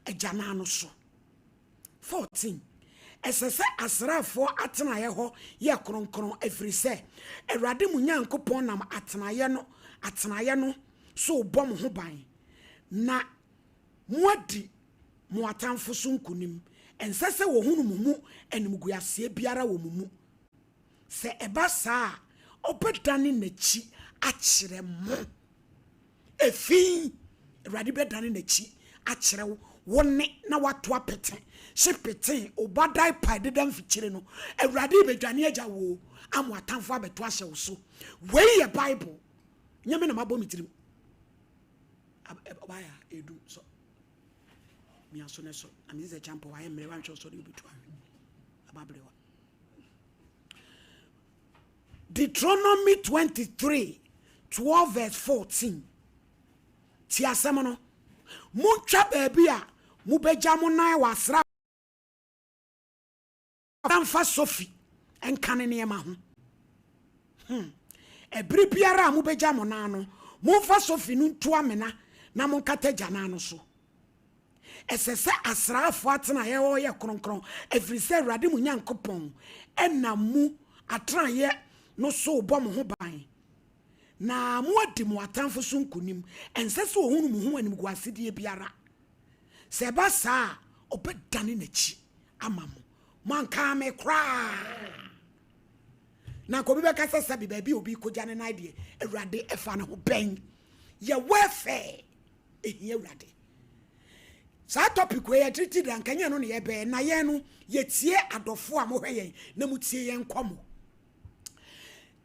agyanan no so. 14 Ɛsɛ sɛ asraafoɔ atenaeɛ hɔ yɛ kronkron, ɛfiri sɛ Awurade mo Nyankopɔn nam atenaeɛ no so rebɔ mo ho ban na moadi mo atamfo so nkonim. Ɛnsɛ sɛ wɔhunu mo mu animguaseɛ biara wɔ mo mu. Sɛ ɛba saa a, ɔbɛdane n'akyi akyerɛ mo. Efi Awurade bɛdane n'akyi akyerɛ wo, wo ne na wato apete hye pete ɔba diaper deda mfikyire no, Awurade bɛdwane agya wo ama atamfo abɛto ahyɛ wo so. Wei yɛ Bible, nyɛ me na mabɔ me tirim. Ɔbaayɛ a ɛdum so mia so ne so na mesi sɛ kyampa wayɛ mmerɛ wanhwɛ ɔsɔre wobɛtu ahwe ababerewa. Deuteronomy 23 12 verse 14, ti asɛm no: Montwa baabi a mobɛgya mo nan wɔ asra mfa sofi nka ne nneɛma ho. Ɛbere biara a mobɛgya mo nan no, momfa sofi no ntu amena na monkata gyanan no so. Ɛsɛ sɛ asraafoɔ atenaeɛ hɔ yɛ kronkron, ɛfiri sɛ Awurade mo Nyankopɔn ɛnam mu atenaeɛ no so bɔ mo ho ban na moadi mo atamfo so nkonim. Ɛnsɛ sɛ ɔhunu mo ho animguasedeɛ biara. Sɛ ɛba saa a, ɔbɛdane n'akyi ama mo. Moankaa me koraa na nka obi bɛka sɛ sɛbi baabi a obi kɔgya ne nan deɛ, Awurade ɛfa ne ho bɛn yɛ welfare ɛhia Awurade. Saa topic wei yɛtiriti da nkanyɛ no ne yɛbɛɛ na yɛn no yɛtie adɔfoɔ a mohwɛ yɛn na motie yɛn nkɔmmɔ.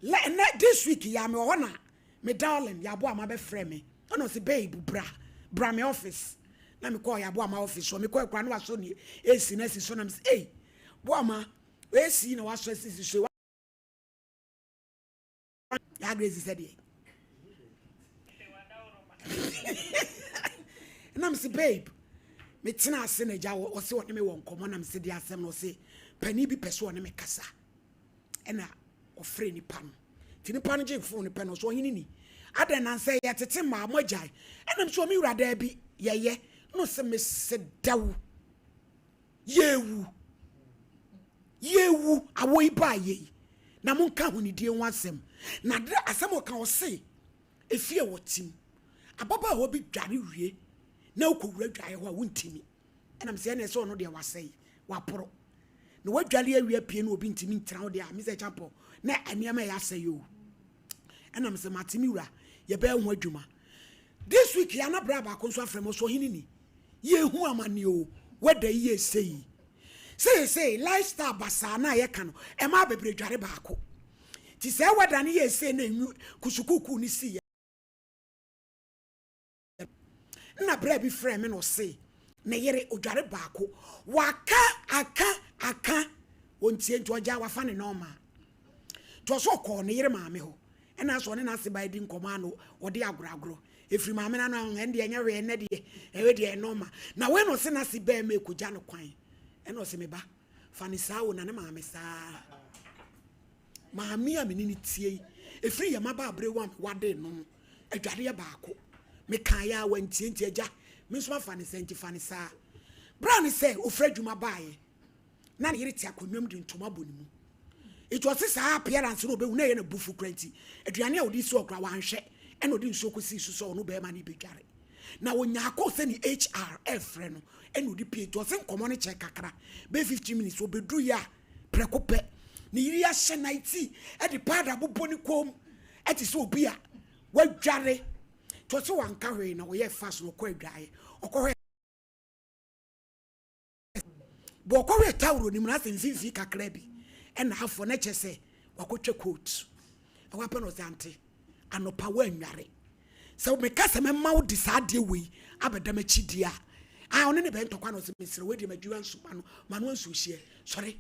Ɛnɛ this week yɛ me wɔ hɔ na me darling yɛabo a mabɛfrɛ me, ɛna ɔsɛ, "Babe, bra, bra me office." Na mekɔɔ yɛabo ama office hɔ. Mekɔɔ kora na wasɔ ne AC na asi so na mesɛ, "Ei, boama, AC na wasɔ asisi so." Yɛ Grace sɛ deɛ na mese, "Babe," metena ase na agya ɔse ɔne me wɔ nkɔmmɔ na mese deɛ asɛm no, ɔse panin bi pɛ so ɔne me kasa. Ɛna ɔfrɛ nipa no, nti nipa no gye phone no pɛ no, ɔsɛ, "Ɔhene ni, adɛn na nsɛ yɛtete mmaa mo agyae?" Ɛnam sɛ, "Ɔme wura, daa bi yɛyɛ no." Sɛ mese dɛw yɛwu yɛwu awɔ yi baa yɛyi na monka ahonidie ho asɛm na de asɛm ɔka, ɔse efie a wɔtim ababaawa bi dware wie na wokɔwura dwaeɛ hɔ a wontimi. Ɛnam sɛ ɛna ɛsɛ ɔno deɛ wasɛe waporo na wadwale awie apue na obi ntimi ntena wo deɛ a mesɛ kyampɔ na nneɛma ɛyɛ asɛe o. Ɛnam sɛ mate, me wura, yɛbɛyɛ ho adwuma this week. Yɛ anabra baako nso afrɛ me ɔsɛ, "Ɔhene ni, yɛhu amanneɛ o, wada yi yɛ sɛ yi seesei lifestyle basaa na yɛka no, ɛma bebree dware baako nti sɛ wada no yɛ sei na enwu kusukuukuu ne si yɛ." Nna berɛ bi frɛ me na ɔse ne yere odware baako, waka aka aka ɔntie, nti ɔgya wafa ne nɔɔma nti ɔsɛ ɔkɔɔ ne yere maame hɔ. Ɛna sɛ ɔne n'ase ba di nkɔmɔ ano, ɔde agorɔagorɔ ɛfiri maame no ano, ɛn deɛ ɛnyɛ hwee, ɛnɛ deɛ ɛwɛ deɛ ɛnɔɔma na wei na ɔse n'ase bɛɛ ma ɛkɔgya no kwan. Ɛna ɔse, "Me ba, fa ne saa o." Na ne maame saa maame a mene ne tie yi ɛfiri yɛ maba abere wa wade no adwareɛ baako, mekaeɛ a wantie, nti agya me nso afa ne sɛ nti fa ne saa. Bra ne sɛ ɔfiri adwuma baeɛ na ne yere te akonnwa mu de ntoma bɔ ne mu, nti ɔse saa appearance no ɔbɛhu na ɛyɛ no bufu kora, nti aduane a ɔde si ɔkora wanhwɛ, ɛna ɔde nsuo kɔsii so sɛ ɔno bɛrima no bɛdware na ɔnya akɔ sɛ ne HR ɛfrɛ no, ɛna ɔde pie. Nti ɔse nkɔmmɔ no kyɛ kakra bɛyɛ 15 minutes, ɔbɛduru yɛ a prɛko pɛ ne yere ahyɛ nightie, ɛde powder bobɔ ne kɔn mu, ɛte sɛ obi a wadware. Nti ɔse wanka hwee na ɔyɛ fast na ɔkɔ adwaeɛ, ɔkɔhwɛ bɔ ɔkɔhwɛ tawuro no mu na asɛ mfimfini kakra bi ɛna afɔ na kyɛ sɛ wakɔtwa coat ɛwɔ apɛ na ɔsɛ, "Ante anɔpa woanware sɛ meka sɛ mɛma wo de saa adeɛ wei abɛda m'akyi deɛ a ɔne ne bɛn ntɔkwa." Na ɔsɛ, "Mesrɛ wei deɛ, madwira nso ma no ma no ansuo hyeɛ sɔre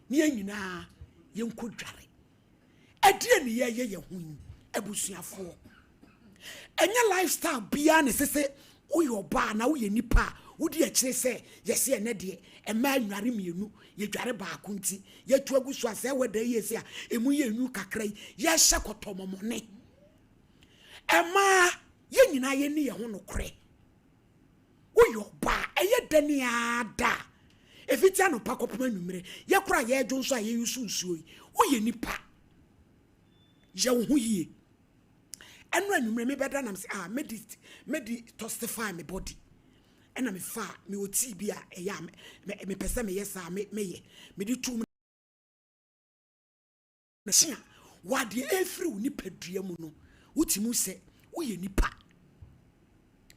ne yɛn nyinaa yɛnkɔ dware." Ɛdeɛ ne yɛyɛ yɛn ho yi, abusuafoɔ, ɛnyɛ lifestyle biara na ɛsɛ sɛ woyɛ ɔbaa na woyɛ nipa a wodi akyire sɛ yɛsɛ ɛnɛ deɛ ɛmmaa nnware mmienu, yɛdware baako, nti yɛtu agu so a sɛ ɛwɔ yie sɛ a emu yɛ enyu kakra yi yɛhyɛ kɔtɔmɔmɔne. Ɛmaa yɛn nyinaa yɛni yɛn ho nokorɛ. Woyɛ ɔbaa, ɛyɛ Ɛyɛ dɛn ara da a, ɛfiti anɔpa kɔpem anwummerɛ, yɛ koraa yɛredwo nso a yɛyusu nsuo yi, woyɛ nipa. Yɛ wo ho yie. Ɛno anwummerɛ mebɛda nam sɛ ah, mɛdi mɛdi tostify me body. Ɛna mefa mewɔ tea bi a ɛyɛ a mepɛ sɛ meyɛ saa meyɛ. Mede tuu mu na kye a wadeɛ ɛfiri wo nipadua mu no, wotumi sɛ woyɛ nipa.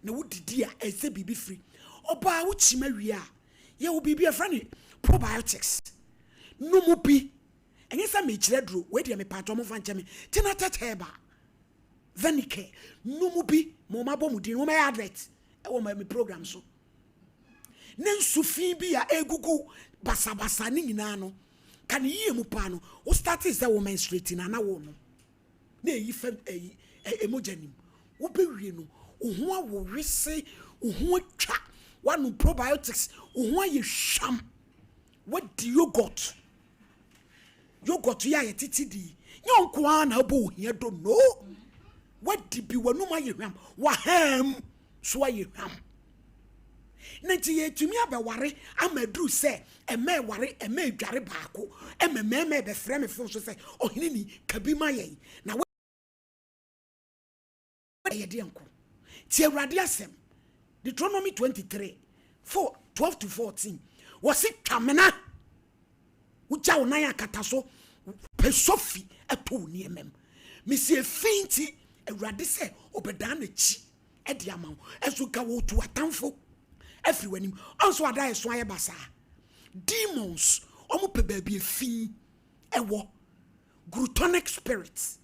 Na wodidi a ɛsɛ biribi firi. Ɔbaa wokyim awie a, yɛwɔ biribi a ɛfrɛ no probiotics. No mu bi, ɛnyɛ sɛ mekyerɛ duro, wei deɛ mepatɔ mo fa nkyɛ me. Tinatet Herbal, Venicare, no mu bi, ma ɔma bɔ mu din, wɔn ayɛ advert ɛwɔ me program so. Ne nsu fi bi a egugu basabasa ne nyinaa no, ka ne yie mu paa no, wo start sɛ wo menstruate na na wo no. Na eyi fam eyi emogya nim. Wobɛwie no, wo ho awo wese, wo ho atwa, woanom probiotics, wo ho ayɛ hwam. Wadi yogurt. Yogurt yi a yɛtete di. Nyɛ nko ara na abɔ ohia do no. Wadi bi w'anum ayɛ hwam, w'aham so ayɛ hwam. Na nti yɛtumi abɛware ama aduru sɛ ɛmɛ ɛware ɛmɛ edware baako ɛmɛ mɛɛmɛ ɛbɛfrɛ me phone so sɛ ɔhene ni kabi ma yɛn na ɛyɛ deɛ nko. Ti Awurade asɛm, Deuteronomy 23 4 12 to 14, wɔsi twamena wogya wo nan akata so pɛ sofi ɛto wo nneɛma mu. Mesi efi nti Awurade sɛ ɔbɛdan n'akyi ɛde ama wo, ɛnso nka wɔtu atamfo afiri w'anim. Ɔnso ada ɛso ayɛ basaa. Demons ɔmo pɛ baabi efi ɛwɔ. Glutonic spirits,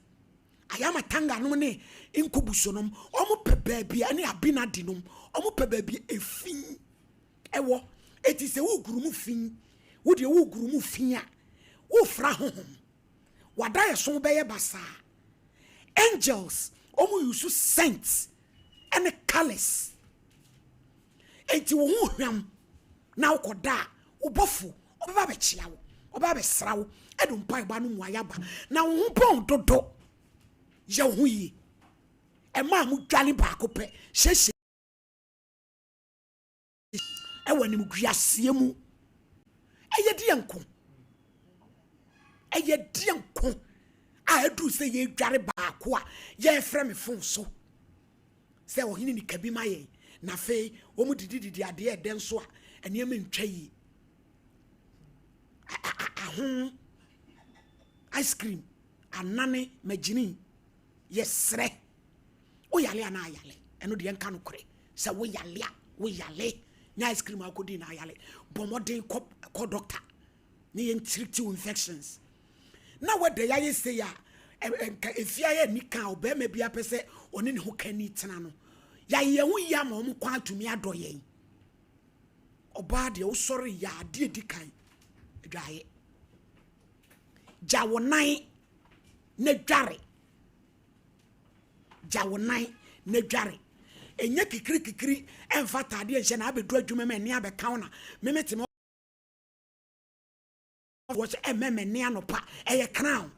ayamatanga nom ne nkubuso nom, ɔmo pɛ baabi a ne abinadi nom, ɔmo pɛ baabi efi ɛwɔ. Eti sɛ woguru mu fi, wodeɛ woguru mu fi a wofra honhom, wada ɛso bɛyɛ basaa. Angels ɔmo use scents ɛne colours. Enti wo ho hwam na wokɔda a, wobɔfo ɔbɛba abɛkyia wo, ɔbɛba abɛsra wo, ɛde mpaebɔ ano mu ayaba na wo ho bɔn dodo. Yɛ wo ho yie. Ɛma a mo dwale baako pɛ hyehyɛ ɛwɔ animguaseɛ mu. Ɛyɛ deɛ nko, ɛyɛ deɛ nko a ɛduru sɛ yɛdware baako a yɛfrɛ me phone so sɛ ɔhene ni kabi ma yɛn. Na afei wɔn didididi adeɛ ɛdɛ nso a nneɛma ntwa yie. Aho ice cream anane magyini yɛsrɛ woyale anaa ayale, ɛno deɛ nka no korɛ sɛ woyale a woyale nyɛ ice cream akɔdi na ayale. Bɔ mmɔden kɔ kɔ doctor ne yɛn treat infections na wɔda yɛayɛ sei a nka efie ayɛ nika a ɔbarima bi apɛ sɛ ɔne ne ho kani tena no, yɛayɛ yɛn ho yie ama wɔn kwan atumi adɔ yɛn. Ɔbaa deɛ wosɔre yɛ adeɛ di kan adwaeɛ, gya wo nan na dware, gya wo nan na dware. Ɛnyɛ kikiri kikiri ɛmfa ataadeɛ nhyɛ na abɛdu adwuma mu ɛne abɛka wo na meme te me wɔhyɛ ɛmɛmɛ ne anɔpa ɛyɛ crown.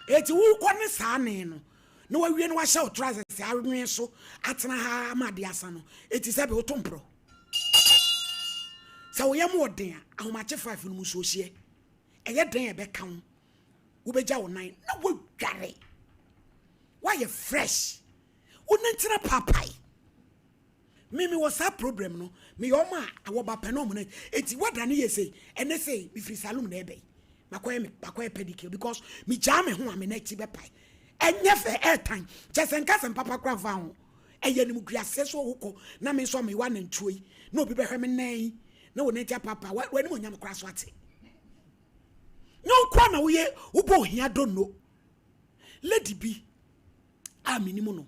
Eti wokɔ ne saa ne no na wawie no wahyɛ wo trousers anwene so atena ha ama ade asa no. Eti sɛ bi woto mporɔ sɛ woyɛ mu ɔden a ahomakye 5 no mu nsuo hyeɛ ɛyɛ den ɛbɛka wo, wobɛgya wo nan na woadware, woayɛ fresh, wonantena paapae. Me wɔ saa problem no, meyɛ ɔmo a awɔba pɛ na ɔmo nan eti wada ne yɛ sei. Ɛnɛ sei mefiri salon na ɛbɛyi makɔyɛ me makɔyɛ pedicure because megyaa me ho a me n'akyi bɛpae. Ɛnyɛ fɛ, ɛɛtan kyɛ sɛ nka sɛ mpapa kora mfa ho. Ɛyɛ animguaseɛ so wokɔ na me nso mewɔ anantuo yi na obi bɛhwɛ me nan yi na wɔ n'akyi apapa w'anim onyam kora so ate. Nyɛ nkoa na woyɛ wobɔ ohia do no. Lady bi a menim no,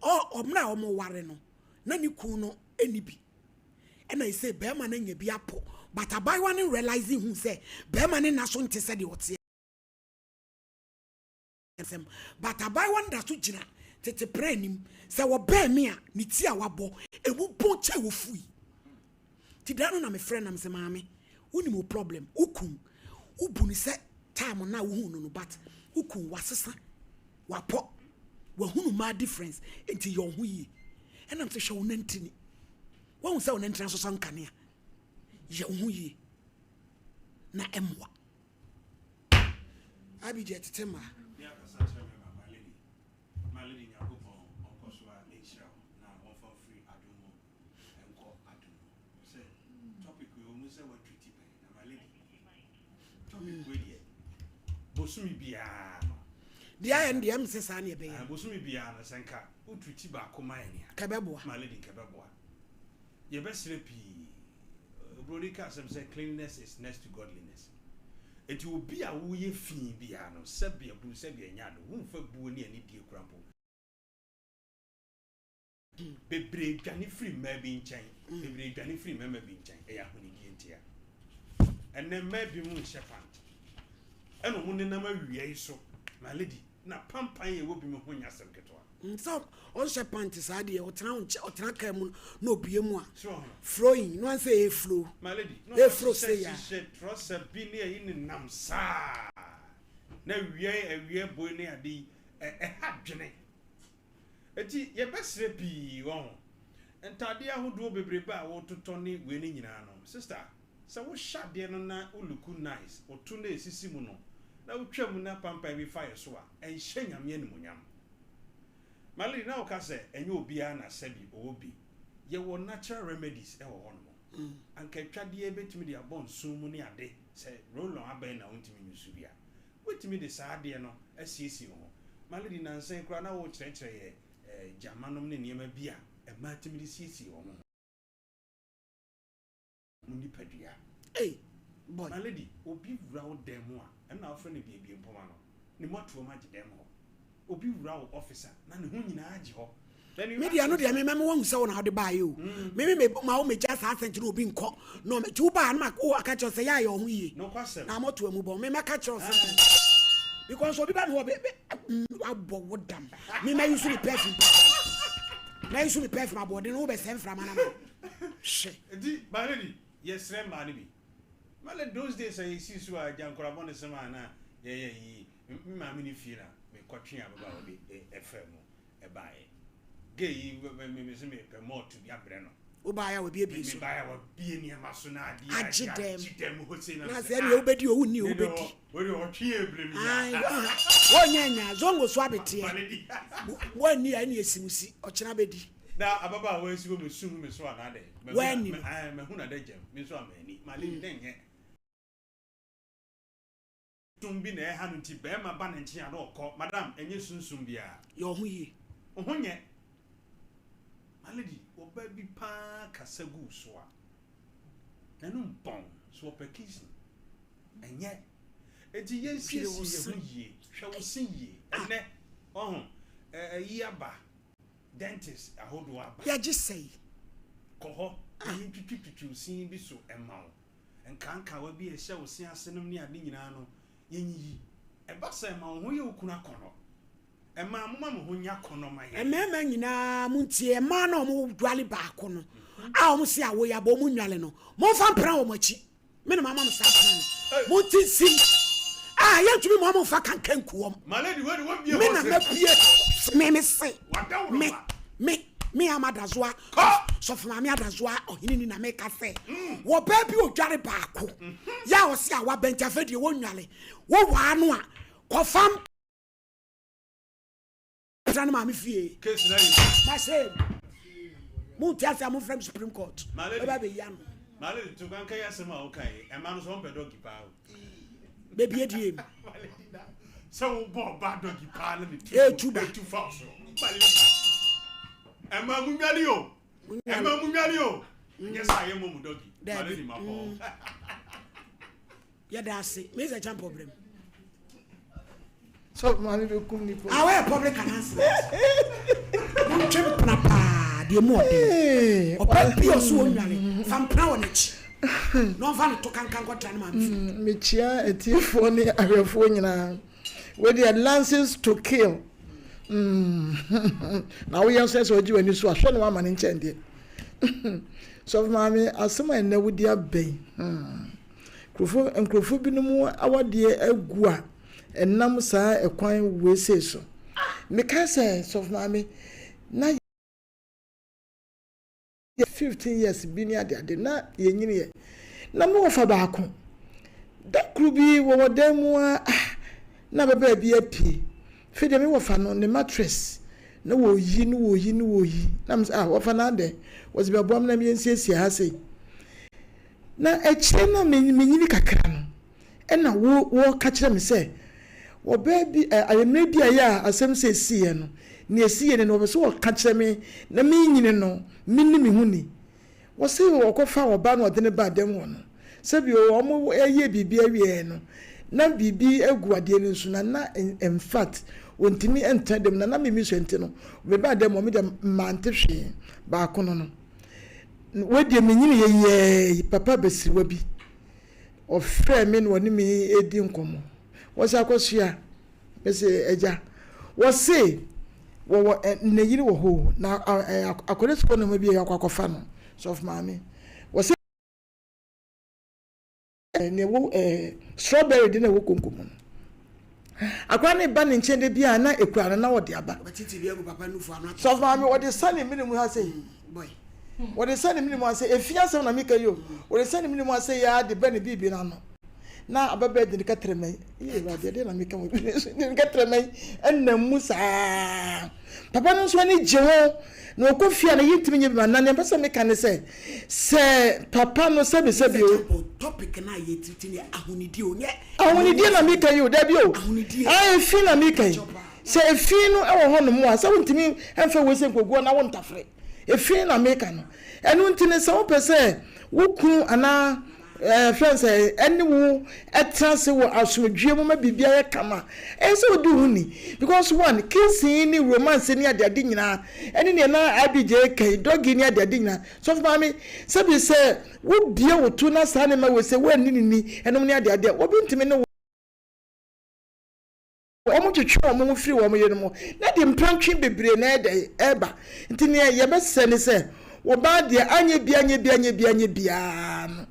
ɔmmerɛ a ɔmo ware no na ne kun no ɛni bi, ɛna ɛsɛ bɛrima no anya bi apɔ, but abayewa no realize hu sɛ bɛrima no nna so nte sɛ deɛ ɔteɛ nsɛm, but abayewa no da so gyina tete prɛ anim sɛ wɔbɛn me a ne ti a wabɔ emu bɔn kyɛ wɔ fui. Ti da no na mefrɛ nam sɛ maame, wonim wo problem, wo kun wobu no sɛ time na wohu no, but wo kun wasesa wapɔ wahunu maa difference, nti yɛ ɔho yie. Ɛnam sɛ hwɛ wo nantini. Woahu sɛ wo nantini asosɔ nkanea. Yɛ wo ho yie na ɛmmoa. Abigya tete mmaa. Me akasa kyerɛ me ba my lady my lady Nyankopɔn ɔnkɔ so a nhyira wo na ɔmfa wo firi adom mu nkɔ adom mu sɛ topic wei ɔmu sɛ woatwiti pɛn na my lady topic wei deɛ bosome biara no Deɛ ayɛ no deɛ ɛm sɛ saa ne ɛbɛyɛ no. Bosome biara no sɛ nka wotwiti baako ma yɛn a Kɛbɛboa. My lady nkɛbɛboa Yɛbɛsrɛ pii. Oburoni ka asɛm sɛ cleanliness is next to godliness. Enti obi a woyɛ fi biara no, sɛbe abunu sɛbe ɛnyɛ ade, womfa buo ne anidie kora mpo. Bebree dwane firi mmaa bi nkyɛn, bebree dwane firi mmarima bi nkyɛn, ɛyɛ ahonidie ntia. Ɛnnɛ mmaa binom nhyɛ pant, ɛna wɔn nenam awia yi so, my lady, na pampan a ɛwɔ binom ho nyɛ asɛm ketewa. Sɛ ɔnhyɛ pant saa deɛ ɔtena wo nkyɛn ɔtena kaa mu na obue mu a flowing no ansɛ ɛyɛ flow My lady, na ɛyɛ flow sɛ ya. ɔhyehyɛ trɔsa bi ne ayi nenam saa na awia awia boe ne ade yi ɛha dwene. Eti yɛbɛsrɛ pii wɔ ho. Ntaadeɛ ahodoɔ bebrebe a wototɔ ne wei ne nyinaa no, sister, sɛ wohyɛ adeɛ no na wo look nice, woto na esisi mu no, na wotwa mu na pampan bi fa yɛ so a, ɛnhyɛ Nyame animuonyam. My lady na woka sɛ ɛnyɛ obiara na sɛbi ɔwɔ bi. Yɛwɔ natural remedies wɔ hɔ nom. Anka atwadeɛ bɛtumi de abɔ nson mu ne ade, sɛ roll on abɛn na wontumi nyusu bi a, wobɛtumi de saa adeɛ no asiesie wo ho. My lady nansa yi koraa na worekyerɛkyerɛ yɛ gyama nom ne nneɛma bi a mmaa tumi de siesie wɔn ho. Mo nipadua. Ei boy. My lady, obi wura wo dan mu a, ɛno na wofrɛ no biebie mpoma no, ne mmɔtoam agye dɛm hɔ. Obi wura wo office a, na ne ho nyinaa agye hɔ. Then you Me ask deɛ ɛno deɛ yourself. me mɛma wahu sɛ wo na wode baeɛ o. Me me me ma wo megya saa asɛnti no obi nkɔ na ɔmɛ nti wo baa no ma wo aka kyerɛ sɛ yɛ ayɛ ɔho yie Nokwasɛm. na amɔto amu bɔ me mɛka kyerɛ sɛ Aye. because obi ba me hɔ be be wabɔ wo dam me mɛ use me perfume papa mɛ use me perfume aboɔden no wo bɛ sɛ mframa na ma hwɛ. Nti my lady, yɛsrɛ mmaa no bi. My lady, those days a yɛsii so a agya nkwadaa bɔnesɛm a na yɛyɛ yi, me maame ne fie na mekɔtwe ababaawa bi faa mu baeɛ. Gay yi, me me se mepɛ malt bi abrɛ no. Wobaeɛ a wabiebie so. Mebaeɛ a wabie nneɛma so na adeɛ agye dɛm. Agye dɛm hɔ sei na Na mesɛ sɛ ɛneɛ ah. wobɛdi o wonni o wobɛdi. Wei deɛ ɔtwe yɛ brɛ mi Ae, a. wɔnyɛ nya zongo so abeteɛ. My lady. Wɔanni a ɛne asimusi ɔkyena bɛdi. Na ababaawa yi si hɔ mesu hu me so anaa dɛn? Mahu na Woanni no. ae mahu na dɛ gyam me nso a manni. My lady dɛn nyɛ sum bi na ɛha no nti bɛɛma ba ne nkyen a na ɔkɔ. Madam ɛnyɛ sunsum biaa. Yɛ wo ho yie. Wo ho nyɛ. My lady ɔbaa bi paa kasa gu wo so a n'anum bɔn so ɔpɛ kissing ɛnyɛ. Enti Dwiri wo yɛnsiesie se. yɛ ho yie. Hwɛ wo se yie. Ɛnɛ ɔho ɛyi aba. Dentist ahodoɔ aba. Yɛgye sɛi. Kɔ hɔ na yɛntwitwitwitwi wo sin bi so mma wo. Nkaankawa bi a ɛhyɛ wo se ase nom ne ade nyinaa no, yɛnyiyi. Ɛba saa a, ɛma wo ho yɛ wo kunu akɔnnɔ. Mmaa, momma mo ho nyɛ akɔnnɔ ma yɛn. Mmarima nyinaa montie, mmaa no a wɔdwale baako no a wɔse awoe aba wɔn nnwale no, momfa mpena wɔn akyi. Me na mama mo saa kwan no. Monte nsim. Ah, yɛntumi ma ɔmo nfa kanka nku wɔn. Me na mabue. Me me se. Me me me ama adazoa. Sɔfo maame adazoa ɔhene ni na meka sɛ. Mm. Wɔ baa bi odware baako. Mm-hmm. Yɛ a ɔse a wabɛnti afɛ deɛ wɔnwale. Wowaa no a kɔfam. Tra ne maame fie. Case na yi. Na se mo nti ase a mo frɛ me Supreme Court. Bɛba bɛyi ano. Maame to kanka yi asɛm a woka yi, ɛma no so ɔmpɛ dɔgi paa o. Bɛbie die mu. Sɛ wobɔ ɔba dɔgi paa na ne tu. Etu ba. Etu fa so. Ɛma mu nwale o. Ɛma mu nwale o. Nyɛ sɛ ayɛ mɔ mu dɔgi. Daabi. Maame ni ma pɔn. Yɛda ase. Mesa Champɔ brɛ mu. Sɔfo maame bɛ kum nipa. Ah, wɔyɛ public announcement. Montwe mpena paa deɛ mu ɔden. Ɔba bi ɔso ɔnwale, fa mpena wɔ n'akyi. Na ɔmfa no to kankan kɔtra ne maame fie. Mekyia atiefoɔ ne ahwɛfoɔ nyinaa. Wei deɛ license to kill. Mm. Na woyɛ nso sɛ ɔgye w'ani so a hwɛ na wama ne nkyɛn deɛ. Sɔfo maame asɛm a ɛnnɛ wodi abɛn. Hmm. Nkurɔfoɔ nkurɔfoɔ binom awadeɛ agu a ɛnam saa ɛkwan wei sei so. Mekae sɛ sɔfo maame na 15 years bi ne adeade na yɛnyiniiɛ. Na me wɔfa baako, da koro bi wɔwɔ dan mu a, ah, na ababaa bi apue. Afei deɛ me wɔfa no, ne mattress na wɔyi na wɔyi na wɔyi. Na me sɛ, ah, wɔfa no adɛn? Wɔsi bɛboa me na yɛnsiesie ha sei. Na akyire na menyini kakra no, ɛna wo wɔka kyerɛ me sɛ ɔbaa bi ɛ mmerɛ bi a ɛyɛ a asɛm sɛ ɛsiiɛ no, nea ɛsiiɛ no no wɔpɛ sɛ wɔka kyerɛ me na menyini no menni me ho ni. Wɔse wɔkɔfa ɔbaa na wɔde no baa dɛm hɔ no, sɛbi wɔn yɛ biribi awieɛ no, na biribi agu adeɛ no so na na in fact wɔntumi ntena dɛm na na me mesua nti no mebaa dɛm hɔ me deɛ mante hwee baako no no. Wei deɛ menyiniiɛ yiaa yi papa abasiriwa bi Ɔfrɛɛ me na ɔne me redi nkɔmmɔ. Wɔse Akosua, mese agya. Wɔse wɔwɔ ɛ ne yere wɔ hɔ o, na akwadaa sukuu nneɛma bi a yɛakɔ akɔfa no, sɔfo maame. Wɔse nea ɛwɔ ɛɛ strawberry de na ɛwɔ konko mu no. Akwadaa no ba ne nkyɛn da bi a na ekura no na ɔde aba. Sɔfo maame wɔde sa ne mene mu ha sei. Wɔde sa ne mene mu ha sei. Efi asɛm na meka yi o. Wɔde sa ne mene mu ha sei ya de bɛ ne biribi no ano. Na ababaa de ne kɛtrɛma yi. Yie Awurade ɛdeɛ na meka wɔ bi so. De ne kɛtrɛma yi ɛnam mu saa. Papa no nso ani gye ho. Na ɔkɔ fie a na yɛntumi nyɛ bi ma na nea mpɛ sɛ meka ne sɛ sɛ papa no sɛbisɛbi o. Topic na yɛ titi ne ahonidie o nyɛ. Ahonidie na meka yi o dabi o. Ahonidie. Ah efi na meka yi. Sɛ efi no wɔ hɔ nom a sɛ wontumi mfa wei sɛ nkoguo na wontafere. Efi na meka no. Ɛno nti no sɛ wopɛ sɛ wo kunu anaa Ɛɛ, frɛ no sɛ ɛne wo tena ase wɔ asomdwoeɛ mu ma biribiara yɛ kama. Ɛyɛ sɛ wodi wo ho ni. Because one, kissing ne romance ne adeade nyinaa, ɛne nea na IBJ reka yi, doggy ne adeade nyinaa. Sɔfo maame, sɛbi sɛ wobue wo to na saa nneɛma wei sɛ woanni no ni, ɛnom ne adeade a, obi ntumi ne wo. Wɔtwetwe wɔn ho firi wɔn yerenom ho, na ɛde mprantwe bebree na ɛyɛ dɛn? Ɛreba. Nti nea yɛbɛsrɛ ne sɛ, ɔbaa deɛ, anyɛ bi, anyɛ bi, anyɛ bi, anyɛ biara no,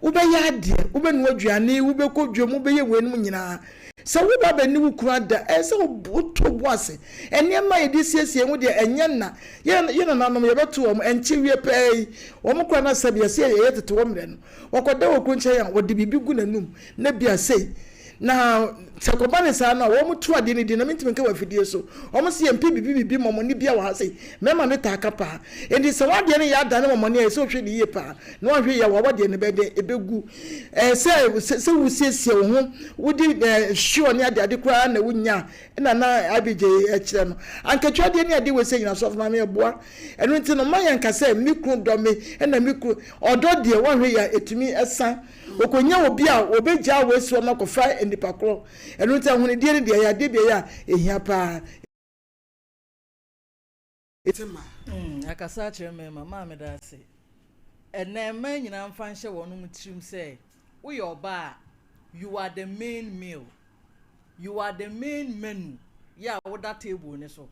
wobɛyɛ adeɛ, wobɛnoa aduane, wobɛkɔ dwam, wobɛyɛ weinom nyinaa. Sɛ woba abɛne wo kunu ada, ɛyɛ sɛ woto wo bo ase. Nneɛma a yɛde siesie ho deɛ, ɛnyɛ nna. Yɛn yɛn nananom, yɛbɛto wɔn, ɛnkyɛ wie pɛɛ yi, wɔn koraa na sɛbe yɛse yɛyɛ tete wɔ mmerɛ no, wɔkɔda wɔ kuro nkyɛn a, wɔde biribi gu n'anum, na bi a sei. Na sɛ ɛkɔba no saa no a, wɔto adeɛ no din, na mentumi nka wɔ afidie so. Wɔn se yɛmpɛ biribi biribi mɔmɔne biara wɔ ha sei. Mmarima no taa ka paa. Enti sɛ w'adeɛ no yɛ adane mɔmɔne a, ɛsɛ sɛ wohwɛ no yie paa. Na woanhwɛ yie a, w'awadeɛ no bɛyɛ dɛn? Ɛbɛgu. Ɛɛ sɛ sɛ wosiesie wo ho, wode ɛɛ sure ne adeade koraa na wonya a, ɛna na IBJ kyerɛ no. Ankatua deɛ ne adeɛ wei sɛ nyina sɔfo maame ɛboa. Ɛno nti no, mma yɛnka sɛ me kunu dɔ me, ɛna me kunu, ɔdɔ deɛ woanhwɛ yie a, ɛtumi sa. Okonya obi a obegyaa wo asi hɔ no akɔfa nnipa korɔ. Ɛno nti ahonidie no deɛ ɛyɛ adeɛ biaɛ a ɛhia paa. Akasa akyerɛ mmarima, maa meda ase. Ɛnnɛ mmaa nyinaa mfa nhyɛ wɔn tirim sɛ woyɛ ɔbaa a, you are the main meal. You are the main menu yɛ a woda table no so.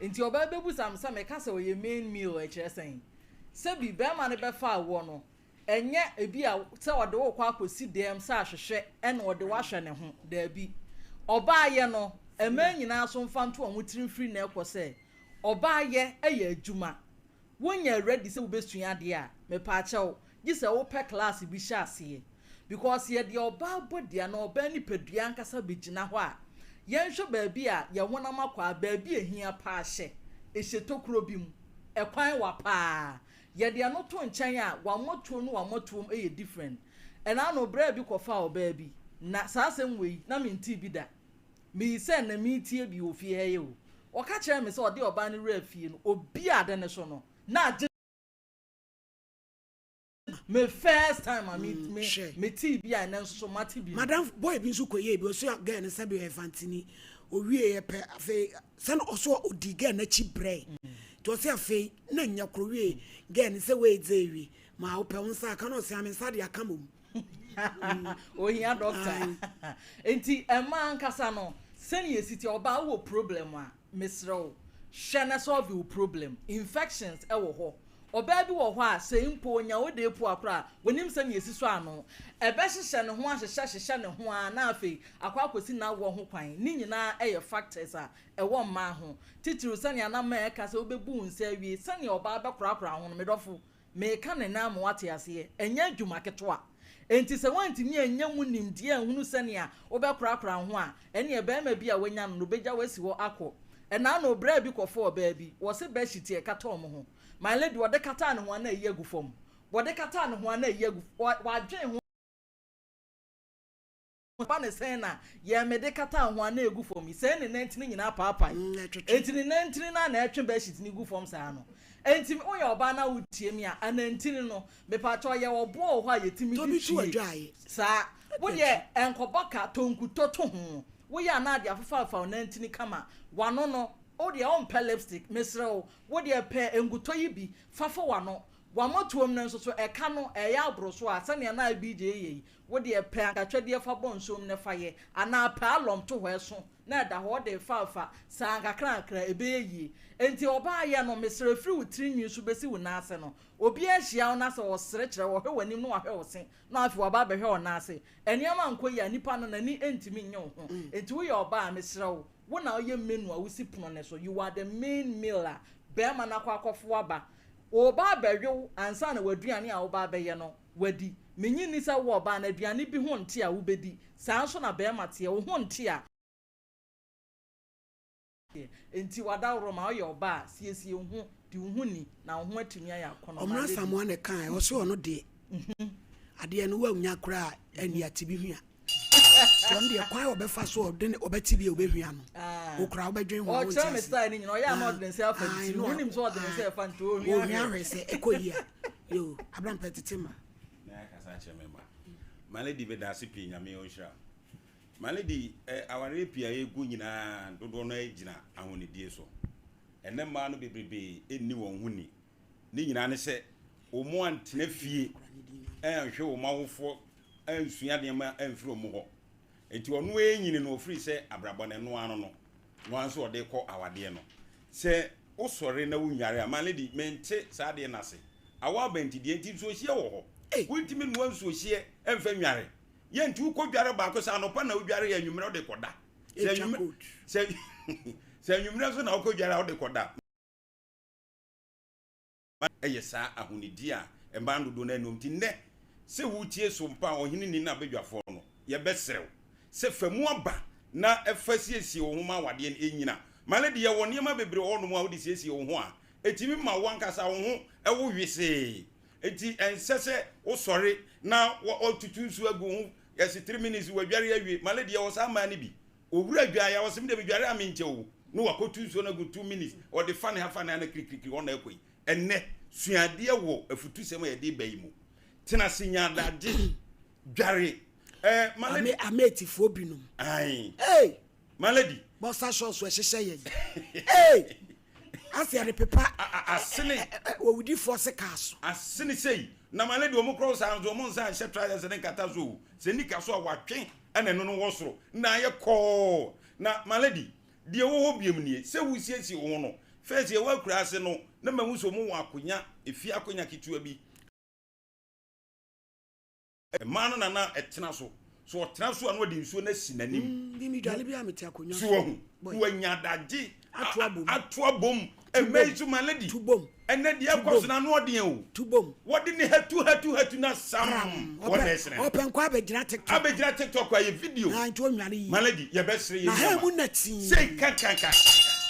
Nti ɔbaa bɛbusa me sɛ meka sɛ ɔyɛ main meal a ɛkyerɛ sɛn? Sɛbi barima no bɛfaa woɔ no, Ɛnyɛ ebia sɛ ɔde wo rekɔ akɔsi dɛm sɛ ahwehwɛ na ɔde wo ahwɛ ne ho. Daabi. Ɔbaayɛ no, mmaa nyinaa nso mfa nto wɔn tiri mfiri nnɛ rekɔ sɛ, ɔbaayɛ yɛ adwuma. Wonyɛ ready sɛ wobɛsua adeɛ a, mepaakyɛw, gye sɛ wopɛ class bi hyɛ aseɛ. Because yɛde ɔbaa body anaa ɔbaa nipadua ankasa bɛgyina hɔ a, yɛnhwɛ baabi a yɛn honam akwaa, baabi a ɛhia paa hyɛ, ɛhyɛ tokuro bi mu, ɛkwan wa paa. Yɛde ɛno to nkyɛn a, w'amɔtoɔ ne w'amɔtoɔm yɛ different. Ɛna ano braa bi kɔfaa ɔbaa bi, na saa asɛm wei, na mentee bi da. Meyi sɛ nnɛ meretie bi wɔ fie ha yi o. Ɔka kyerɛɛ me sɛ ɔde ɔbaa no wuraa fie no, obi a ade no so no, na agye me first time a me me Hwɛ. metee bi a ɛnɛ nso so mate bi no. Madam boy bi nso kɔyɛɛ bi, ɔsua girl no sɛdeɛ ɔyɛ fantini. Ɔwieeɛ pɛ, afei sɛne ɔso ɔdii girl no akyi brɛe. Nti ɔse afei na nya koro wie girl no sɛ wei dze ewie ma wopɛ wo nsa aka na ɔse ame nsa de aka mom. Ohia doctor. Nti mmaa ankasa no sɛnea esi te ɔbaa wowɔ problem a mesrɛ wo hwɛ na solve wo problem. Infections ɛwɔ hɔ. Ɔbaa bi wɔ hɔ a, sɛ mpo onya odee po a koraa a, onim sɛnea esi sɔ ano. Ɛbɛhyehyɛ ne ho ahyehyɛ hyehyɛ ne ho ara na afei akɔ akɔsi n'awoɔ ho kwan. Ne nyinaa yɛ factors a ɛwɔ mmaa ho. Titiriw sɛnea na mɛka sɛ wobɛbu wo nsa awie, sɛnea ɔbaa bɛkorakora ho no, me dɔfo, meka no nnɛ ama woate aseɛ, ɛnyɛ adwuma ketewa. Enti sɛ woantumi annya mu nimdeɛ anhunu sɛnea wobɛkorakora wo ho a, ɛnneɛ barima bi a woanya no no, ɔbɛgya wo asi hɔ akɔ. Ɛnaa no, braa bi kɔfaa ɔbaa bi, wɔse bedsheet a ɛkata wɔn ho. My lady, ɔde kataa ne ho a na ayi agu fam. Wɔde kataa ne ho a na ayi agu, wadwen ho. Ba ne sɛn na yɛn mede kataa ho a na egu fam yi, sɛn ne nantini nyinaa paapae. Enti ne nantini no a na ɛtwe bedsheet no gu fam saa no. Enti woyɛ ɔbaa na wotie me a, anantini no, mepakyɛw yɛ ɔboɔ wɔ hɔ a yɛtumi de twie. Saa. Wo deɛ ɛnkɔbɔ ka, tɔ nkutɔ to ho. Woyɛ a na ade afefaafa wo nantini kama. W'ano no, wo deɛ wompɛ lipstick, mesrɛ wo, wo deɛ pɛ nkutɔ yi bi fa fa w'ano. W'amɔtoam no nso so, ɛka no, ɛyɛ aboro so a, sɛnea na IBJ yɛ yi, Wo deɛ pɛ ankatwadeɛ fa bɔ nsuom na fa yɛ, anaa pɛ alɔm to hɔ ɛso na ɛda hɔ, wode fa fa saa nkakrankra ɛbɛyɛ yie. Enti ɔbaa yɛ no, mesrɛ firi wo tiri nwi so bɛsi wo nan ase no, obiara hyia wo na sɛ ɔsere kyerɛ wo, ɔhwɛ w'anim na wahwɛ wo se na afei waba abɛhwɛ wo nan ase, nneɛma nkɔ yie a, nipa no n'ani ntumi nnye wo ho. Enti woyɛ ɔbaa a, mesrɛ wo, wo na woyɛ menu a wosi pono no so, you are the main meal a barima no akɔ akɔfo aba, ɔreba abɛwe wo ansa na w'aduane a woba abɛyɛ no wadi. Minnye nni sɛ wo ɔbaa no, aduane bi ho nte a wubedi. Saa ara nso na barima teɛ, wo ho nte a. Enti w'adaworoma, woyɛ ɔbaa a, siesie wo ho, di wo ho ni, na wo ho atumi ayɛ akɔnnɔ. My Ɔmmra lady. Asamoah na ɛkae, ɔse ɔno deɛ adeɛ no woannya koraa a ɛnde ate bi hwia. Nti ɔno deɛ kwan a ɔbɛfa so a ɔde ne ɔbɛte bi a ɔbɛhwia no, wo koraa wobɛdwen ho a wonte Ɔkyerɛ me ase. style no nyina, ɔyɛ a na ɔde ne nsa afa ne Ae, tirim. na Wonim sɛ ɔde ne nsa ɛfa nti ɔhwia ɔhwia hwɛ. hwɛ sɛ ɛkɔ yie a. Yoo, Abrampɛ tete ma. Na akasa akyerɛ me ma. My lady meda ase pii Nyame ɔnhyira wo. My lady eh, awareɛ pii a ɛgu nyinaa dodoɔ no ara gyina ahonidie so. Ɛnɛ mmaa no bebrebe nni wɔn ho ni. Ne nyinaa ne sɛ wɔn antena fie anhwɛ wɔn awofoɔ ansua nneɛma amfiri wɔn hɔ. Nti ɔno ɛnyini no ɔfiri sɛ abrabɔ no ɛno ano no no ara nso ɔde kɔ awadeɛ no. Sɛ wosɔre na wonware a, my lady mente saa adeɛ no ase. Awɔ aba nti deɛ nti nsuohyeɛ wɔ hɔ. Wontumi nnoa nsuohyeɛ mfa nnware. Yɛ nti wokɔdware baako sɛ anɔpa na wodware yɛ anwummerɛ wode kɔda. Sɛ sɛ anwummerɛ nso na wokɔdware a wode kɔda. Ɛyɛ saa ahonidie a mmaa dodoɔ no ara nni nti nnɛ sɛ woretie so mpa ɔhene ni no abadwafoɔ no yɛbɛsrɛ wo sɛ fa mu aba na fa siesie wo ho ma awadeɛ no ɛnyina. My lady yɛwɔ nneɛma bebree wɔ hɔnom a wode siesie wo ho a ɛtumi ma wo ankasa wo ho wo wesee nti ɛnsɛ sɛ wosɔre na wɔtutu nsuo agu wo ho yɛse 3 minutes wadware awie. My lady yɛwɔ saa mmaa no bi Owura dwae a ɔse medeɛ medware a menkyɛ o na wakɔtu nsuo no agu 2 minutes ɔde fa ne ha fa ne ha na kirikirikiri hɔ na ɛkɔ yi. Ɛnnɛ sua adeɛ wɔ afutusɛm a yɛde ba yi mu. Tena ase nya adagye dware eh, my lady. Ame ameetifoɔ binom. Ae. Hey! My lady. Boxer shorts ɛhyehyɛ yɛn. Hey! Ase yɛde pepa Asene. owudifoɔ se kaa so. Asene sei. Na my lady wɔn korɔ saa nso wɔn nsa nhyɛ trousers ne nkata so o. Sɛ nika so a watwe ɛna ɛno no wɔ soro na ayɛ kɔɔ. Na my lady deɛ ɛwɔ hɔ biom nie sɛ wosiesie wo ho no first yɛwɔ akura ase no na mahu sɛ wɔn wɔ akonya efie akonya ketewa bi. Mmaa no na na ɛtena so. So ɔtena so a na ɔde nsuo no asi n'anim. Mm, mi dwale bi a mete akonnwa so. So wahu? Wanya adagye. Ato abom. Ato abom. Ɛmɛ yi so my lady. To bom. Ɛnɛ deɛ ɛkɔ so na ano ɔden o. To bom. Wɔde ne hatu hatu hatu na sam. Wɔn na ɛsene. Ɔpɛ nkɔ abɛgyina TikTok. Abɛgyina TikTok ayɛ video. Na nti onwale yi. My lady yɛbɛsere yɛ Na ha mu na tii. Sei kankanka.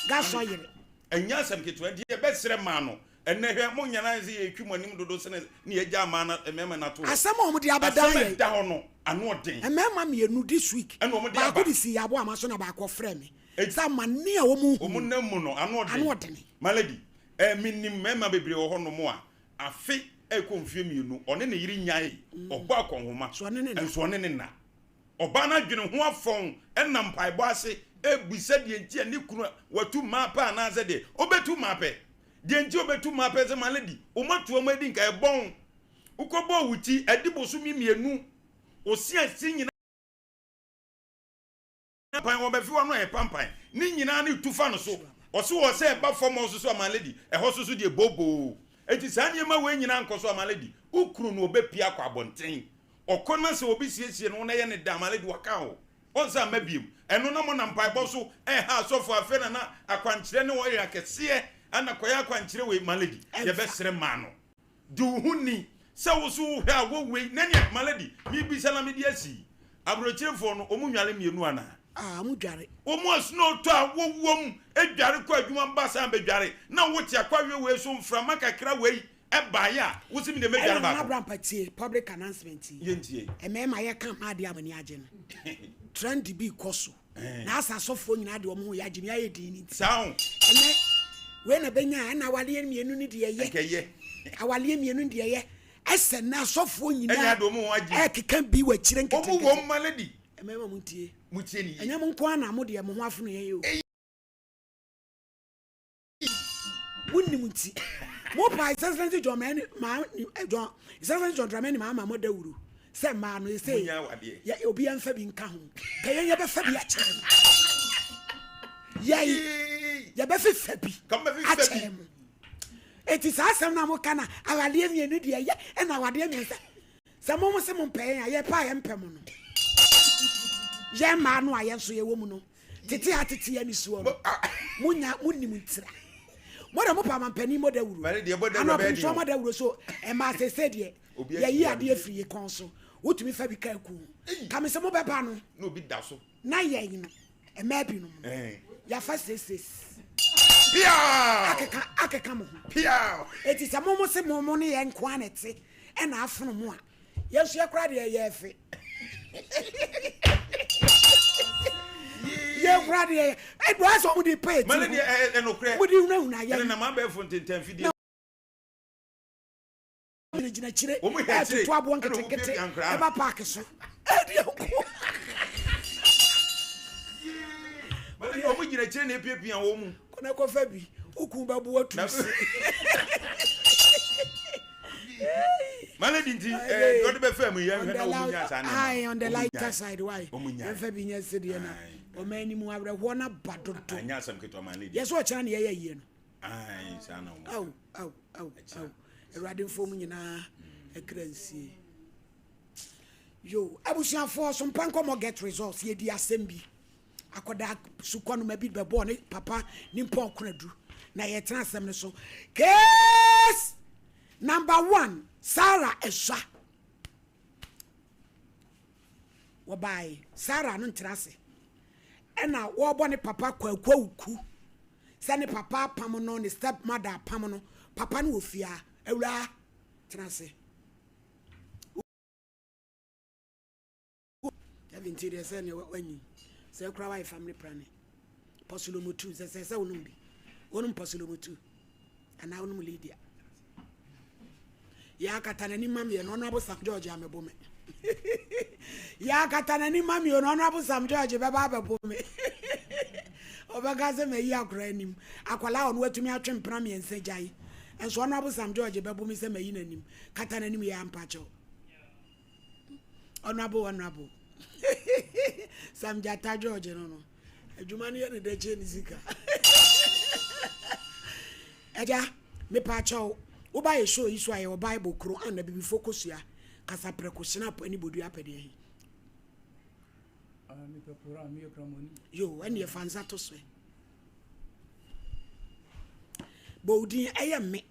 Gasɔ yere. Ɛnyɛ asɛm ketewa nti yɛbɛsrɛ maa no. Ɛnnɛ, hwɛ, mo nyɛ no ayɛ sɛ yɛretwi mo anim dodo sene ne yɛagya mmaa no, mmarima no ato hɔ. Asɛm a wɔde abɛdan Asɛm a yɛn. ɛda hɔ no, ano ɔden. Mmarima mmienu this week, Ɛna wɔde baako aba. de sii Aboama so na baako frɛɛ me Enti- sɛ amane a wɔn Wɔn hunu nam mu no, ano ɔden. ano ɔdene. My lady, eh, menim mmarima bebree wɔ hɔnom a, afe rekɔ mfeɛ mmienu, ɔne ne yere nyae, ɔbɔ akɔnhoma, So ɔne ne nna. nso ɔne ne nna. Ɔbaa no adwene ho afɔn nam mpaebɔ ase rebisa deɛ nti a ne kunu a watu mmaa pɛ anaasɛ deɛ ɔbɛtu mmaa pɛ. Deɛ nti a ɔbɛtu mmaa pɛ sɛ my lady, wo matoa mu adi nka ɛbɔn. Wokɔbɔɔ wo ti adi bosome mmienu, wo se ase nyinaa pampan, wɔbɛfe w'ano a ɛpampan, ne nyinaa ne tu fa no so. Ɔse wɔ sɛ ɛba fam hɔ nso so a my lady, ɛhɔ nso so deɛ booboo. Enti saa nneɛma wei nyinaa nkɔ so a, my lady, wo kunu no ɔbɛpue akɔ abɔnten. Ɔkɔ na sɛ obi siesie ne ho na ɛyɛ ne dɛ a, my lady, waka o. Ɔnsan mma biom. Ɛno na monam mpaebɔ so ɛreha asɔfo afei na na akwankyerɛ ne ɔyɛ akɛseɛ ɛna kɔyɛ akwankyerɛ wei my lady yɛbɛsrɛ maa no di wo ho ni sɛ wo so wohwɛ a wɔ wei na nea my lady mebisa na mede asi aburokyerefoɔ no wɔn nware mmienu anaa? Ah, wɔn dware. Wɔn a snow tɔ a wɔwom dware kɔ adwuma ba san bɛdware na wote akwaweɛ wei so mframa kakra wei Ɛbaeɛ a, wo se me deɛ mɛdware Ɛna Nana baako. Brampa tie public announcement yi. Yɛntie. Mmarima yɛka mmaa deɛ a mo ani agye no. Trend bi rekɔ so. Na asa asɔfoɔ nyinaa de wɔn ho yɛ agye me ayɛ din no nti. Saa o. Ɛnɛ wei na bɛnya a ɛna awaleɛ mmienu no deɛ ɛyɛ. Nka ɛyɛ. Awaleɛ mmienu no deɛ ɛyɛ. Ɛsɛ nnɛ asɔfoɔ Ɛnyɛ nyinaa ade wɔn ho agye. ɛrekeka bi wɔ akyire Wɔn nketenkete. wɔ mma lady. Mmarima mo ntie. Mo tie ne yie. Ɛnyɛ mo nko ara na mo deɛ mo ho afono yɛn o. Wonnim nti. Mo pa His Excellency John Mani ma eh, John His Excellency John Dramani Mahama mo dawuro sɛ mmaa no ɛsɛ yɛ obi ɛmfa bi nka ho ka yɛn yɛbɛfa bi akyerɛ mo yɛn yɛbɛfefa bi akyerɛ mo eti saa asɛm na mo ka na awadeɛ mmienu deɛ yɛ ɛna awadeɛ mmiɛnsa sɛ mo mo se mo mpɛ yɛn a yɛpɛ a yɛmpɛ mo no yɛn mmaa no a yɛn nso yɛwɔ mu no Tete a tete ani soɔ no, monya monim ntira. Mo de mo pa mampanin mo dawuro. Ana ɔpemsoɔ mo dawuro so ɛmaa sese deɛ yɛyi adeɛ firi yɛ kɔn so. Wotumi fa bi ka aku ho. Ka me sɛ mobɛba no. Na yɛn no mmaa binom no yɛafa seses. Akeka akeka mo ho. Eti sɛ mo mo se mo mo ne yɛn nko ara na ɛte ɛna afono mo a Yɛn nso yɛ koraa deɛ yɛ fe. Yɛn koraa deɛ yɛ ɛdu ayɛ sɛ wɔn de pɛ eti ho. Wɔn de hunahuna yɛn. Ɛna nam abɛɛfo ntentɛn fidie. Na gyina akyire ɛtoto aboɔ nketenkete ɛba paaki so. Ɛdi ɛko. Wɔn gyina akyire na epiapia wɔn mu. Kɔnɛ kɔfa bi okun bɛbo atu si. Malady nti eh, deɛ ɔde bɛfaa mu yi yɛnhwɛ na wɔn nyaa saa nneɛma on the lighter side why yɛmfa bi nyɛ sedeɛ na ɔma anim awerɛhoɔ no aba dodo anyɛ asɛm ketewa malady yɛ sɛ ɔkyena ne yɛyɛ yie no ae saa na wɔn aw aw aw aw awurade mfom nyinaa ɛkra nsie yo abusuafoɔ so mpa nkɔmmɔ get results yɛdi asɛm bi Akwadaa sukɔnoma bi bɛbɔɔ ne papa ne mpɔn konadu na yɛtena asɛm no so. Case number one, Sarah Esua. Wɔbae, Sarah no ntra ase. Ɛna wɔrebɔ ne papa Kwaku Awuku sɛ ne papa apam no, ne step mother apam no. Papa no wɔ fie a, awuraa tena ase. Kevin ti deɛ sɛ ne wanyi sɛ kora wayɛ family planning pɔsolomotu sɛ sɛ sɛ wonom bi wonom pɔsolomotu anaa wonom Lydia yɛ akata n'ani ma mmienu ɔno Sam George amɛbo me yɛ akata n'ani ma mmienu ɔno Sam George bɛba abɛbo me ɔbɛka sɛ mayi akora anim akwadaa ɔno watumi atwe mpena mmiɛnsa gyae nso ɔno Sam George bɛbo me sɛ mayi n'anim kata n'anim yɛ ampakyɛw Honourable honourable Sam Gyata George no no adwuma no yɛ ne dɛ kyɛ ne sika ɛgya mepaakyɛw woba yɛ show yi so a yɛwɔ bible koro ana bibifo kosua kasa prɛko snap ne bodua apɛdeɛ he ah, mepɛ Koran, meyɛ Kramoni. Yo, ɛne ɛfa nsa to so ɛ. Bɔ wo din ɛyɛ me.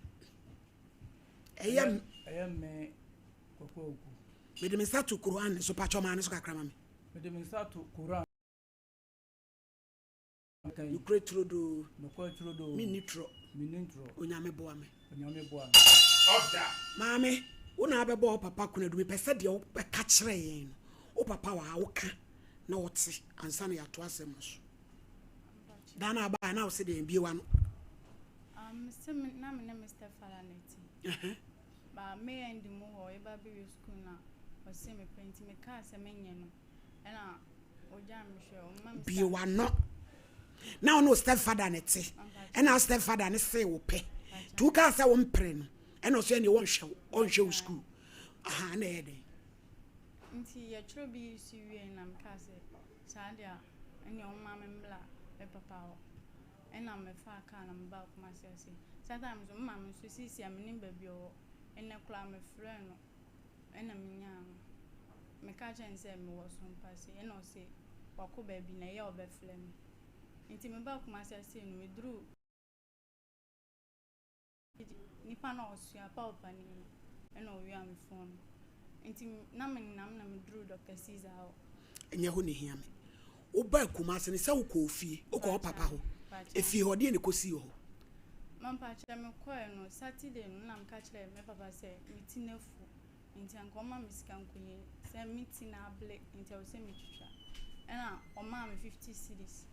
Ɛyɛ ɛyɛ me Kwaku Awuku. Mede me nsa to Quran so pakyɛ ɔmaa no so kakra ma me. Mede me nsa to Quran. Nokorɛ turodoo. Nokorɛ turodoo. Menni torɔ. Menni ntorɔ. Onyame boa me. Onyame boa me. Ɔda. Maame, wo na abɛbɔ wo papa konadu. Mepɛ sɛ deɛ wobɛka kyerɛ yɛn no, wo papa wɔ ha, woka na ɔte ansa na yɛato asɛm no so. Da no abaeɛ na wo se deɛn? Bue w'ano. Um, sɛ me na me ne me stepfather na ɛte. Ba me end mu hɔ yɛba bɛwie sukuu na ɔse mepɛ nti mekaa sɛ menyɛ no ɛna ɔgyaa me hwɛ ɔma me Bue w'ano. Na wo ne wo stepfather na ɛte. Ɛna wo stepfather no see wo pɛ. Nti wo kaa sɛ wo mpere no. Ɛna ɔsɛ ɛneɛ wɔnhwɛ wo, ɔnhwɛ wo sukuu. Aha, ɛna ɛyɛ dɛn? Nti yɛtwerɛ BEC wie na mekaa sɛ saa deɛ a ɛneɛ ɔmma me mmra me papa hɔ. Ɛna mefaa kaa na mebaa Kumasi ase. Saa time nso me maame nso seesei a mennim baabi a ɔwɔ. Ɛnnɛ koraa mefrɛɛ no ɛna menyaa no. Meka kyerɛɛ no sɛ mewɔ Sompase ɛna ɔse wakɔ baabi na ɛyɛ a ɔbɛfrɛ me. Nti mebaa Kumasi ha sei no meduruu. Nipa no a ɔsoa paw panin no ɛna ɔwia me phone no. Nti na me nenam na me duruu Doctor Caesar hɔ. Ɛnyɛ hɔ na ehia me. Wo baa Kumasi no sɛ wo kɔɔ fie, wo kɔɔ wo papa hɔ. Efie hɔ deɛ na ɛkɔsii wɔ hɔ? Mampakyɛ me kɔɛ no Saturday no na me ka kyerɛɛ me papa sɛ me ti no afu nti anka ɔma me sika nkɔyɛ sɛ me ti no able nti ɛwɔ sɛ me twitwa ɛna ɔmaa me 50 cedis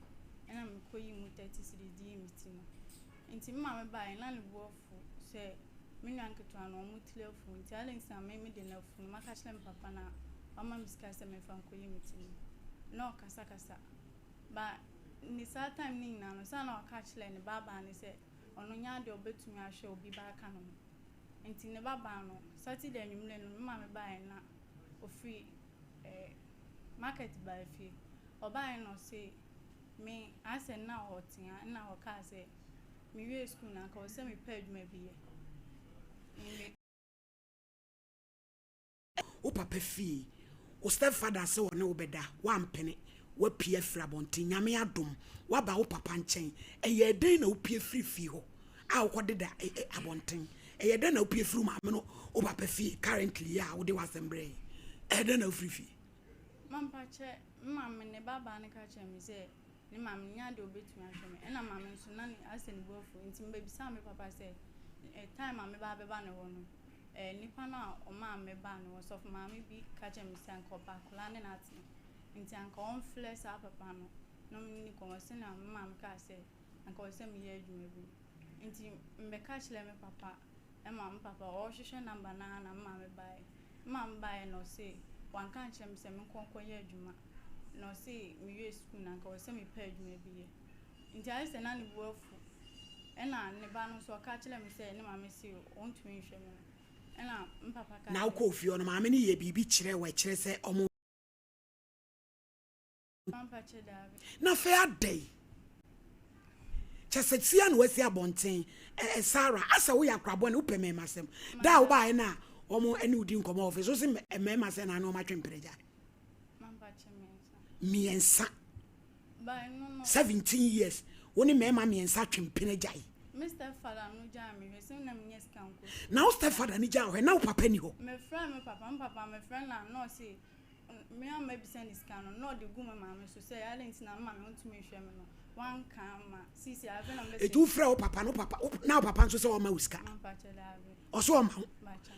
ɛna me kɔ yii mu 30 cedis de yii me ti no. Nti me maame baeɛ na ne bo afu sɛ me nua nketewa no wɔn tiri afu nti adɛn nti na me me de no afu no maka kyerɛ me papa na wama me sika sɛ memfa nkɔyi me ti no na ɔkasakasa ba ne saa time no nyinaa no saa na ɔka kyerɛ ne baabaa no sɛ ɔno nyɛ adeɛ ɔbɛtumi ahwɛ obi ba aka ne ho nti ne babaa no Saturday anwummerɛ no me maame baeɛ na ɔfiri eh, market baa fie ɔbaeɛ na ɔse Me asɛ nna ɔtsea nna ɔkaa sɛ mewie skuul no anka ɔwɔ sɛ mepɛ adwuma bi yɛ. Me. Wo papa fie, wo step father sɛ ɔne wo bɛda, woampene, woapue afiri abɔnten, Nyame adom, woaba wo papa nkyɛn, ɛyɛɛ dɛn na wopue firi fie hɔ a wokɔdeda abɔnten? Ɛyɛɛ dɛn na wopue firi wo maame ne wo papa fie currently yi a wode w'asɛm brɛɛ yi? Ɛyɛɛ dɛn na wofiri fie? Mampakyɛ, me maame ne ba baa no ka kyerɛɛ me sɛ ne maame nyɛ adeɛ a ɔbɛtumi ahwɛ me. Ɛna maame nso na ne asɛ ne bo afu nti mebisaa me papa sɛ eh, time a meba abɛba ne hɔ no, eh, nipa no a ɔmaa mebaa ne hɔ, sɔfo maame bi ka kyerɛɛ me sɛ anka ɔpɛ akwadaa ne no atena nti anka ɔmfrɛ saa papa no na ɔne no nkɔmmɔ. Sɛnea me maame kaa sɛ anka ɔwɔ sɛ meyɛ adwuma bi no. Nti mebɛka kyerɛɛ me papa ma me papa ɔrehwehwɛ number no ara na me maame baeɛ. Me maame baeɛ na ɔse wanka ankyerɛ me sɛ menkɔ nkɔyɛ adwuma. Na ɔse mewie sukuu no anka ɛwɔ sɛ mepɛ adwuma bi yɛ. Nti ayɛ sɛ na ne bo afu. Ɛna ne ba no nso ɔka kyerɛɛ me sɛ ne maame se ɔntumi nhwɛ me no. Ɛna me papa ka Na sɛ. wokɔɔ fie hɔ no, maame no yɛɛ biribi kyerɛɛ wo a ɛkyerɛ sɛ ɔmo. Na afei adɛn? Kyɛ sɛ sia na wasi abɔnten. Ɛ Sarah, asɛ woyɛ akora bɔne, wopɛ mmarima asɛm. Da a wobaeɛ no a wɔn ne wo di nkɔmmɔ wɔ office, wo se mmarima sɛ na ne wɔn atwe mpena gyae. Mmiɛnsa. 17 years, wo ne mmarima mmiɛnsa atwe mpena gyae. Me stepfather no gyaa me hwɛ sɛ na menya sika nko. Na wo stepfather no gyaa hwɛ na wo papa ni hɔ. Mefrɛ me papa, me papa mefrɛ no a na ɔse Me a mabisa no sika no, na ɔde gu me maame so sɛ adɛn nti na me maame ntumi nhwɛ me no, wanka amma. Seesei afei na mebɛsɛ. Eti wofrɛ wo papa no, papa, na wo papa nso sɛ ɔmma wo sika? Mampakyɛ daabi. Ɔso ɔmma wo?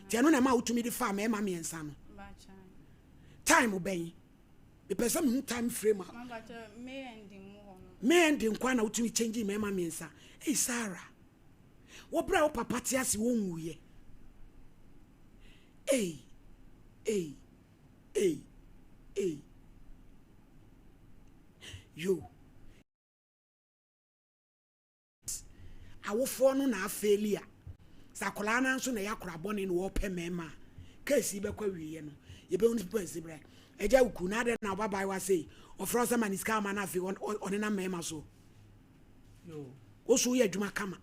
Nti ɛno na ɛma wotumi de faa mmarima mmiɛnsa no? Time bɛn? Mepɛ sɛ mehu time frame a. Mampakyɛ May ending mu hɔ no. May ending nkoa na wotumi change mmarima mmiɛnsa? Ei Sarah, wɔ berɛ a wo papa te ase wonwuiɛ. Ei, ei. Ei ei yo. Awofoɔ no na afeeli a, sɛ akwadaa no ara nso na ɛyɛ akwadaa bɔne na ɔrepɛ mmarima a, case yi bɛkɔ awieɛ no, yɛbɛhunu sɛ pɛnsi berɛ. Agya wo ku na adɛn na wo babaayewa sei, ɔfrɛ wo sɛ ma ne sika ama no afei ɔnenam mmarima soɔ. Wo so woyɛ adwuma kama.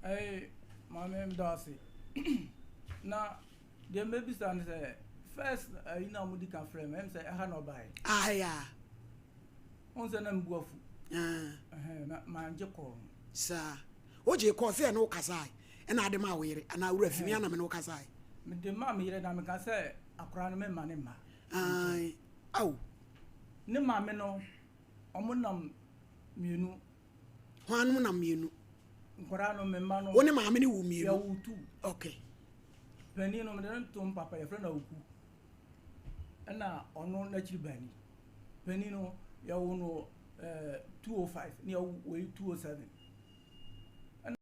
Ɛɛ maame meda ase na Deɛ mɛbisa ne sɛ, first ayi no a modi kan frɛ me, ɛm sɛ ɛha na ɔbaeɛ. Ah, ya. Wohu sɛ na me bo afu. Ah. Ɛhɛn, na mangye kɔɔ no. Saa. Wogyee kɔɔ sɛ ɛne wo kasae, ɛna ade maa wo yere, anaa wura fi me ana me ne wo kasae? Mede maa me yere na meka sɛ akwadaa no memma ne mma. Ae, ao. Ne maame no, wɔn nam mmienu. Hwannom nam mmienu? Nkwadaa no, me mma no. Wo ne maame no wo mmienu? Yɛwo tu. Okay. Panin no, mede no too me papa, yɛfrɛ no Awuku. Ɛna ɔno n'akyiri baa ni. Panin no, yɛwo no eh, 205, ne yɛwo wei 207. Ɛna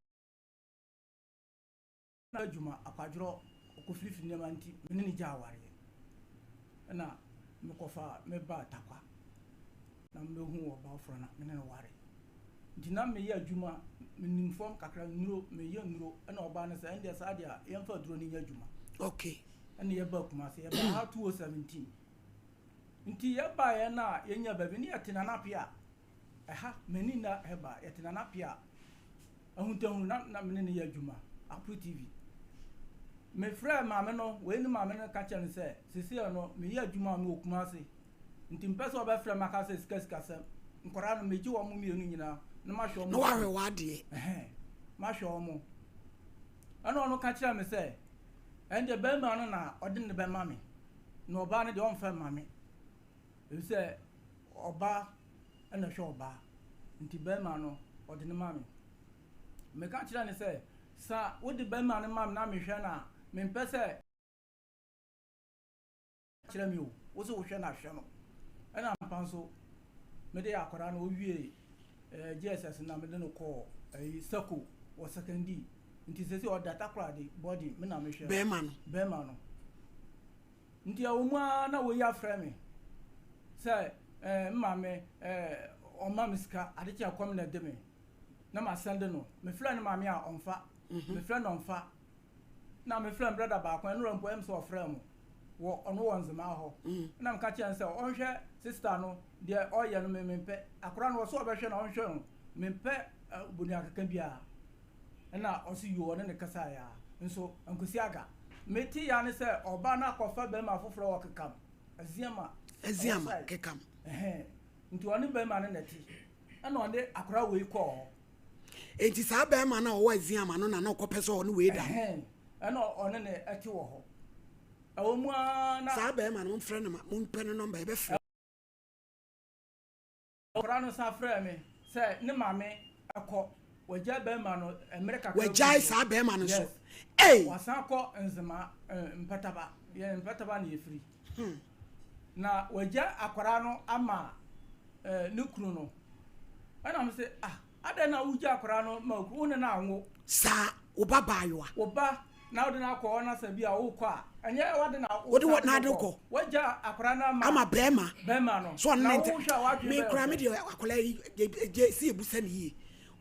adwuma akwadworɔ ɔkɔfirifiri nneɛma nti, me ne no gyaa awareɛ. Ɛna mekɔfa me baa Tarkwa na mebɛhu ɔbaa foforɔ na me ne no ware. Nti na meyɛ adwuma, menim fam kakra, nnuro, meyɛ nnuro, ɛna ɔbaa no sɛ ɛndeɛ saa deɛ a yɛmfa aduro no nyɛ adwuma. Okay. Ɛna yɛbaa Kumasi, yɛbaa ha 2017. Nti yɛbaeɛ no a yɛnya baabi ne yɛte Nana Appiah, ɛha, m'ani nna Herbal, yɛte Nana Appiah. Ahuntahunu na na me ne no yɛ adwuma, Apple TV. Mefrɛɛ maame no, wei ne maame no ka kyerɛɛ no sɛ, seesei no meyɛ adwuma a mewɔ Kumasi, nti mepɛ sɛ ɔbɛfrɛ me aka sɛ sika sikasɛm. Nkwadaa no megye wɔn mmienu nyinaa na mahwɛ wɔn. Na wahwɛ w'adeɛ. Ɛhɛn, mahwɛ wɔn. Ɛna ɔno ka kyerɛɛ me sɛ, ɛnde barima no na ɔde ne bɛma me, na ɔbaa no deɛ ɔmfa mma me. Efisɛ ɔbaa na ɛhwɛ ɔbaa, nti barima no, ɔde no ma me. Meka kyerɛɛ no sɛ, Sa wode barima no ma me na mehwɛ no a, mempɛ sɛ. Kyerɛ me o, wo se wohwɛ no a, hwɛ no. Ɛna ampa nso, mede akwadaa no, ɔwiee eh, JSS na mede no kɔɔ eh, Sako wɔ Sekondii. Nti seesei ɔda Takoradi boarding, me na mehwɛ no. Barima no. Barima no. Nti ɛwɔ mu ara na wei afrɛ me sɛ eh, me maame eh, ɔmma me sika, ade kye a kɔm na ɛde me na masɛnde no. Mefrɛ ne maame a ɔmfa, mefrɛ no ɔmfa. Na mefrɛ me brada baako, ɛnora mpo ɛm sɛ ɔfrɛɛ mo wɔ ɔno wɔ Nzemaa hɔ. Ɛna meka kyerɛɛ no sɛ ɔnhwɛ sista no deɛ ɔyɛ no me mempɛ. Akwadaa no ɔsɛ ɔbɛhwɛ no ɔnhwɛ no, mempɛ eh, boniakeka biara. Ɛna ɔse yoo ɔne no kasaeɛ a nso Nkosi Aga mete ya ne sɛ ɔbaa no akɔfa bɛrima foforɔ wɔ Kekam Aziama Aziama Kekam ɛhɛn nti ɔne bɛrima no na ɛte ɛna ɔne akora wei kɔɔ hɔ. Enti saa bɛrima no a ɔwɔ Aziama no na na ɔkɔpɛ sɛ ɔne wei da no. Ɛhɛn ɛna ɔne no ɛte wɔ hɔ ɛwɔ mu ara na. Saa bɛrima no momfrɛ no ma mompɛ no nɔmba yɛbɛfrɛ. Akwadaa no san frɛɛ me sɛ ne maame kɔ, wagyae barima no mmerɛ kakra gu Wagyae so. saa barima no nso? Yes. Ei! Wasan kɔ Nzema, eh, Mpataba. Yɛn Mpataba na yɛfiri. Na wagya akwadaa no ama eh, ne kunu no. Ɛna me se, ah, adɛn na wogya akwadaa no ma okunu, wo ne no anwo? Saa, wo ba baayewa. Wo ba na wode no akɔ hɔ na sɛ bi a wokɔ a, ɛnyɛ w'ade na Wode wosan na de ade no kɔ. kɔ. Wagya akwadaa no ama Ama bɛrima. bɛrima no. So ɔno Na ne nte. wohwɛ a w'adwene Me bɛyɛ koraa me sɛ. deɛ akwadaa yi gye gye sɛ yɛbusa no yie.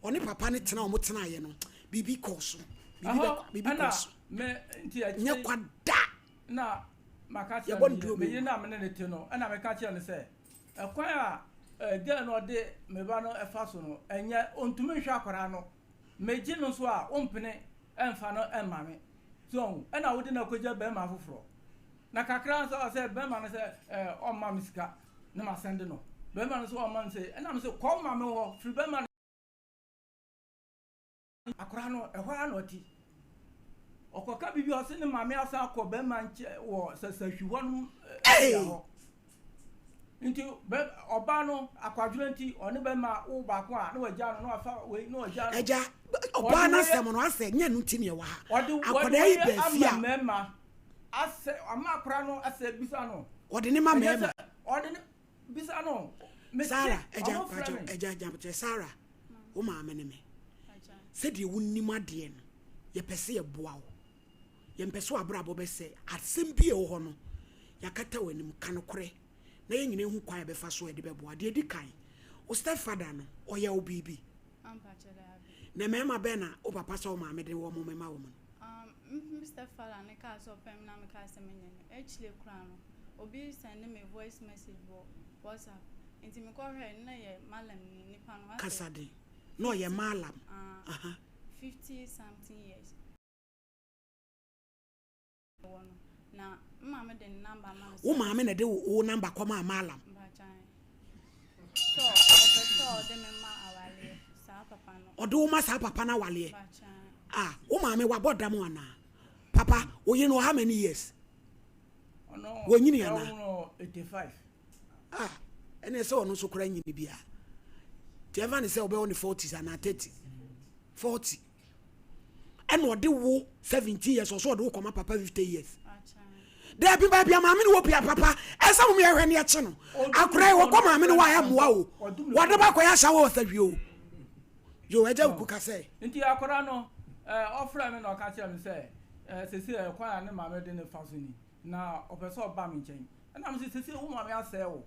Ɔne papa no tena a wɔn tenaeɛ no, biribi kɔɔ so. Biribi Ɛhɔ bɛ biribi ɛna kɔɔ so. me nti akyire Nyɛ yi kwa da. na maka kyerɛ Yɛbɔ me no yere duro me mu. yere no a me ne no te no ɛna meka kyerɛ no sɛ ɛkwan a eh, girl no ɔde me ba no ɛfa so no ɛnyɛ ɔntumi nhwɛ akwadaa no megye no nso a wompene ɛmfa no ɛmma me. So wahu? Ɛna wode no akɔgya barima foforɔ. Na kakra nso ɔsɛ barima no sɛ ɛɛ ɔmma me sika na masɛnde no. Barima no nso ɔmma me sɛ ɛna me sɛ kɔ wo maame hɔ firi barima no akora no ɛhɔ ara na ɔte. Ɔkɔka biribi a ɔse ne maame asan akɔ barima nkyɛn wɔ sasahwi hɔ nom area hɔ. Nti bɛ ɔbaa no akwadworɔ nti ɔne bɛma wo baako a na wagya no na wafa wei na wagya no. Agya ɔbaa no asɛm no asɛ nyɛ no nti na ɛwɔ ha. Ɔde Akwadaa yi wɔde baa fie ama a. mmarima asɛ ama akwadaa no asɛ bisa no. Ɔde ne ma Ɛnyɛ mmarima. sɛ ɔde ne bisa no. Mete Sarah agya ɔmo frɛ mpakyɛw me. agya agya mpakyɛw Sarah wo maame ne me sɛdeɛ wonim adeɛ no yɛpɛ sɛ yɛboa wo. Yɛmpɛ sɛ w'abrabɔ bɛsɛe. Asɛm bi a ɛwɔ hɔ no, yɛakata w'anim. Ka nokorɛ na yɛn nyinaa nhu kwan a yɛbɛfa so a yɛde bɛboa. Deɛ ɛdi kan, wo stepfather no, ɔyɛ wo biribi? Na mmarima bɛn na wo papa sɛ wo maame de wɔn mema wɔn no? Um, me stepfather ne kaa sɛ ɔpɛ me na mekaa sɛ menyɛ no. Akyire koraa no, obi sɛnde me voice message wɔ WhatsApp. Nti mekɔhwɛɛ no na ɛyɛ Mallam ni, nipa no asɛ. Kasa den. Na ɔyɛ Mallam. Ah, Aha. 50 something years. Wo maame na ɛde wo namba kɔmaa Mallam. Ɔde wo ma saa papa no awaleɛ. Ah, wo maame wabɔ dam anaa? Papa, wo yere no how many years? Wɔnyini anaa? Ah, ɛne sɛ ɔno nso koraa nyini biara. Nti ɛmfa ne sɛ ɔbɛwɔ ne 40s anaa 30. 40. ɛna ɔde wo 17 years ɔsɛ ɔde wo kɔma papa 50 years daabi baabi a maame no wɔ bia papa ɛsɛ mo yɛhwɛ ne ɛkye no akora yi wɔkɔ maame no wɔ a ɛmmoa o wɔde ba kɔyɛ ahyɛ wɔ ɔsɛ hwie o yo ɛgya woku ka sɛ nti akora no ɔfrɛ me na ɔka kyerɛ me sɛ sese ɛkwan a ne maame de ne fa so ni na ɔpɛ sɛ ɔba me nkyɛn ɛna me sɛ sese wo maame asɛe wo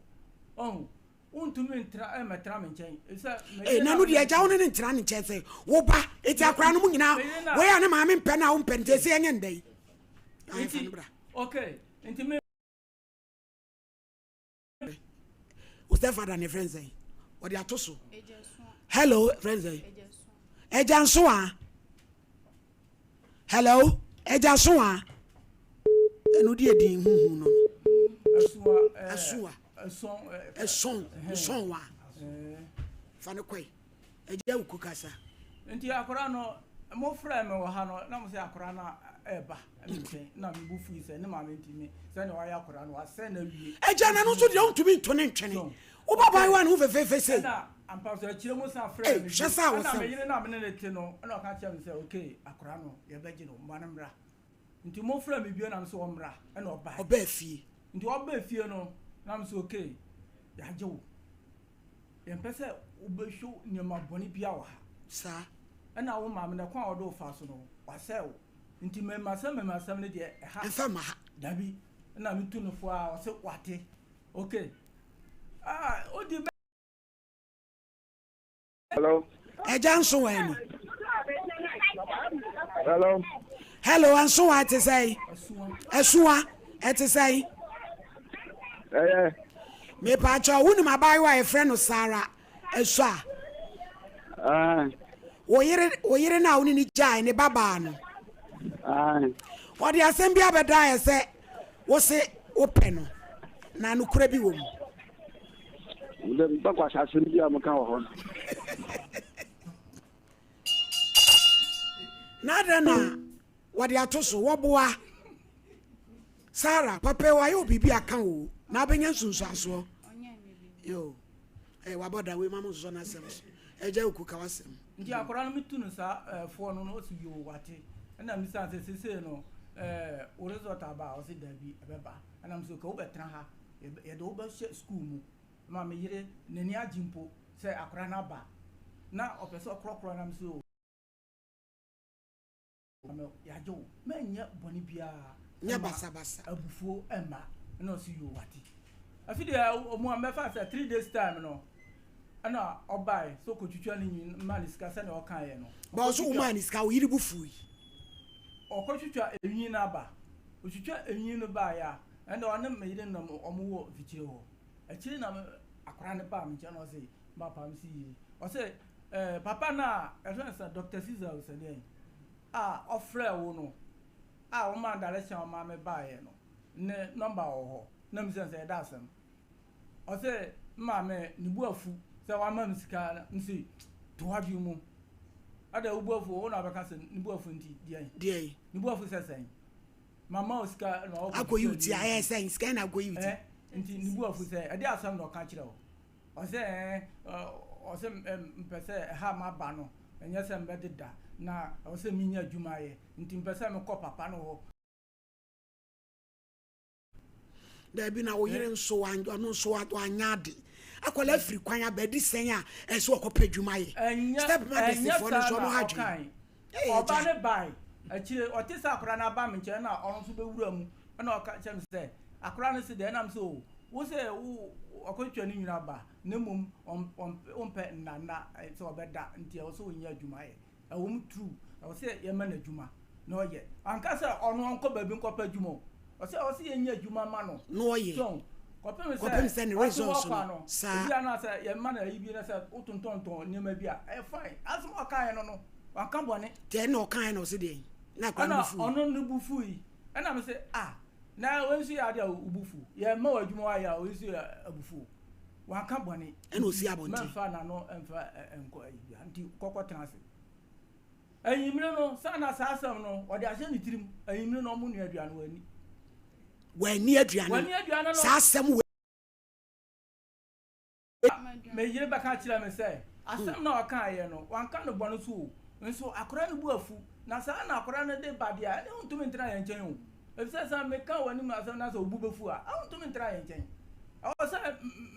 ɔho Wontumi ntra mmɛtra me nkyɛn, efisɛ me Ee, yere na na ɛno me deɛ ne agya wo ne no ntra ne nkyɛn sɛ wo ba. Eti akwadaa no mu nyinaa, Me yere na. wei a ne maame mpɛ no a wompɛ no, nti ɛsɛ yɛnyɛ no dɛn? Ae, fa Nti, no bra. okay, nti me. Wo stepfather ne frɛ no sɛn? Wɔde ato so. Hello, frɛ no sɛn? Agya Nsoa. Hello, Agya Soa. Ɛno deɛ din huhu no. Asoa. Ɛsɔn, nsɔn wa. Fa no kɔe. Agya Wuku kasa. Nti akora no, mo frɛ me wɔ ha no, na mo sɛ akora no ɛba me nkyɛn, na me bo fui sɛ ne maame nti me, sɛnea wayɛ akora no, wasɛe no awie. Agya na no nso deɛ wontumi nto ne ntwene. Wo ba baayewa ne ho fɛfɛɛfɛ sei. Ɛna ampa so akyire mo san frɛɛ me bio. Hwɛ sɛ awɔsɛm. Ɛna me yere no a me ne no te no, ɛna ɔka kyerɛɛ me sɛ okay, akora no yɛbɛgye no, ma no mmra. Nti mo frɛɛ me bio na me sɛ ɔmmra, ɛna ɔbae. Ɔbaa fie. Nti ɔbaa fie no, na me sɛ okay, yɛagye wo. Yɛmpɛ sɛ wobɛhwɛ nneɛma bɔne biara wɔ ha. Saa. Ɛna wo maame no, ɛkwan a ɔde wo faa so no, wasɛe wo. Nti mɛmasɛm mɛmasɛm no deɛ ɛha. Ɛmfa mma ha. Dabi. Ɛna metu no fo ara, ɔse wate. Okay. Ah, odi bɛ. Hello. Ẹja nso wa ni. Hello. Hello, nso wa te sɛ. Ɛsoa ɛte sɛ. Ɛyɛ. Mepaakyɛ wo nim abaayewa a yɛfrɛ no Sara Ɛsɔ a. Wo yere wo yere no a wo ne ne gyae ne babaa no. Wɔde asɛm bi abɛda ayɛ sɛ wo se wopɛ no na nokorɛ bi wɔ mu. Bɛkɔ asase no bi a moka wɔ hɔ no. Na adɛn na wɔde ato so wɔboa Sarah papa yi wayɛ wo biribi aka wo na abɛnya nsunsuansoɔ yo eh, wabɔ da wei ma mo nsosɔ n'asɛm so ɛgya oku ka w'asɛm. Nti akwadaa no metu no saa eh, foɔ no no ɔsi yoo wate ɛna misa sɛ sesei no eh, wo result aba a ɔsi daabi ɛbɛba ɛna mesɛ okay wobɛtena ha yɛde wobɛhyɛ school mu ma me yere n'ani agye mpo sɛ akwadaa no aba na ɔpɛ sɛ ɔkorɔkorɔ na mesɛ o Maame yagye wo mɛnyɛ bɔne biara nyɛ basabasa abufuo ɛmma ɛna ɔsi yoo wate afi deɛ ɔmo a mɛfa sɛ 3 days time no ɛna ɔbae sɛ ɔkɔtwitwa ne nwi ma ne sika sɛnea ɔkaeɛ no. Bɔ ɔso wo maa ne sika wo yere bo fui. Ɔkɔtwitwa enwi no aba ɔtwitwa enwi no baeɛ a ɛnna ɔne me yere nam ɔmo wɔ mfikyire hɔ akyire na akwadaa no baa me nkyɛn na ɔse papa me si yie ɔse ɛɛ papa no a ɛfrɛ no sɛ Dr. Caesar sɛ deɛn a ɔfrɛɛ wo no a ɔmaa direction a ɔmaa me baeɛ no ne number wɔ hɔ na mebisa no sɛ ɛda asɛm ɔse maame ne bu afu sɛ wama me sika mese to w'adwene mu ada wo bu afu wo na wabɛka sɛ ne bu afu nti deɛn deɛn ne bu afu sɛ sɛn mama wo sika na ɔkɔ akɔyi wo ti ayɛ sɛn sika na akɔyi wo ti nti ne bu afu sɛ ɛde asɛm na ɔka kyerɛ wo Ɔsɛ ɛɛ ɔsɛ mpɛ sɛ ɛha maba no ɛnyɛ sɛ mbɛdeda na ɛwɔ sɛ menya adwuma yɛ nti mpɛ sɛ mekɔ papa no hɔ. Dabi na wo yere nso ɔno nso wanyɛ ade. Akwadaa firi kwan aba adi sɛn a ɛsɛ ɔkɔpɛ adwuma yɛ. Step mothers foɔ no nso ɔmo ha adwene. Ɔba ne bae akyire ɔte sɛ akwadaa no aba me nkyɛn na ɔno nso bɛwura mu ɛna ɔka kyerɛ me sɛ akwadaa no se deɛ ɛnam sɛ o wo sɛ wo ɔkɔtwa ne nwunu aba na mmom ɔmpɛ nnanna sɛ ɔbɛda nti ɛwɔ sɛ ɔnya adwuma yɛ ɛwɔ mu true ɛwɔ sɛ yɛma no adwuma na ɔyɛ anka sɛ ɔno ɔnkɔ baabi nkɔpɛ adwuma o ɔsɛ ɔwɔ sɛ yɛnya adwuma ma no na ɔyɛ so kɔpem kɔpem sɛ ne results no saa ebi ana sɛ yɛma no ayi bi na sɛ wotontɔntɔn nneɛma bi a ɛyɛ fine asɛm a ɔkaeɛ no no wanka bɔne tɛ na ɔkaeɛ na ɔsɛ deɛ na akora no bu fui ɔno ne bu fui ɛna me sɛ ah na wei nso yɛ adeɛ a wo bu fu yɛma wɔ adwuma wayɛ a wei nso yɛ abufuo wanka bɔne ɛna ɔsi abɔnten mɛmfa n'ano mfa nkɔ ayi bia nti kɔkɔ tena ase anyimire no saa na saa asɛm no ɔde ahyɛ ne tirim anyimire no ɔmo nua aduane wɔ ani w'ani aduane no saa asɛm wɔ me yere bɛka kyerɛ me sɛ asɛm na ɔkaeɛ no wanka no bɔne so o nso akora no bu afu na saa na akora no de ba deɛ a ɛne wontumi ntena yɛn nkyɛn o ɛfisɛ sɛ meka w'anim asɛm na sɛ obu bɛfu a wontumi ntena yɛn nkyɛn ɛwɔ sɛ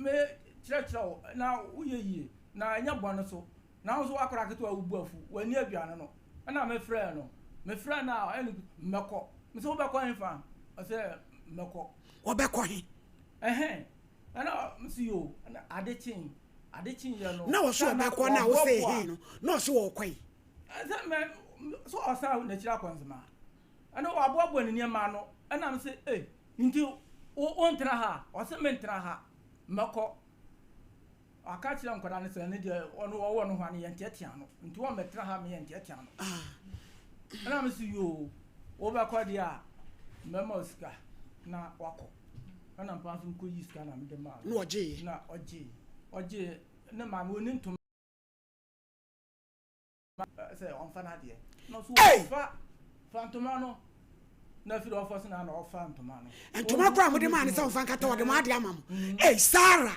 mekyerɛkyerɛ wo na woyɛ yie na ɛnyɛ bɔne so na wo nso woakora ketewa wobu afu w'ani aduane no ɛna mefrɛɛ no mefrɛɛ no a ɛne mɛkɔ mesɛ wobɛkɔ hefa ɔsɛ mɛkɔ wɔbɛkɔ he ɛhɛn ɛna mesi yo ɛna ade kyen ade kyen yɛ no na ɔso ɔbɛkɔ na wosɛ he no na ɔso wɔkɔ yi ɛsɛ mɛ so ɔsan n'akyiri akɔ nsema ɛna waboaboa ne nneɛma ano ɛna mo sɛ ee nti wo wo ntena ha ɔsɛ me ntena ha mɛkɔ. Ɔka kyerɛ nkwadaa no sɛ ɛno deɛ ɔno ɔwɔ no hɔ no yɛnteatea no nti wɔmmɛtena ha ma yɛnteatea no. Ɛna me so yoo wobɛkɔ deɛ a mɛma wo sika na wakɔ. Ɛna mpa nso mekɔyi sika na mede maa no. Na ɔgyeeɛ. Na ɔgyee ɔgyee ne maame ɔni ntoma. sɛ ɔmfa n'adeɛ na ɔso ɔfa fa ntoma no na afiri ɔfa so na na ɔfa ntoma no ntoma koraa mode maa ne sɛ ɔmfa nkata ɔde mo adeɛ ama mo mm. ei Sara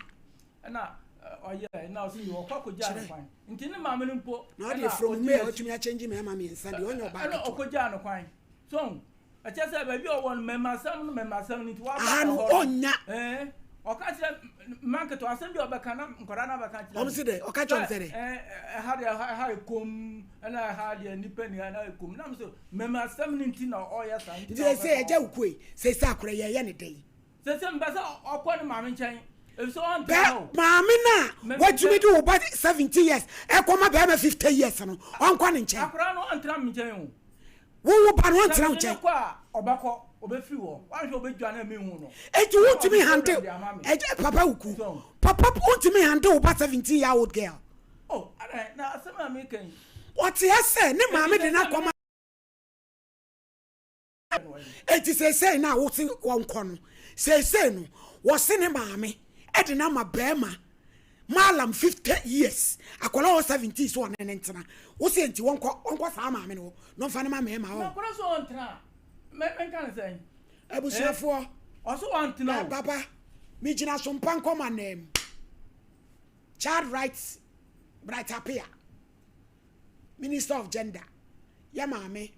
ɛna ɔyɛ ɛna ɔso yi ɔkɔ akɔgyaa no kwan nti ne maame no mpo na ɔde efuro mu mɛ ɔtumi akyɛngye mɛɛma mmiɛnsa deɛ ɔnyɛ ɔbaa ketewa ɛna ɔkɔgyaa no kwan so Ɛkyerɛ sɛ baabi a ɔwɔ no mmɛmasɛm no mmɛmasɛm no nti waba Aha no ɛhɔ no. ɔnnya. Ɛɛ ɔka kyerɛ mma nketewa asɛm bi a ɔbɛka na nkwadaa no abɛka kyerɛ Wɔn no se dɛ ɔka kyerɛ wɔn sɛ dɛ. Ɛɛ ɛha deɛ ɛha ɛha yɛ komm ɛna ɛha deɛ nnipa nni ha ɛna yɛ komm nam so mmɛmasɛm no nti na ɔyɛ saa nti Nti na seesei ɔbɛka agya wo kue seesei akora yi yɛyɛ ne dɛn? Seesei mepɛ sɛ ɔkɔ ne maame nkyɛn efisɛ ɔntra Bɛ hɔ o. maame no a Me watumi nkyɛn. de wo ba 70 years ɛkɔma bɛrima 50 years no ɔnkɔ ne nkyɛn. Akwadaa no ɔntra me nkyɛn o. Wo wo ba no Sɛ ɔntena wo mede no nkyɛn. kɔ a, ɔbɛkɔ, ɔbɛfiri hɔ. Woanhwɛ a ɔbɛdwane a menhu no. Enti Na wontumi ɔde handle program de ama me. ɛgye papa wuku So. papa wontumi handle wo ba 17 year old girl. Oh, adɛn, na asɛm a meka yi. Ɔte ha sɛ ne Enti maame de sɛ no sɛ akɔma. mene no ɛ. Enti seesei no a wose wɔnkɔ no, seesei no wɔse ne maame de no ama barima Mallam 50 years akwadaa ɔwɔ 17 so ɔne no ntena wo se enti wɔnkɔ wɔnkɔ saa maame no hɔ na ɔmfa no ma mmarima Na hɔ. akwadaa so ɔntena a, mɛ menka no sɛn? Eh, Abusuafoɔ, ɔso ɔntena o. papa, megyina so mpa nkɔ m'ananmu. Child rights Bright Appiah, Minister of Gender, yɛ maame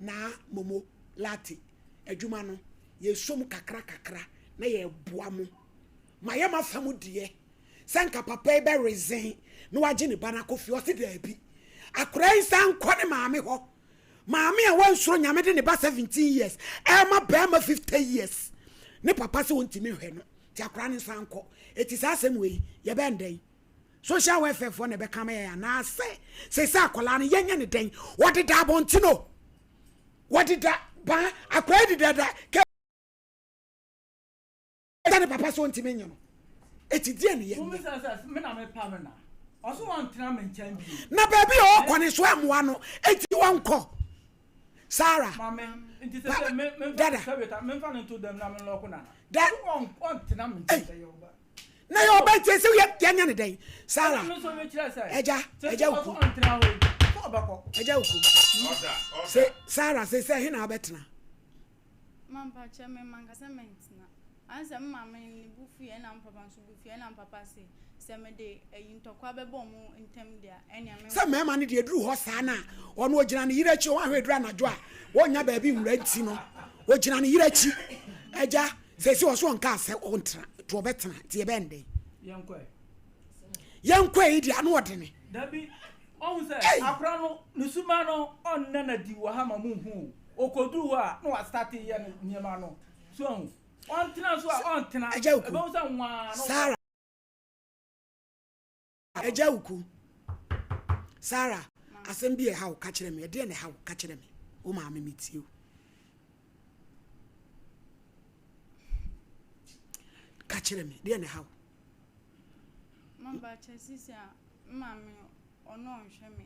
Naa Momo Lartey, adwuma no yɛsɔ mu kakra kakra na yɛboa mo. Mayɛ m'afa mu deɛ sɛ nka papa yi bɛ reason na wagye ne ba no akɔ fie, ɔse daabi. Akwadaa yi nsan nkɔ ne maame hɔ. Maame a wansuro Nyame de ne ba 17 years ɛrema barima 50 years. Ne papa sɛ ɔntumi nhwɛ no nti akwadaa no nsan nkɔ. Eti saa asɛm wei yɛbɛn dɛn? Social welfare foɔ na ɛbɛka ama yɛn anaasɛ seesei akwadaa no yɛnyɛ ne dɛn? Wɔdeda abɔnten o, wɔdeda ban akwadaa yi dedada kɛ sɛ ne papa sɛ ɔntumi nye no eti deɛ ne yɛnyɛ. Womisa sɛ me na mepa me na ɔso wɔntena me nkyɛn bio. Na baabi a ɔkɔ ne so ɛmoa no eti ɔnkɔ. Sarah. Maame nti sɛ sɛ me me Dada. sɛ weta memfa no nto dɛm na me nlɔko nana. Da. Ɔso ɔntena me nkyɛn bɛyɛ ɔba. Na yɛ ɔba nti sɛ yɛ yɛnyɛ ne dɛn. Sarah. Ɛgya ɛgya oku. Ɛgya oku. Sɛ Sarah sɛ sɛ he na abɛtena. Mampakyɛ me mankasa mɛntena. Ansa me maame ne bo fui ɛna me papa nso bo fui ɛna me papa se sɛ mede ayi ntɔkwa bɛbɔ ɔmo ntɛm deɛ a ɛnea me. Sɛ mmarima no deɛ ɛduru hɔ saa no a ɔno ɔgyina ne yere akyi ɔwɔ ahwɛ ɛduru anadwo a wɔnnya baabi nwura nti no ɔgyina ne yere akyi agya sɛsi ɔso ɔnkaa sɛ ɔntena nti ɔbɛtena nti yɛbɛn dɛn yɛnkɔ yi deɛ ano ɔdene. Dabi ɔhu sɛ akora no ne suma no ɔnna na di wɔ ha ma mu hu o okoduru hɔ a na wastate yɛ ne nneɛma no so ahu ɔntena nso a ɔntena Agya Uku ɛbɛhu sɛ nwaa no Sarah Agya Uku Sarah asɛm bi ɛha wo ka kyerɛ me ɛdeɛ na ɛha wo ka kyerɛ me wo maame metie wo ka kyerɛ me deɛ na ɛha wo Mamba kyɛ sisi a maame Ɔno ɔnhwɛ me.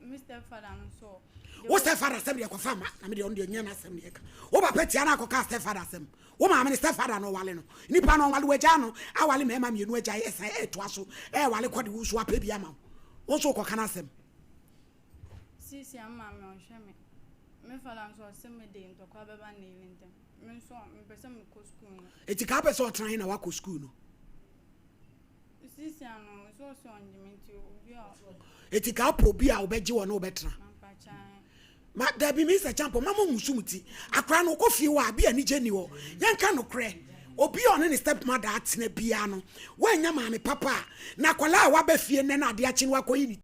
Me step father no nso. Wo step father asɛm deɛ kɔfa ma na me deɛ ɔno deɛ nyɛ n'asɛm deɛ ka. Wo papa tia no akɔka step father asɛm. Wo maame ne step father no ɔwale no. Nipa no ɔwale wagyaa no awale mmarima mmienu agyae ɛsan ɛtoa so ɛwale kɔ de wo nso apɛ bi ama wo. Wo nso wokɔka n'asɛm. Sisi a maame ɔnhwɛ me. Me father nso ɔse me de ntɔkwa bɛba ne yere ntɛm. Me nso mepɛ sɛ mekɔ school no. Eti ka apɛ sɛ ɔtena he na wakɔ school no? Eti ka apɛ obi a ɔbɛgye wɔ ne wobɛtena. Ma dabi mi sɛ champo ma mo musu mu ti. Akora no kɔ fie hɔ a bi anigye ni hɔ. Yɛnka nokorɛ. Obi a ɔne ne step mother atena biara no, woannya maame papa a, na akwadaa a waba fie nnɛ na adeɛ akye no wakɔyi ne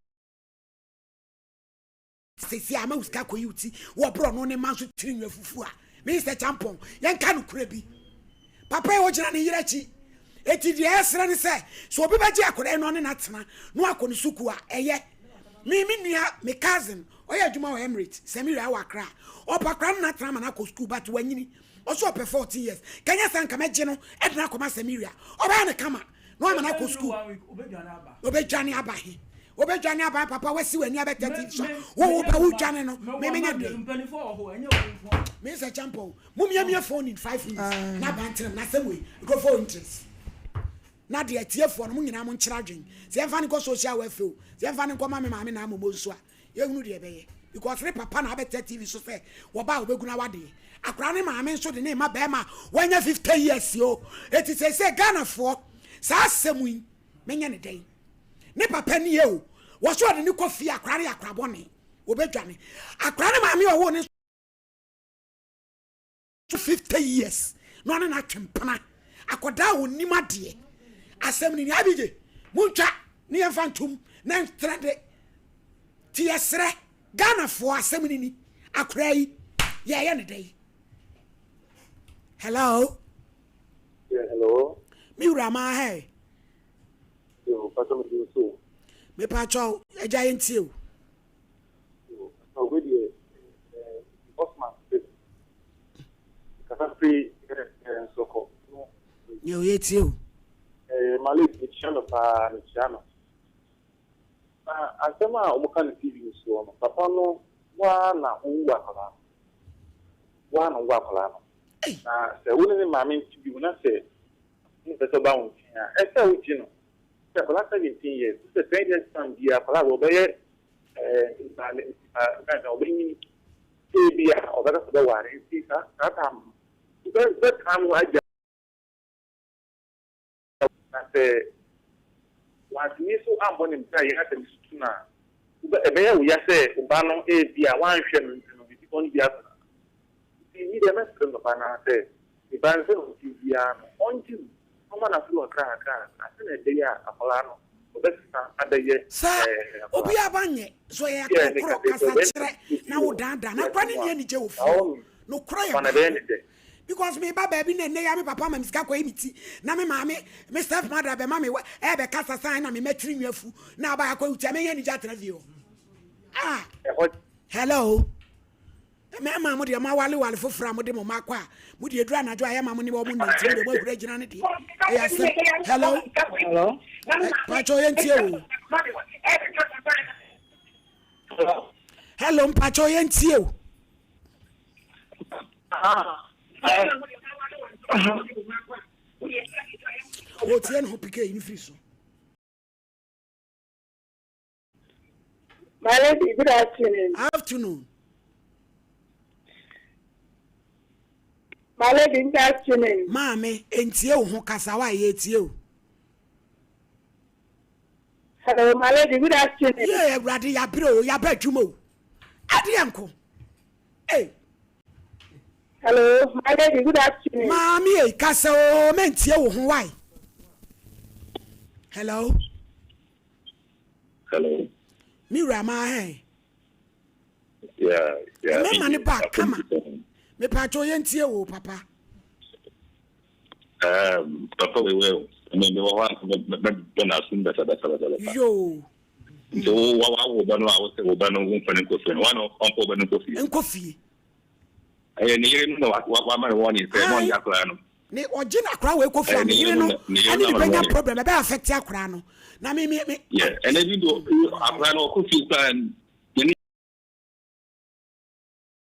Seesei ama wo sika akɔyi wo ti wɔ berɛ ɔno ne mma nso tiri nwi afufuo a, Mister Kyampɔn, yɛnka nokorɛ bi. Papa yi ɔgyina ne yere akyi. Enti deɛ ɛsrɛ ne sɛ, sɛ obi bɛgye akwadaa yi na ɔne no atena na wakɔ ne sukuu a, ɛyɛ. Me, me nua, me cousin, ɔyɛ adwuma wɔ Emirates, Samira wɔ Accra. Ɔpɛ akwadaa no ne no atena ama no akɔ sukuu but wanyini. Ɔse ɔpɛ 14 years. Kanyɛ saa nka mɛgye no de no akɔma Samira. Ɔbɛyɛ no kama. Na wama no akɔ sukuu. Obɛdwane aba he? Obɛdwane aba he papa wasi w'ani abɛtɛ TV so a wo wo ba wodwane no me menyɛ dɛn? Me sɛ kyampɔ o. Momiamia phone in 5 minutes na aba ntenam na asɛm wei nkurɔfoɔ interest. Na deɛ atiefoɔ no mo nyinaa mo nkyerɛ adwen. Sɛ yɛmfa no nkɔ social welfare o, sɛ yɛmfa no nkɔma me maame na amomo nso a yɛhunu deɛ ɛbɛyɛ because ne papa na abɛtɛ TV so sɛ wɔba a wɔbɛgu no awadeɛ. Akwadaa ne maame nso de ne ma bɛrima a wanya 50 years o. Eti seesei Ghanafoɔ saa asɛm yi menyɛ ne dɛn? Ne papa nie o, wɔ so ɔde ne kɔ fie akwadaa no yɛ akwadaa bɔne, wɔbɛdwane. Akwadaa ne maame a ɔwoo ne nso 50 years na ɔne no atwe mpena akɔdaa a ɔnim adeɛ asɛm no ni abigye montwa ne yɛmfa ntom na ntrɛ de ti yɛserɛ Ghanafoɔ asɛm no ni akora yi yɛyɛ ne dɛn hello Yeah, hello. Me wura maa hɛ. Yo, pastor me do so. Me pa cho, agya yɛntie o. Yo, we deɛ eh, Osman sɛ kasa firi eh, nsɔkɔ. Yo, yɛtie o. Eh, Malik, mekyia no paa, mekyia no. Na asɛm a wɔka no TV no soɔ no, papa no, waa na wowu akwadaa no. Waa na wowu akwadaa no. Na sɛ wo ne ne maame nte bio na sɛ wompɛ sɛ ɔba wo nkyɛn a, ɛsɛ sɛ wogye no. Sɛ akwadaa 17 years, sɛ 10 years time biara akwadaa wɔ ɔbɛyɛ ɔbɛnyini sɛ ebi a ɔbɛka sɛ ɔbɛware nti saa saa time no wobɛtaa no agya na sɛ wantumi nso ammɔ ne bra yɛ asɛm sutu no a ɛbɛyɛ wo ya sɛ wo ba no ebi a wanhwɛ no nti no biribi bɔne bi ato no. Nti me deɛ mɛsrɛ me papa no ara sɛ me ba no sɛdeɛ ɔteɛ biara no ɔngye no na ɔma no asodie kakra kakra kakra sɛdeɛ ɛbɛyɛ a akwadaa no ɔbɛsesa abɛyɛ Sɛ ɛɛ akwadaa. obi aba nyɛ sɛ ɔyɛ akorɔkorɔ kasa kyerɛ na wo daadaa na akora ne nni anigye wɔ fie hɔ nokorɛ yɛ baako because me ba baabi na ɛnɛ ya me papa ma me sika kɔyi me ti na me maame me step mother bɛma me ɛbɛkasa san na me mɛtiri nwi afu na aba akɔ wuti a mɛnya anigye atena fie hɔ ah hello. Mmarima a mo deɛ moawalewale foforɔ a mode mo mma akɔ a mo deɛ ɛduru anadwo a ɛyɛ ma mo ne wɔn nnante mo deɛ moahuri agyina no deɛ ɛyɛ asɛm. Hello. Hello. Mpakyɛ yɛn tie o. Hello mpakyɛ yɛn tie o. Wɔtie ne ho pike yi ne firi so. My lady, good afternoon. Afternoon. My lady, good afternoon. Maame, entie wo ho kasa wa ye tie o. Hello, my lady, good afternoon. Yeah, Awurade yabere o, yaba adwuma o. Ade nko. Hey. Hello, my lady, good afternoon. Maame, eh, kasa o, mentie wo ho why? Hello. Hello. Me wura maa hɛn. Yeah, yeah. Mmarima ne ba kama. Mepatwo yɛn tie wo papa. Um, papa wei wei me me wɔ hɔ a mɛ bɛ na asum bɛsa bɛsa bɛsa bɛsa. Yoo. Nti wo wa wa wo ba no a wo sɛ wo ba no wo nfa ne nkɔ fie no wa no ɔnkɔ wo ba no nkɔ fie. Nkɔ fie. Ɛyɛ ne yere no na wa wa ma no wɔne sɛ na ɔnyɛ akwadaa no. Ne ɔgye na akwadaa wei kɔ fie a ne yere no ɛne ne bɛnya problem ɛbɛ affect akwadaa no na me me me. Yeah ɛnɛ bi do akwadaa no ɔkɔ fie koraa n'ani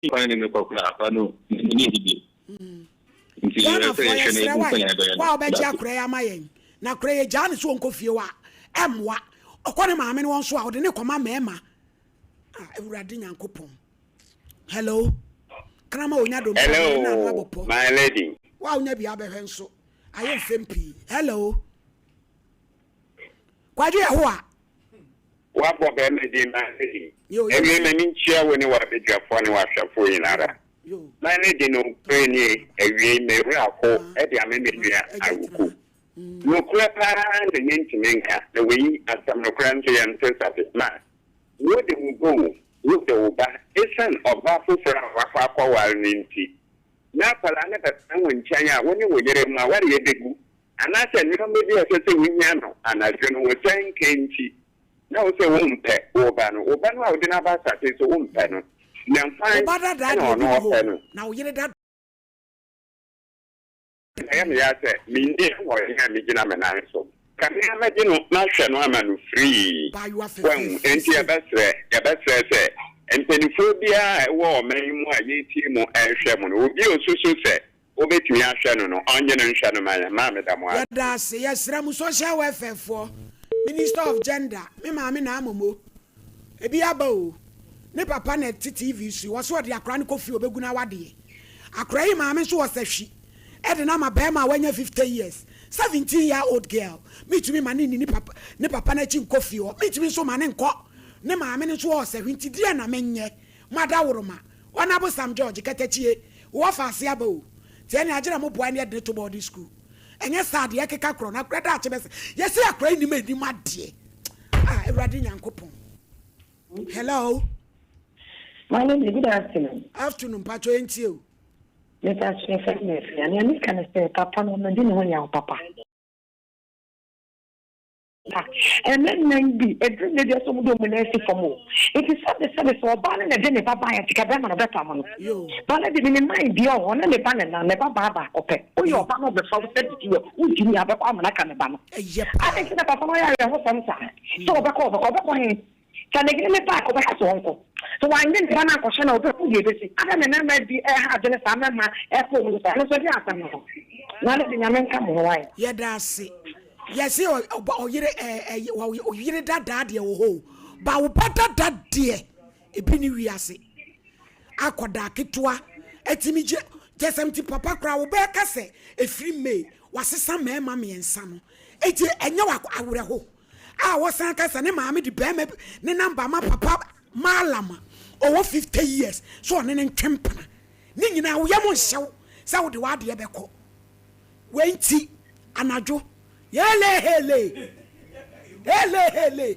kwan ne ne kɔ koraa akwadaa no n'ani nni bi. Nti Ghanafoɔ yɛsrɛ wa wa a ɔbɛgye akwadaa yi ama yɛn na akwadaa yɛ gyaa ne so ɔnkɔ fie wa ɛmmoa ɔkɔ ne maame ne wɔn so a ɔde ne kɔma mmarima a awurade nyankopɔn. Hello. Krama onya dompe Hello, na ano abɔpɔ. my lady. Wa onya bi abɛhwɛ nso. Ayɛ mfem pii. Hello. Kwadwo yɛ ho a. Wabɔ bɛrima din my lady. Yo, yo. Ɛnwie m'ani nkyia wo ne w'abadwafoɔ ne w'ahwɛfoɔ nyinara. Yo. My lady nokorɛ nie, awiei me werɛ aho de ama me nua Awuku. Nokorɛ paa na yɛntumi nka, na wei asɛm nokorɛ nso yɛnte sase ma Wode wo ba o, wode wo ba, esiane ɔbaa foforɔ a woakɔ akɔware no nti, na akwadaa no bɛtena wo nkyɛn a, wo ne wo yere mo awareɛ bɛgu, anaasɛ nneɛma bi a ɛsɛ sɛ wohia no anadwo no, wo nsa nka nti, na wo sɛ wompɛ wo ba no. Wo ba no a wode no aba asase so, wompɛ no, na Wo hwan ba dadaa na deɛ ɔno bi ni hɔ ɔpɛ o, no? na wo yere da. Ɛyɛ me ya sɛ menni ahoɔden a megyina me nan so. Ka me ara mɛgye no mahwɛ no ama no free. Baayewa Wahu? fɛfɛɛfɛ Enti sei. yɛbɛsrɛ, yɛbɛsrɛ sɛ mpaninfoɔ biara a ɛwɔ ɔman yi mu a yɛretie mo rehwɛ mo no, obi a ɔsusu sɛ ɔbɛtumi ahwɛ no no, ɔnnye no nhwɛ no ma yɛn. Maa meda mo ase. Yɛda ase. Yɛsrɛ mo social welfare foɔ, minister of gender, me maame Naa Momo, ebi aba o, ne papa na ɛte TV so yi, ɔse ɔde akora no kɔ fie ɔbɛgu no awadeɛ. Akora yi maame nso wɔ sahwi de no ama barima a wanya 50 years, 17 year old girl, mentumi ma no nni ne papa ne papa no akyi nkɔ fie hɔ, mentumi nso ma no nkɔ ne maame no nso wɔ sahwi nti deɛn na menyɛ? Mo adaworoma, Honourable Sam George, Katakyie, wo wɔfa ase aba o, nti ɛnneɛ agyerɛ mo boa ne yɛde no to boarding school. Ɛnyɛ saa deɛ ɛkeka korɔ no akora daakye bɛsɛ yɛse akora yi nim anim adeɛ ah awurade nyankopɔn hello. My name is good afternoon. Afternoon mpatsɔ yɛn tie o. Mr. Sefɛ Mɛfia nea meka ne sɛ papa no ɔmɛdi ne ho yaw papa. Ɛmɛ nnan bi ɛduru nna bi ɛsɛ ɔmo de ɔmo nan si fam o. Nti sɛbe sɛbe sɛ ɔbaa no na ɛde ne ba baeɛ a sika bɛrima no ɔbɛpam no. Ba no de ne ne man bia ɔwɔ hɔ na ne ba ne nan ne ba baa baako pɛ. Woyɛ ɔba na ɔbɛfa wo sɛ didi a wontumi abɛkɔ amena ka ne ba no. Adɛn nti na papa no ɔyɛ awerɛhosɛm saa? Sɛ ɔbɛkɔ ɔbɛkɔ ɔbɛkɔ he? Sɛ ne yere ne ba a, ɔbɛka sɛ ɔnkɔ. Sɛ wannye ne ba no ankɔhyɛ no a, ɔbɛhu deɛ ɛbɛsi. Adɛn na mmarima bi ha adwene saa mmarima ɛkɔ wɔn so saa? Ɛno nso ɛdeɛn asɛm no no? Na ne de Nyame nka mo ho wae. Yɛda ase. Yɛse ɔba ɔyere ɛɛ ɔyere dadaa deɛ wɔ hɔ o, ba wo ba dada deɛ ebi ne wiase. Akɔdaa ketewa ɛtumi gye kyɛ sɛ nti papa koraa wo bɛka sɛ ɛfiri May wasesa mmarima mmiɛnsa no eti ɛnyɛ wɔ awerɛho. a wɔsan ka sɛ ne maame de barima bi ne namba ma papa Mallam a ɔwɔ 50 years sɛ ɔne no ntwe mpena. Ne nyinaa wo yam nhyɛ wo sɛ wode w'adeɛ bɛkɔ. Wei nti anadwo hele hele hele hele.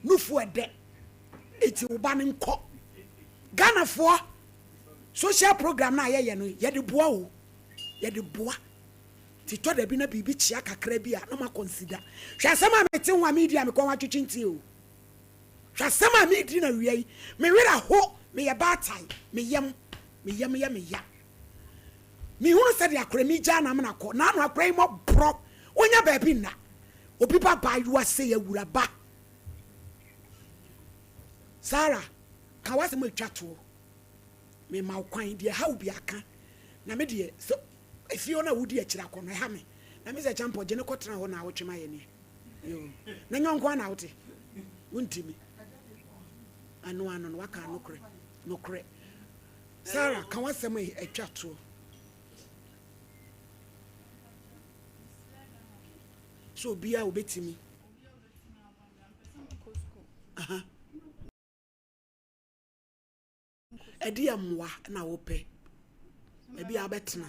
Nufu ɛdɛ eti wo ba no nkɔ. Ghanafoɔ social program no a yɛyɛ no yɛde boa o yɛde boa ti tɔ dabi na biribi kyea kakra bi a na ma consider hwɛ asɛm a mete ho a medi a mekɔn atwetwe ntie o hwɛ asɛm a medi na wia yi me werɛ ho meyɛ baatan me yam me yam yɛ me ya mehunu sɛdeɛ akora mi gyaa na amena kɔ na ano akora yi mɔborɔ wonya baabi nna Obi ba baayewa sei awuraba. Sarah, ka w'asɛm a ɛtwa toɔ. Mema wo kwan, deɛ ɛha wo biara ka. Na me deɛ, sɛ efie hɔ no a wodi akyire akɔ no, ɛha me. Na me sɛ Kyampɔ, gye no kɔtena hɔ naawɔtwe ma yɛn ɛ. Yoo. Na nyɛ wo nko ara na wote. Wontimi. Ɛno ano no, waka nokorɛ. Nokorɛ. Sarah, ka w'asɛm a ɛtwa toɔ. Sɛ obiara obetumi. Ɛde yɛ mmoa na wopɛ. Baabi a wobɛtena.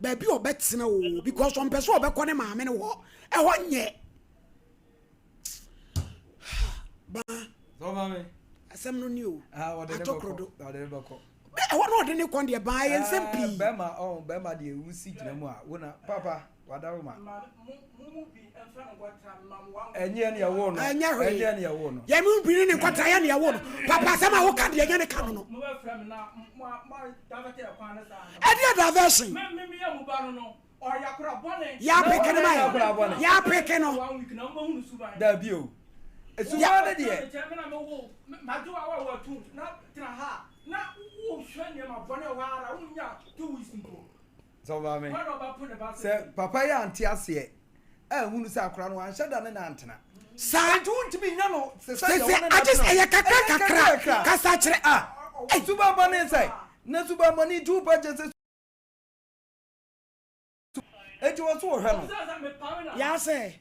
Baabi a ɔbɛtena o because ɔmpɛ sɛ ɔbɛkɔ ne maame no hɔ. Ɛhɔ nyɛ. Baa. Asɛm no ni o. Atɔkorodo. Ɛhɔ na ɔde ne kɔn deɛ baa yɛ nsɛm pii. Bɛrima ɔn bɛrima deɛ wusi gyina mu a wo na papa wadaro ma. Ɛnyɛ ne ɛwo no. Ɛnyɛ hwee. Ɛnyɛ ne ɛwo no. Yɛn mu bi ne ne nkɔtra yɛ ne ɛwo no. Papa asɛm a woka deɛ ɛnyɛ ne ka no no. Ɛdeɛ diversion. Yɛapeke no ma yɛ. Yɛapeke no. Dabi o. Suban no deɛ. Sɛ maame, sɛ papa yi ante aseɛ anhunu sɛ akora no wanhyɛ da ne no antena. Saa. Nti wontumi nya no te sɛ deɛ wo ne no Sese agye atena. ɛyɛ kakra Ɛyɛ kakra kakra. kasa kyerɛ. Ah, suban bɔne sɛ na suban bɔne nti wopɛ kyɛ sɛ Eti wɔ so wɔhwɛ no. Ya sɛ.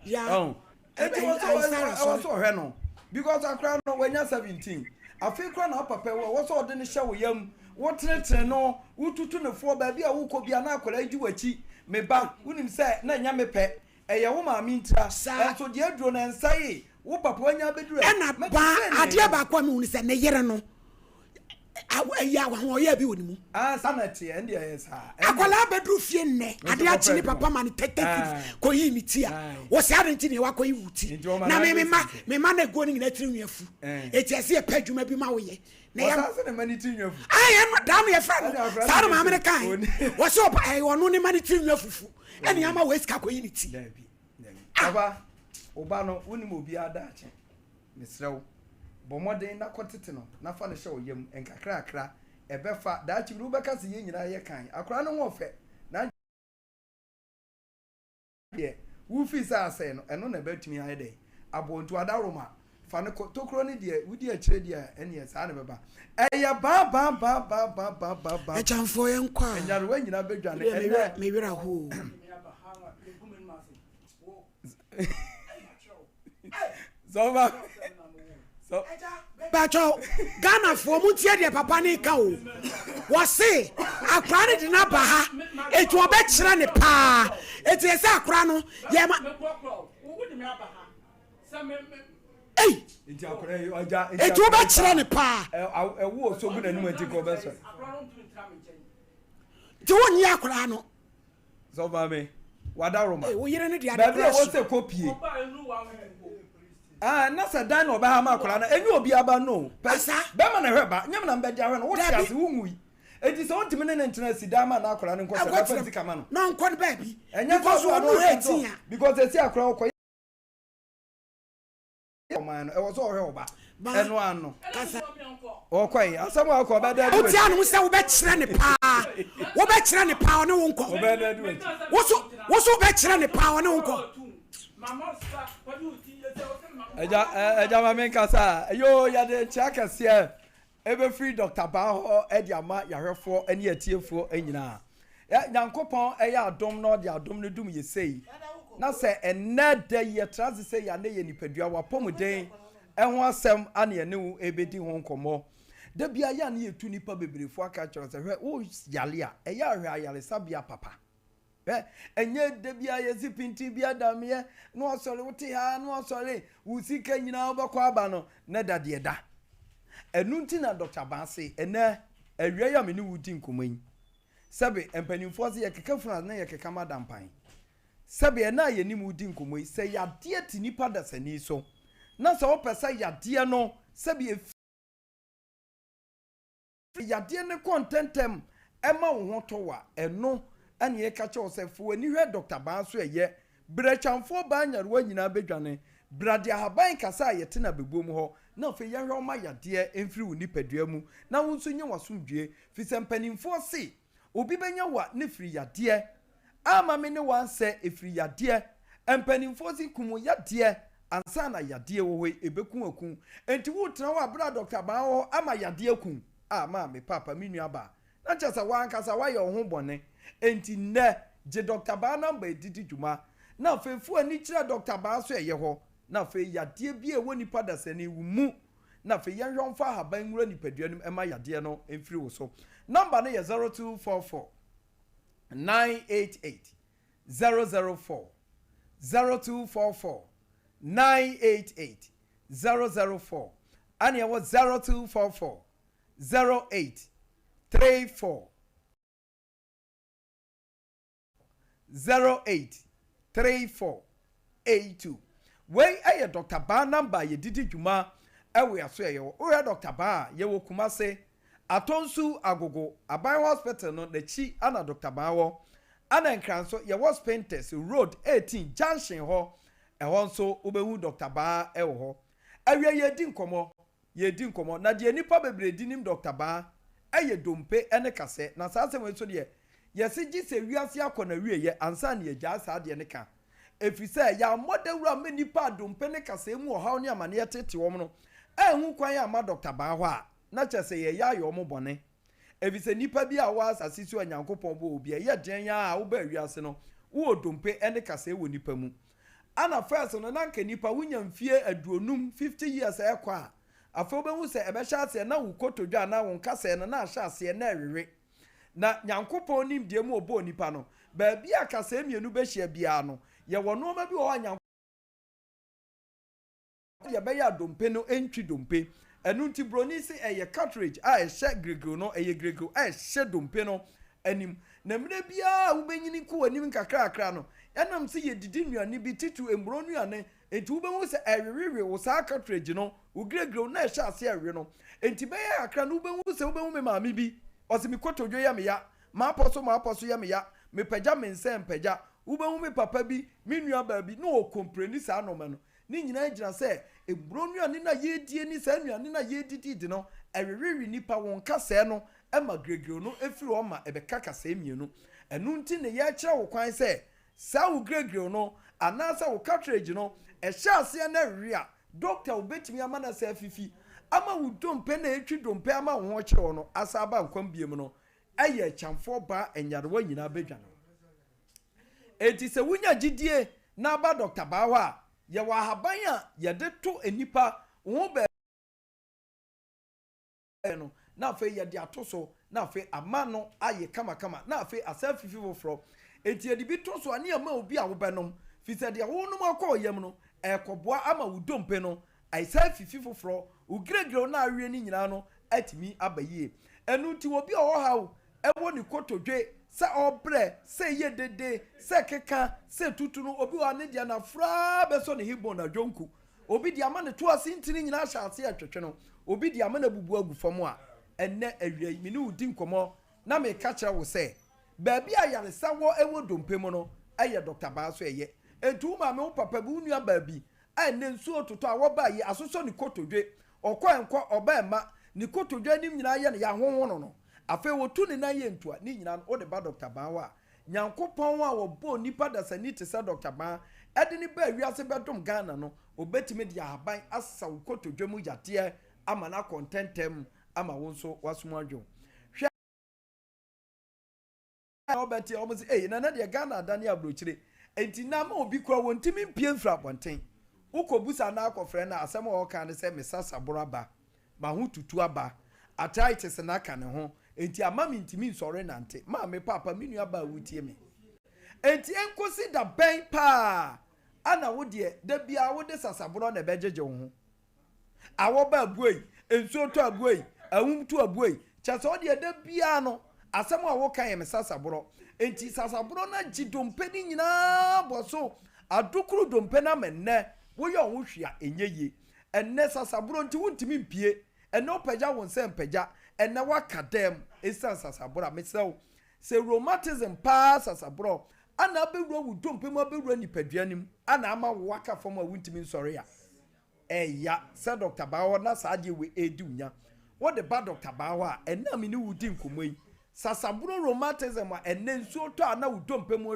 Ya. Eti wɔ so wɔ so wɔhwɛ no because akora no wanya 17 afei kora na papa wɔ wɔ so ɔde no hyɛ wo yam wotenetene no wotutu ne foɔ baabi a wokɔ bia na akora yi di w'akyi me ba wonim sɛ na ɛnyɛ me pɛ ɛyɛ wo maame ntira ɛnso deɛ aduro no ɛnsa yi wo papa wanya abɛduru ɛna baa adeɛ baako a mehu ne sɛ ne yere no. Ɛyɛ ahoɔyɛ bi wɔ ne mu. Ah, saa na ɛteɛ, ɛnde ɛyɛ saa. Akwadaa bɛduru fie nnɛ, adeɛ akye ne papa ma no tɛtɛ firi kɔyii ne ti a, wɔsɛ adɛn nti na wakɔyi wo ti? Na me me ma me ma na eguo no nyinaa tiri nwi afu. Eti ɛsɛ yɛpɛ adwuma bi ma woyɛ. Na yɛ Wɔsan sɛ ne ma ne tiri nwi afu. Ayi ɛno daa no yɛfrɛ no saa no maame no kan. Wɔsɛ ɔba ɛyɛ ɔno ne ma ne tiri nwi afufu ɛne ama wɔ esika kɔyi ne ti. Dabi, dabi. Papa, wo ba no, wonim obiara daakye. Mesrɛ wo, bɔ mmɔden na kɔtete no na fa no hyɛ wo yam nkakrakra. Ɛbɛfa. Daakye bi no, wobɛka sɛ yɛn nyinaa yɛ kan. Akwadaa no ho ɔfɛ, na deɛ wofii sɛ asɛe no, ɛno na ɛbɛtumi ayɛ dɛn? Aboɔ. Nti adaworoma, fa no kɔ. Tokuro no deɛ, wodi akyire deɛ a, ɛnneɛ saa na ɛbɛba. Ɛyɛ baa baa baa baa baa baa baa baa. Akyamfoɔ yɛnkɔ a. Nyarewa nyinaa bɛdwane. Medeɛ Ɛnnɛ. me werɛ aho o. Sɔba. Bàtɔ Ghanafoɔ mo ntie deɛ papa ne ka o. Wɔse akora no de no aba ha eti ɔbɛkyerɛ ne paa eti ɛsɛ akora no yɛ ma. Ei eti wobɛkyerɛ ne paa. Ɛwo osogu n'anim eti kɔ bɛsɔ. Nti wonnye akora no. Sɔfo maame, wadaworoma. Ee, wo yere no de ade Baabi a kora ɛwɔ so. sɛ kɔ pie. Ah, na sɛ dan na ɔbɛha ma akwadaa no, ɛnyɛ obi aba no. Pɛ, Asa. bɛrima na ɛhwɛ ba, nyɛ me na mbɛgye ahwɛ no, wote Dabi. ase, wonwui. Enti sɛ wontumi ne ne ntena si dan ma na akwadaa no nkɔ sɛ, Ɛkɔ bɛfa tena sika ma no. na ɔnkɔ no baabi. Ɛnyɛ sɛ Because ɔno ɔno ɔno 18 a. Because esi akwadaa ɔkɔ ɔman no ɛwɔ sɛ ɔhwɛ ɔba ɛno ano kasa ɔkɔ yi asɛm a ɔkɔ ɔbɛda adi wote anom sɛ wobɛkyerɛ ne paa wobɛkyerɛ ne paa ɔne wo nkɔ ɔbɛda adi w'akyi woso woso wobɛkyerɛ ne paa ɔne wo nkɔ ɛgya ɛgya ma mi nkasa yoo yɛde nkyɛn akɛseɛ Ɛbɛfiri Dɔkta Baa hɔ de ama yɛahwɛfoɔ ne atiefoɔ nyinaa. Yɛ Nyankopɔn yɛ adom na ɔde adom no dom yɛ sei, na sɛ ɛnnɛ da yi yɛtra ase sei a, na ɛyɛ nipadua, w'apɔmuden ho asɛm ana yɛne wo ɛrebɛdi ho nkɔmmɔ. Da biara yɛ a na yɛtu nnipa bebree fo aka kyerɛ wɔn sɛ, hwɛ, wo yare a, ɛyɛ a hwɛ ayaresabea papa. Hwɛ, ɛnyɛ da biara yɛsi pintin bi adameɛ na wasɔre, wote ha na wasɔre, wo sika nyinaa wobɛkɔ aba no, na da deɛ da. Ɛno nti na Dɔkta Baa se, ɛnɛ awia yi a me ne wo di nkɔmmɔ yi, sɛbe mpanimfoɔ se yɛkeka funu a na yɛkeka ma dampan. Sɛbe ɛnɛ a yɛne mo di nkɔmmɔ yi, sɛ yadeɛ te nipa dasani so, na sɛ wopɛ sɛ yadeɛ no sɛbe ɛfiri Yadeɛ no kɔ ntɛntɛm ma wo ho tɔ wo a, ɛno na yɛka kyerɛ wo sɛ fa w'ani hwɛ Dɔkta Baa so ɛyɛ. Berɛtwamfoɔ baa nyarewa nyinaa bɛdwane. Bra de ahaban kasa a yɛte no abɛbuo mu hɔ na afei yɛnhwɛ wo ma yadeɛ mfiri wo nipadua mu na wo nso nya w'asomdwoeɛ. Firi sɛ mpanimfoɔ se, Obi bɛnya wo a ne firi yadeɛ. Amma me ne wo ansɛ ɛfiri yadeɛ. Mpanimfoɔ se kum wo yadeɛ ansa na yadeɛ wɔ hɔ yi ɛbɛku aku. Enti woretena hɔ a berɛ a Dɔkta Baa wɔ hɔ ama yadeɛ aku wo? Ah maame, paapa, me nua baa, na kyerɛ sɛ w'ankasa woayɛ wo ho bɔne. Enti nnɛ gye Dɔkta Baa namba yi de di dwuma na afei fa w'ani kyerɛ Dɔkta Baa so ɛyɛ hɔ na afei yadeɛ bi a ɛwɔ nipa dasani wo mu na afei yɛnhwɛ wo mfa ahaban nwura nipadua no mu ɛma yadeɛ no mfiri wo so. Namba no yɛ 0244 988 004, 0244 988 004, ɛne ɛwɔ 0244 08 34 08 34 82. Wei yɛ Dɔkta Baa namba a yɛde di dwuma wɔ yɛn asoɛeɛ hɔ. Wohwɛ Dɔkta Baa a, yɛwɔ Kumase, Atonsu Agogo, Aban Hospital no n'akyi na Dɔkta Baa wɔ. Ɛna Nkran nso, yɛwɔ Spintex Road 18 junction hɔ, ɛhɔ nso wobɛhu Dɔkta Baa wɔ hɔ. Awia yɛredi nkɔmmɔ, Yɛredi nkɔmmɔ, na deɛ nnipa bebree di nim Dɔkta Baa yɛ dompe ne kasɛɛ. Na saa asɛm wei nso deɛ, yɛse gye sɛ wiase akɔ n'awieɛ ansa na yɛagyae saa adeɛ no ka. Ɛfiri sɛ, yɛammɔ dawuro amma nnipa a dompe ne kasɛɛ mu ɔhaw ne amaneɛ tete wɔn no anhu kwan amma Dɔkta Baa hɔ a, na kyerɛ sɛ yɛreyɛ ayɛ wɔn bɔne. Efisɛ nnipa bi a wɔwɔ asase so a Nyankopɔn bɔɔ obi a ɛyɛ den ara a wobaa wiase no, wowɔ dompe ne kasɛe wɔ nnipa mu. Ana first no na anka nnipa wonya mfie aduonum, 50 years ɛrekɔ a, afei wobɛhu sɛ ɛbɛhyɛ aseɛ na wo kotodwe anaa wo nkasɛɛ no na ahyɛ aseɛ na ɛrewe. Na Nyankopɔn nimdeɛ mu ɔbɔɔ nnipa no, baabi a kasɛe mmienu bɛhyia biara no, yɛwɔ nnoɔma bi wɔ hɔ a Nyankopɔn. Sɛdeɛ ɛbɛyɛ a dompe no ntwi dompe. Ɛno nti broni se ɛyɛ cartridge a ɛhyɛ gregrew no, ɛyɛ gregrew a ɛhyɛ dompe no anim. Na mmerɛ biara a wobɛnyini kɔ w'anim nkakrakra no, ɛnam sɛ yɛdidi nnuane bi, titiriw mmuro nnuane, nti wobɛhu sɛ ɛwewewe wo saa cartridge no, wo gregrew no na ɛhyɛ aseɛ rewe no. Nti bɛyɛ kakra no wobɛhu sɛ wobɛhu me maame bi, ɔse me kotodwe yɛ me ya, m'apɔ so m'apɔ so yɛ me ya, mepagya me nsa ɛmpagya. Wobɛhu me papa bi, me nuabaa bi, na ɔɔkompreni saa nnoɔma no. Ne nyinaa gyina sɛ mmuro nnuane no a yɛredie ne saa nnuane no a yɛredididi no, ɛwewewe nnipa, wɔn nkasɛɛ no ma gregrew no firi hɔ ma ɛbɛka kasɛɛ mmienu. Ɛno nti na yɛrekyerɛ wo kwan sɛ saa wo gregrew no anaasɛ wo cartridge no, ɛhyɛ aseɛ na ɛwewe a, dɔkta wobɛtumi ama no asan afifi ama wo dompe no a ɛtwi dompe ama wo ho kyere wo no asan aba nkwa mu biom no, ɛyɛ akyamfoɔ baa nyarewa nyinaa bɛdwane wo. Enti sɛ wonya gyidie na aba Dɔkta Baa hɔ a, yɛwɔ ahaban a yɛde to nnipa ho baabi no na afei yɛde ato so na afei ama no ayɛ kamakama na afei asan afifi foforɔ. Enti yɛde bi to so a ne yɛma obi a wobɛnom, firi sɛ deɛ worenom akɔ wo yam no, ɛrekɔboa ama wo dompe no asan afifi foforɔ, wo giregireo no a aweɛ no nyinaa no atumi aba yie. Ɛno nti obi a ɔwɔ haw wɔ ne kotodwe, sɛ ɔbrɛ, sɛ ɛyɛ dede, sɛ ɛkeka, sɛ ɛtutu no, obi wɔ hɔ a ne deɛ no aforo ara bɛsɔ ne hip bone adwonku, obi deɛ ama ne to ase ntini nyinaa ahyɛ aseɛ retwetwe no, obi deɛ ama no abubu agu fam a, ɛnnɛ awia yi me ne wo di nkɔmmɔ na meka kyerɛ wo sɛ baabi a ayaresa wɔ wɔ dompe mu no yɛ Dɔkta Baa so ɛyɛ. Enti wo maame, wo papa bi, wo nua baa bi a ɛnnɛ nsuo retotɔ a wɔbaa yi asosɔ ne kotodwe Ɔkɔ ɛnkɔ, ɔba ɛmma, ne kotodwe anim nyinaa yɛ no ya, honhono no. Afei ɔtu ne nan yɛ ntua, ne nyinaa no, wode ba Dɔkta Baa hɔ a, Nyankopɔn a ɔbɔɔ nipa dasani te sɛ Dɔkta Baa de no baa wiase bɛdom Ghana no, ɔbɛtumi de ahaban asa wo kotodwe mu yadeɛ ama no akɔ ntɛntɛm ama wo nso w'asom adwo. Hwɛ. na wɔbɛte a wɔn sɛ ei nana deɛ Ghana adane aburokyire nti na ama obi kura wɔn ntumi mpie mfiri abɔnten wokɔ busa na akɔfrɛ na asɛm a ɔka ne sɛ me sasaboro aba ma ho tutu aba arthritis na aka ne ho nti ama me ntumi nsɔre nante maame paapa me nua baa wotie me nti enkosi da bɛn paa ana wo deɛ da biara wode sasaborɔ na ɛbɛgyegye wo ho Awɔ ba abuei, nsuo tɔ abuei, ahum tu abuei. Kyerɛ sɛ ɔdeɛ da biara no, asɛm a woka yɛ me sasaborɔ. Enti sasaborɔ no agye dompe no nyinaa bɔ so adokoro dompe no ama nnɛ woyɛ wo ho hwee a ɛnyɛ yie. Ɛnnɛ sasaborɔ nti wontumi mpue. Ɛnnɛ wopagya wo nsa mpagya. Ɛnnɛ woaka dam ɛsiane sasaborɔ a. Mesrɛ wo, sɛ rheumatism paa sasaborɔ ana abɛwura wo dompe mu abɛwura nipadua no mu ana ama wo aka fam a wontumi nsɔre a, Ɛya sɛ dɔkta baa hɔ na saa adeɛ wei redi wo nya. Wode ba dɔkta baa hɔ a, ɛnnɛ a me ne wo redi nkɔmmɔ yi, sasaburo rheumatism a ɛnnɛ nsuo tɔ a na wo dompe mu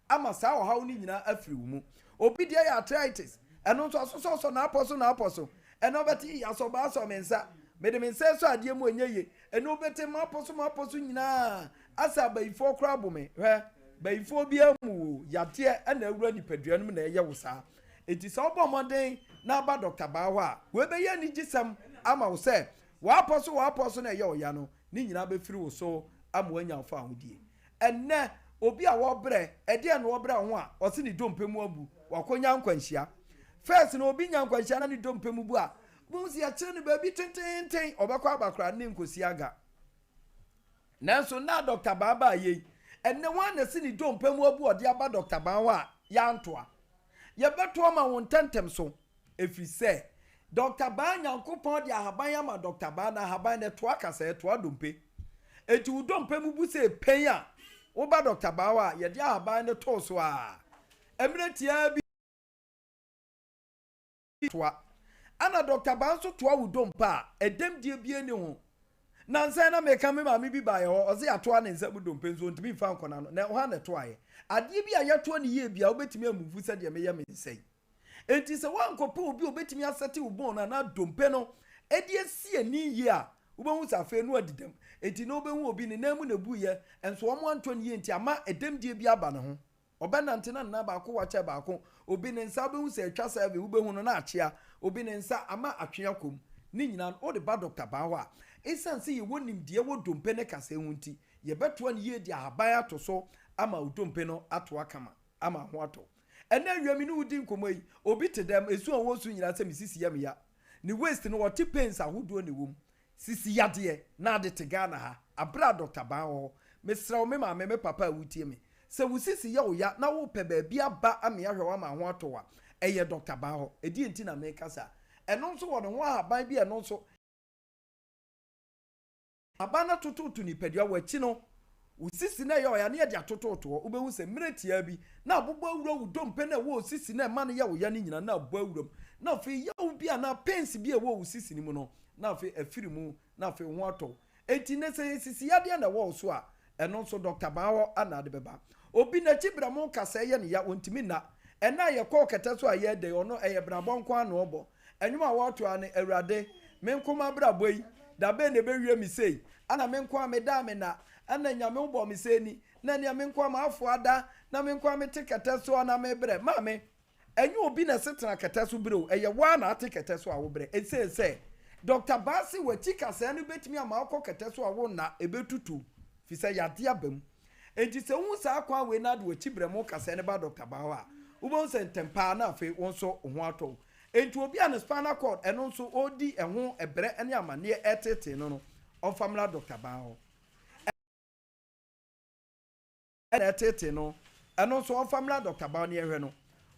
ama saa ɔhaw no nyinaa afiri wo mu. Obi deɛ yɛ arthritis, ɛno nso asosɔsɔ n'apɔ so n'apɔ so. Ɛnɛ wobɛte yi asɔ baa sɔ me nsa, mede me nsa sɔ adeɛ mu ɛnyɛ yie. Ɛnɛ wobɛte m'apɔ so m'apɔ so nyinaa asɛ abayifoɔ koraa bo me. Hwɛ, bayifoɔ biara mu wo yadeɛ na awura nipadua no mu na ɛyɛ wo saa. Enti sɛ wobɔ mmɔden na aba dɔkta baa hɔ a, wei bɛyɛ anigyesɛm ama wo sɛ w'apɔ so w'apɔ so na ɛyɛ wo ya no, ne nyinaa bɛfiri wo so ama woanya wo fawohodie. Ɛnnɛ, obi a wɔbrɛ, ɛdeɛn na ɔbrɛ ho a ɔse ne dompe mu abu, wakɔnya nkwanhyia. First no obi nya nkwanhyia na ne dompe mu bu a, wobɛhu sɛ yɛkyere no baabi tenteenten, ɔbɛkɔ aba koraa ne nkɔsi aga. Nanso na Dɔkta Baa baa yei, ɛnnɛ hwan na ɛse ne dompe mu abu ɔde aba Dɔkta Baa hɔ a yɛantoa? Yɛbɛto ama wo ntɛmntɛm so, ɛfiri sɛ Dɔkta Baa Nyankopɔn de ahaban ama Dɔkta Baa, na ahaban no ɛtoa kasɛɛ, ɛtoa dompe. Enti wo dompe mu bu sɛ pɛn a, woba Dɔkta Baa hɔ a, yɛde ahaban no too so ara. Mmerɛ tiaa bi toa. Ɛna Dɔkta Baa nso toa wo dompe a, ɛdɛm die biara nni ho. Nansa yi na meka me maame bi baeɛ hɔ, ɔse yɛatoa ne nsa mu dompe nso ɔntumi mfa nkɔ n'ano, na hwan na ɛtoaeɛ? Adeɛ bi a yɛtoa no yie biara wobɛtumi amuvu sɛdeɛ meyɛ me nsa yi. Enti sɛ woankɔpɛ obi a obɛtumi asɛte wo bone anaa dompe no de asi ani yie a, wobɛhu sɛ afei no adi dɛm. Enti na wobɛhu obi ne nan mu na ɛbuiɛ, nso wɔn antoa no yie nti ama ɛdɛmdie bi aba ne ho. Ɔbɛnante na ne nan baako wakyɛ baako. Obi ne nsa wobɛhu sɛ atwa sɛve, wobɛhu no na akyea. Obi ne nsa ama atwe akɔ mu. Ne nyinaa no, wode ba dɔkta baa hɔ a, ɛsiane sɛ yɛwɔ nimdeɛ wɔ dompe ne kasɛɛ ho nti, yɛbɛtoa no yie de ahaban ato so ama wo dompe no atoa kama ama ho atɔ. Ɛnnɛ awia me ne wo di nkɔmmɔ yi, obi te dɛm, esu a ɔresu nyinaa sɛ me sisi yɛ me ya. Ne waist no ɔte pains ahodoɔ na ɛwɔ mu. Sisi yadeɛ na ade te Ghana ha aberɛ a Doctor Ban wɔ hɔ. Mesrɛ wo me maame, me papa a wotie me, sɛ wo sisi yɛ wo ya na wopɛ baabi aba ame ahwɛ wo ama ho atɔ wo a, ɛyɛ Doctor Ban hɔ. Ɛdeɛn nti na meka saa? Ɛno nso wɔ ne ho ahaban bi a ɛno nso. Aban no atototo nipadua, w'akyi no, wo sisi no a ɛyɛ ɔya no yɛde atototo hɔ. Wobɛhu sɛ mmerɛ tiaa bi na abobɔ awura wo dompe no a ɛwɔ wo sisi no a ɛma no yɛ wo ya no nyinaa na abɔ awura mu. Na afei yaw bi anaa pains bi a ɛwɔ wo sisi no mu no, na afei afiri mu, na afei wo ho atɔ wo. Enti nnɛ sɛ ɛyɛ sisi yadeɛ na ɛwɔ wo so a, ɛno nso Dɔkta Baa hɔ na ade bɛba. Obi n'akyi brɛmo kasɛɛ yɛ no ya, ɔntumi nna. Ɛnnɛ a yɛkɔɔ kɛtɛ so a yɛreda yi, ɔno ɛyɛ brabɔ nko ara na ɔbɔ. Nnwom a wɔto ara ne, Awurade, me nko m'abrabɔ yi, da bɛn na ɛbɛwie me sei? Ana me nko ara meda a menna? Ana Nyame wobɔɔ me sɛɛ ni? Na nea me nko ara m'afoa ada, na me nko ara mete kɛtɛ so a na mebrɛ? Maame, ɛnyɛ obi na ɛse tena kɛtɛ so brɛ o, ɛyɛ wo ara na ate kɛtɛ so a wobrɛ. Ɛsiane sɛ Dɔkta Bassey w'akyi kasɛɛ no bɛtumi ama wokɔ kɛtɛ so a wonna, ɛbɛtutu wo, firi sɛ yadeɛ aba mu. Enti sɛ wohu saa kwan wei na ade w'akyi brɛ mo kasɛɛ no ba Dɔkta Baa hɔ a, wobɛhu sɛ ntɛm pa ara na afei wo nso wo ho atɔ wo. Enti obi a ne spinal cord ɛno nso ɔredi ɛho brɛ ne amanneɛ ɛreteetee no no, ɔmfa mmra Dɔkta Baa hɔ. Ɛna ɛreteetee no, ɛno nso ɔmfa mmra Dɔkta Baa na yɛnhwɛ no.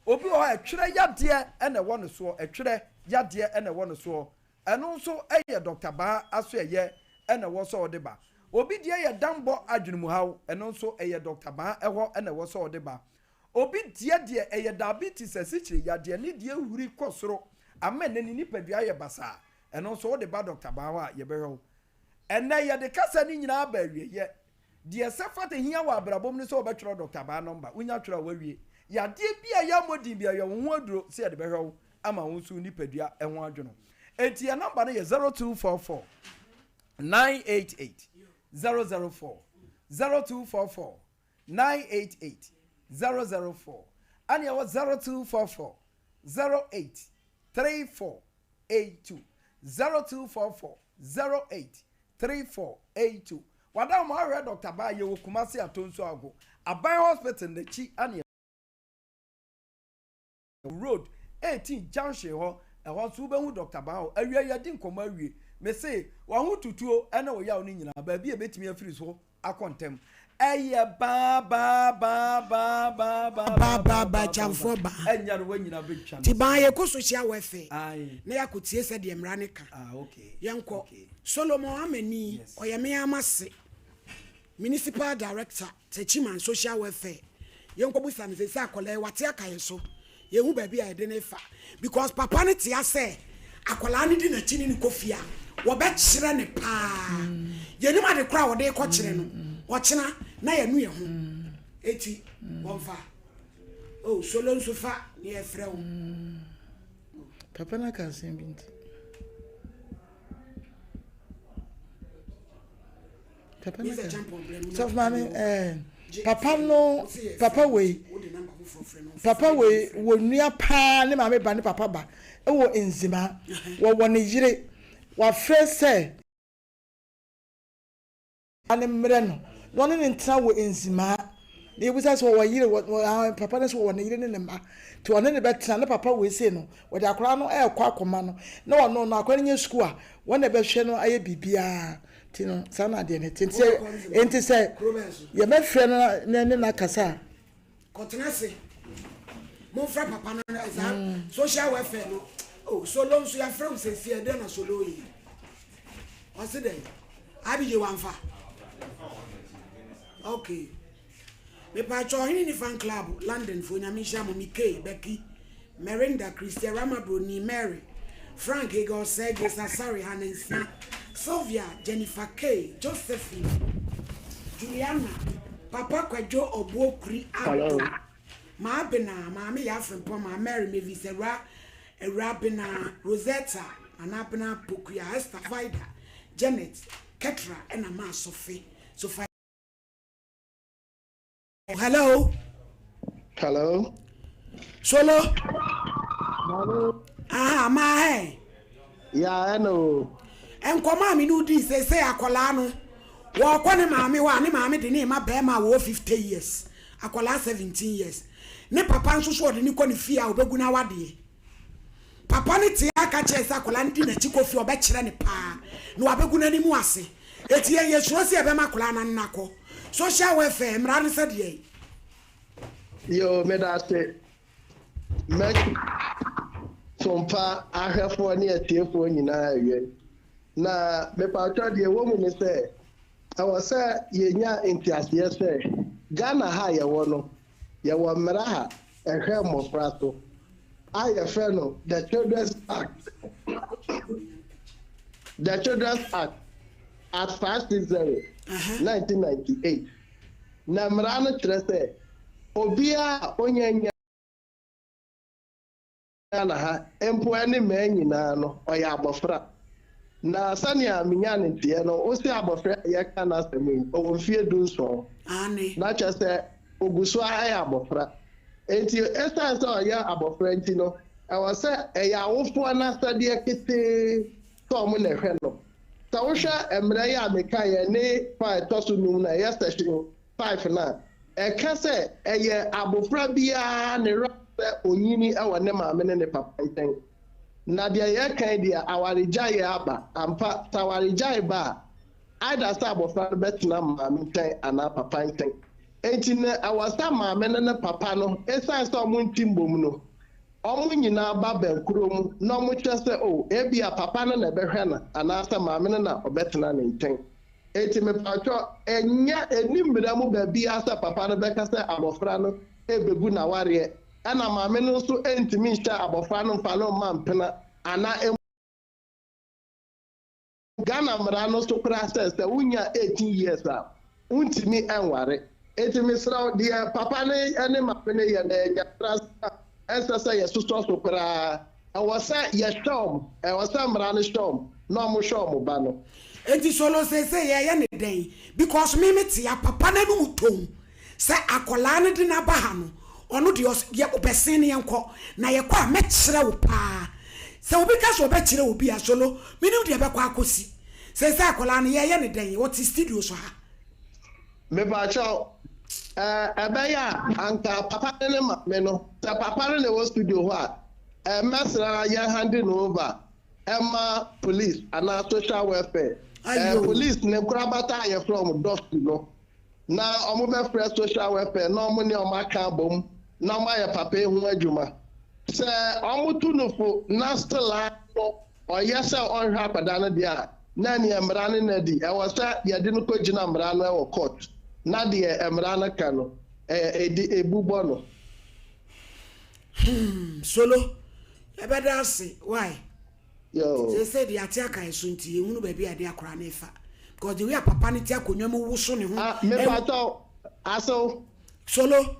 Obi wɔ hɔ a ɛtwerɛ yadeɛ na ɛwɔ ne soɔ, ɛtwerɛ yadeɛ na ɛwɔ ne soɔ, ɛno nso yɛ Dɔkta Baa asoɛyɛ na ɛwɔ sɛ ɔde ba. Obi deɛ yɛ danbɔ adwenemuhaw, ɛno nso ɛyɛ Dɔkta Baa ɛhɔ na ɛwɔ sɛ ɔde ba. Obi deɛ deɛ ɛyɛ diabetes asikyire yadeɛ ne deɛ huri kɔ soro ama ɛnɛ ne nipadua ayɛ basaa ɛno nso wode ba Dɔkta Baa hɔ a yɛbɛhwɛ wo. Ɛnɛ yɛde kasa no nyinaa aba awieɛ. Deɛ ɛsɛ fata hia wɔ abrabɔ mu ne sɛ wobɛtwerɛ Dɔkta Baa nɔmba. Wonya twerɛ a woawie. Yadeɛ bi a yɛammɔ din biara yɛ wo ho aduro sɛ yɛde bɛhwɛ wo ama wo nso wo nipadua ho adwo no. Enti yɛn nɔmba no yɛ 0244 988 004 0244 988 004 ɛne ɛwɔ 0244 08 3482 0244 08 3482 Wada wɔn ahwɛ Dr. Baa yɛwɔ Kumasi Atonsu Ago Aban Hospital n'akyi ɛne Road 18 junction hɔ, ɛhɔ nso wobɛhu Dɔkta Baa hɔ. Awia yɛadi nkɔmmɔ awie. Mese w'ahotutuo ne wo yaw no nyinaa, baabi a ɛbɛtumi afiri so akɔ ntɛm. Ɛyɛ baa baa baa baa baa baa Baa baa baa Kyamfoɔ baa. Ɛnyɛ no wanyina bɛtwa Nti baa yɛkɔ social welfare Aye. na yɛakɔtie sɛdeɛ mmara no ka. Ah, okay. Yɛnkɔ. Okay. Solomon Amani, Yes. ɔyɛ me ara m'ase. Municipal Director, Techiman Social Welfare, yɛnkɔbusa no seesei akwadaa yi wate aka yɛn so, yɛnhu baabi a yɛde no refa because papa no te asɛ akwadaa no di n'akyi ne no kɔ fie a wɔbɛkyerɛ no paa, yɛnim ade korɔ a wɔde rekɔkyerɛ no, ɔkyena na yɛnu yɛn ho, eti wɔmfa, oh solo nso fa ne yɛfrɛ wo. Papa no aka asɛm bi nti. Papa no ka sɔfo maame ɛɛ papa no papa wei papa wei wɔ nua paa ne maame ba ne papa ba ɛwɔ nzema wɔwɔ ne yere wafrɛ sɛ ne mmerɛ no na ɔne ne ntena wɔ nzimaa na yɛbisa sɛ wɔwɔ yere wɔ papa no sɛ wɔwɔ ne yere ne ne mma nti ɔne ne bɛtena ne papa wei sei no wɔde akwadaa no ɛrekɔ akɔma no na ɔno no akwadaa no nyɛ sukuu a wɔn na ɛbɛhwɛ no ayɛ biribiara nti no saa na adeɛ no te nti sɛ nti sɛ yɛbɛfrɛ no na ne no akasa a. Kɔtena ase momfrɛ papa no na saa social welfare no oh solo nso yɛafrɛ wo sɛsi ɛdɛn na solo yi ɔse dɛn abigye wamfa okay mepaakyɛ ɔhene ne fan club london fo nyame nhyira mo mike becky Merinda, Christia, Rama Broni, Mary, Frank, Hagar Osei, Grace Asare, Hannah Nsia, Sylvia, Jennifer Kay, Josephine, Juliana, Papa Kwadwo Obuo Kuri Hello. Addo, Maa Bena, Maame Yaa Frimpong, Maa Mary, Mavis Awura, Awura Bena, Rosetta, Nana Abena, Pokuya, Esther, Vida, Janet, Ketra, ɛna Maa Sophie, Sophia. Hello. Hello. Solo. Hello. Aha, maa hɛ. Ya ɛna o. Nkɔmɔ a me ne wodi sese akwadaa no wɔkɔ ne maame hɔ a ne maame de ne ma bɛrima a wɔwɔ 50 years akwadaa 17 years. Ne papa nso so ɔde no kɔ ne fie a ɔbɛgu no awadeɛ. Papa no tee ara ka kyerɛɛ sɛ akwadaa no di n'akyi kɔ fie a ɔbɛkyerɛ no paa na wabɛgu n'anim ase. Enti yɛn yɛsuro sɛ yɛbɛma akwadaa no anena akɔ social welfare. Mmara no sɛ deɛn? Yoo medase Mercy Sompa ahwɛfoɔ ne atiefoɔ nyinaa awiei. Na mepatwɔ deɛ ɛwɔ mu ne sɛ ɛwɔ sɛ yɛnya nteaseɛ sɛ Ghana ha a yɛwɔ no yɛwɔ mmara a ɛhwɛ mmɔfra so a yɛfrɛ no The Children's Act The Children's Act, Act 560, 1998. Na mmara no kyerɛ sɛ obiara a onnya nnya Ghana ha mpo ne mmaa nyinaa no, ɔyɛ abɔfra. Na sɛnea minyaa ne nteɛ no, wose abɔfra a yɛreka n'asɛm yi, ɔwɔ mfeɛ dunson. Na kyerɛ sɛ ogu so ara yɛ abɔfra. Enti esiane sɛ ɔyɛ abɔfra nti no, ɛwɔ sɛ ɛyɛ awofoɔ no asɛdeɛ ketee sɛ wɔn na ɛhwɛ no. Sɛ wohwɛ mmara yi a mekaeɛ ne fa a ɛtɔ so num no a ɛyɛ section 5 no a, ɛka sɛ ɛyɛ abofra biara ne right sɛ onyini wɔ ne maame ne ne papa nkyɛn. Na deɛ yɛreka yi deɛ awaregyaeɛ aba. Ampa, sɛ awaregyae ba a, either sɛ abofra no bɛtena maame nkyɛn anaa papa nkyɛn. Enti no ɛwɔ sɛ maame no ne papa no, esiane sɛ wɔnte mmom no, wɔn nyinaa ba bɛnkorɔ mu na wɔkyerɛ sɛ, oh, ebia papa no na ɛbɛhwɛ no anaasɛ maame no na ɔbɛtena ne nkyɛn. Enti mepakyɛw, ɛnyɛ, ɛnni mmara mu baabiara sɛ papa no bɛka sɛ abɔfra no rebɛgu n'awareɛ, ɛna maame no nso ntumi nhyɛ abɔfra no mfa no mma mpena anaa Ghana mmara no so koraa sɛ sɛ wonnya 18 years a, wontumi nware. Enti mesrɛ wo, deɛ papa no ne maame no yɛ no, ɛyɛ nyamebransɛm a ɛnsɛ sɛ yɛsosɔ so koraa. Ɛwɔ sɛ yɛhwɛ wɔn, ɛwɔ sɛ mmara no hwɛ wɔn na wɔhwɛ wɔn ba no. Enti solo seesei yɛyɛ no dɛn because me me tea papa no anum toom sɛ akɔlaa no de no aba ha no ɔno deɛ ɔs yɛ ɔbɛsen no yɛnkɔ na yɛkɔ a mɛkyerɛ wo paa sɛ obi ka sɛ ɔbɛkyerɛ obi a solo menim deɛ ɛbɛkɔ akɔsi seesei akɔlaa no yɛyɛ no dɛn ɔte studio so ha. Mepakyɛw, ɛɛ ɛbɛyɛ a anka papa no ne maame no, sɛ papa no na ɛwɔ studio hɔ a, ɛɛ mɛsrɛ ara yɛn hande no over ɛma police anaa social welfare. Ɛɛ police ne nkorabata a yɛfrɛ wɔn dɔfti no, na wɔbɛfrɛ social welfare na wɔn ne wɔn aka abom na wɔayɛ papa yi ho adwuma. Sɛ wɔtu no fo na still ara no ɔyɛ sɛ ɔnhwɛ akwadaa no deɛ a, na ɛneɛ mmara no na adi. Ɛwɔ sɛ yɛde no kɔgyina mmara no wɔ court na deɛ mmara no ka no, ɛdi, ɛbu bɔ no. Hmm, Solo, yɛbɛda ase, why? Seesei deɛ ate aka yɛ so nti yɛhunu baabi a yɛde akwadaa no refa. Because the way a papa no te akonnwa mu woso ne ho. Ah, mepatɔ, asew. Solo.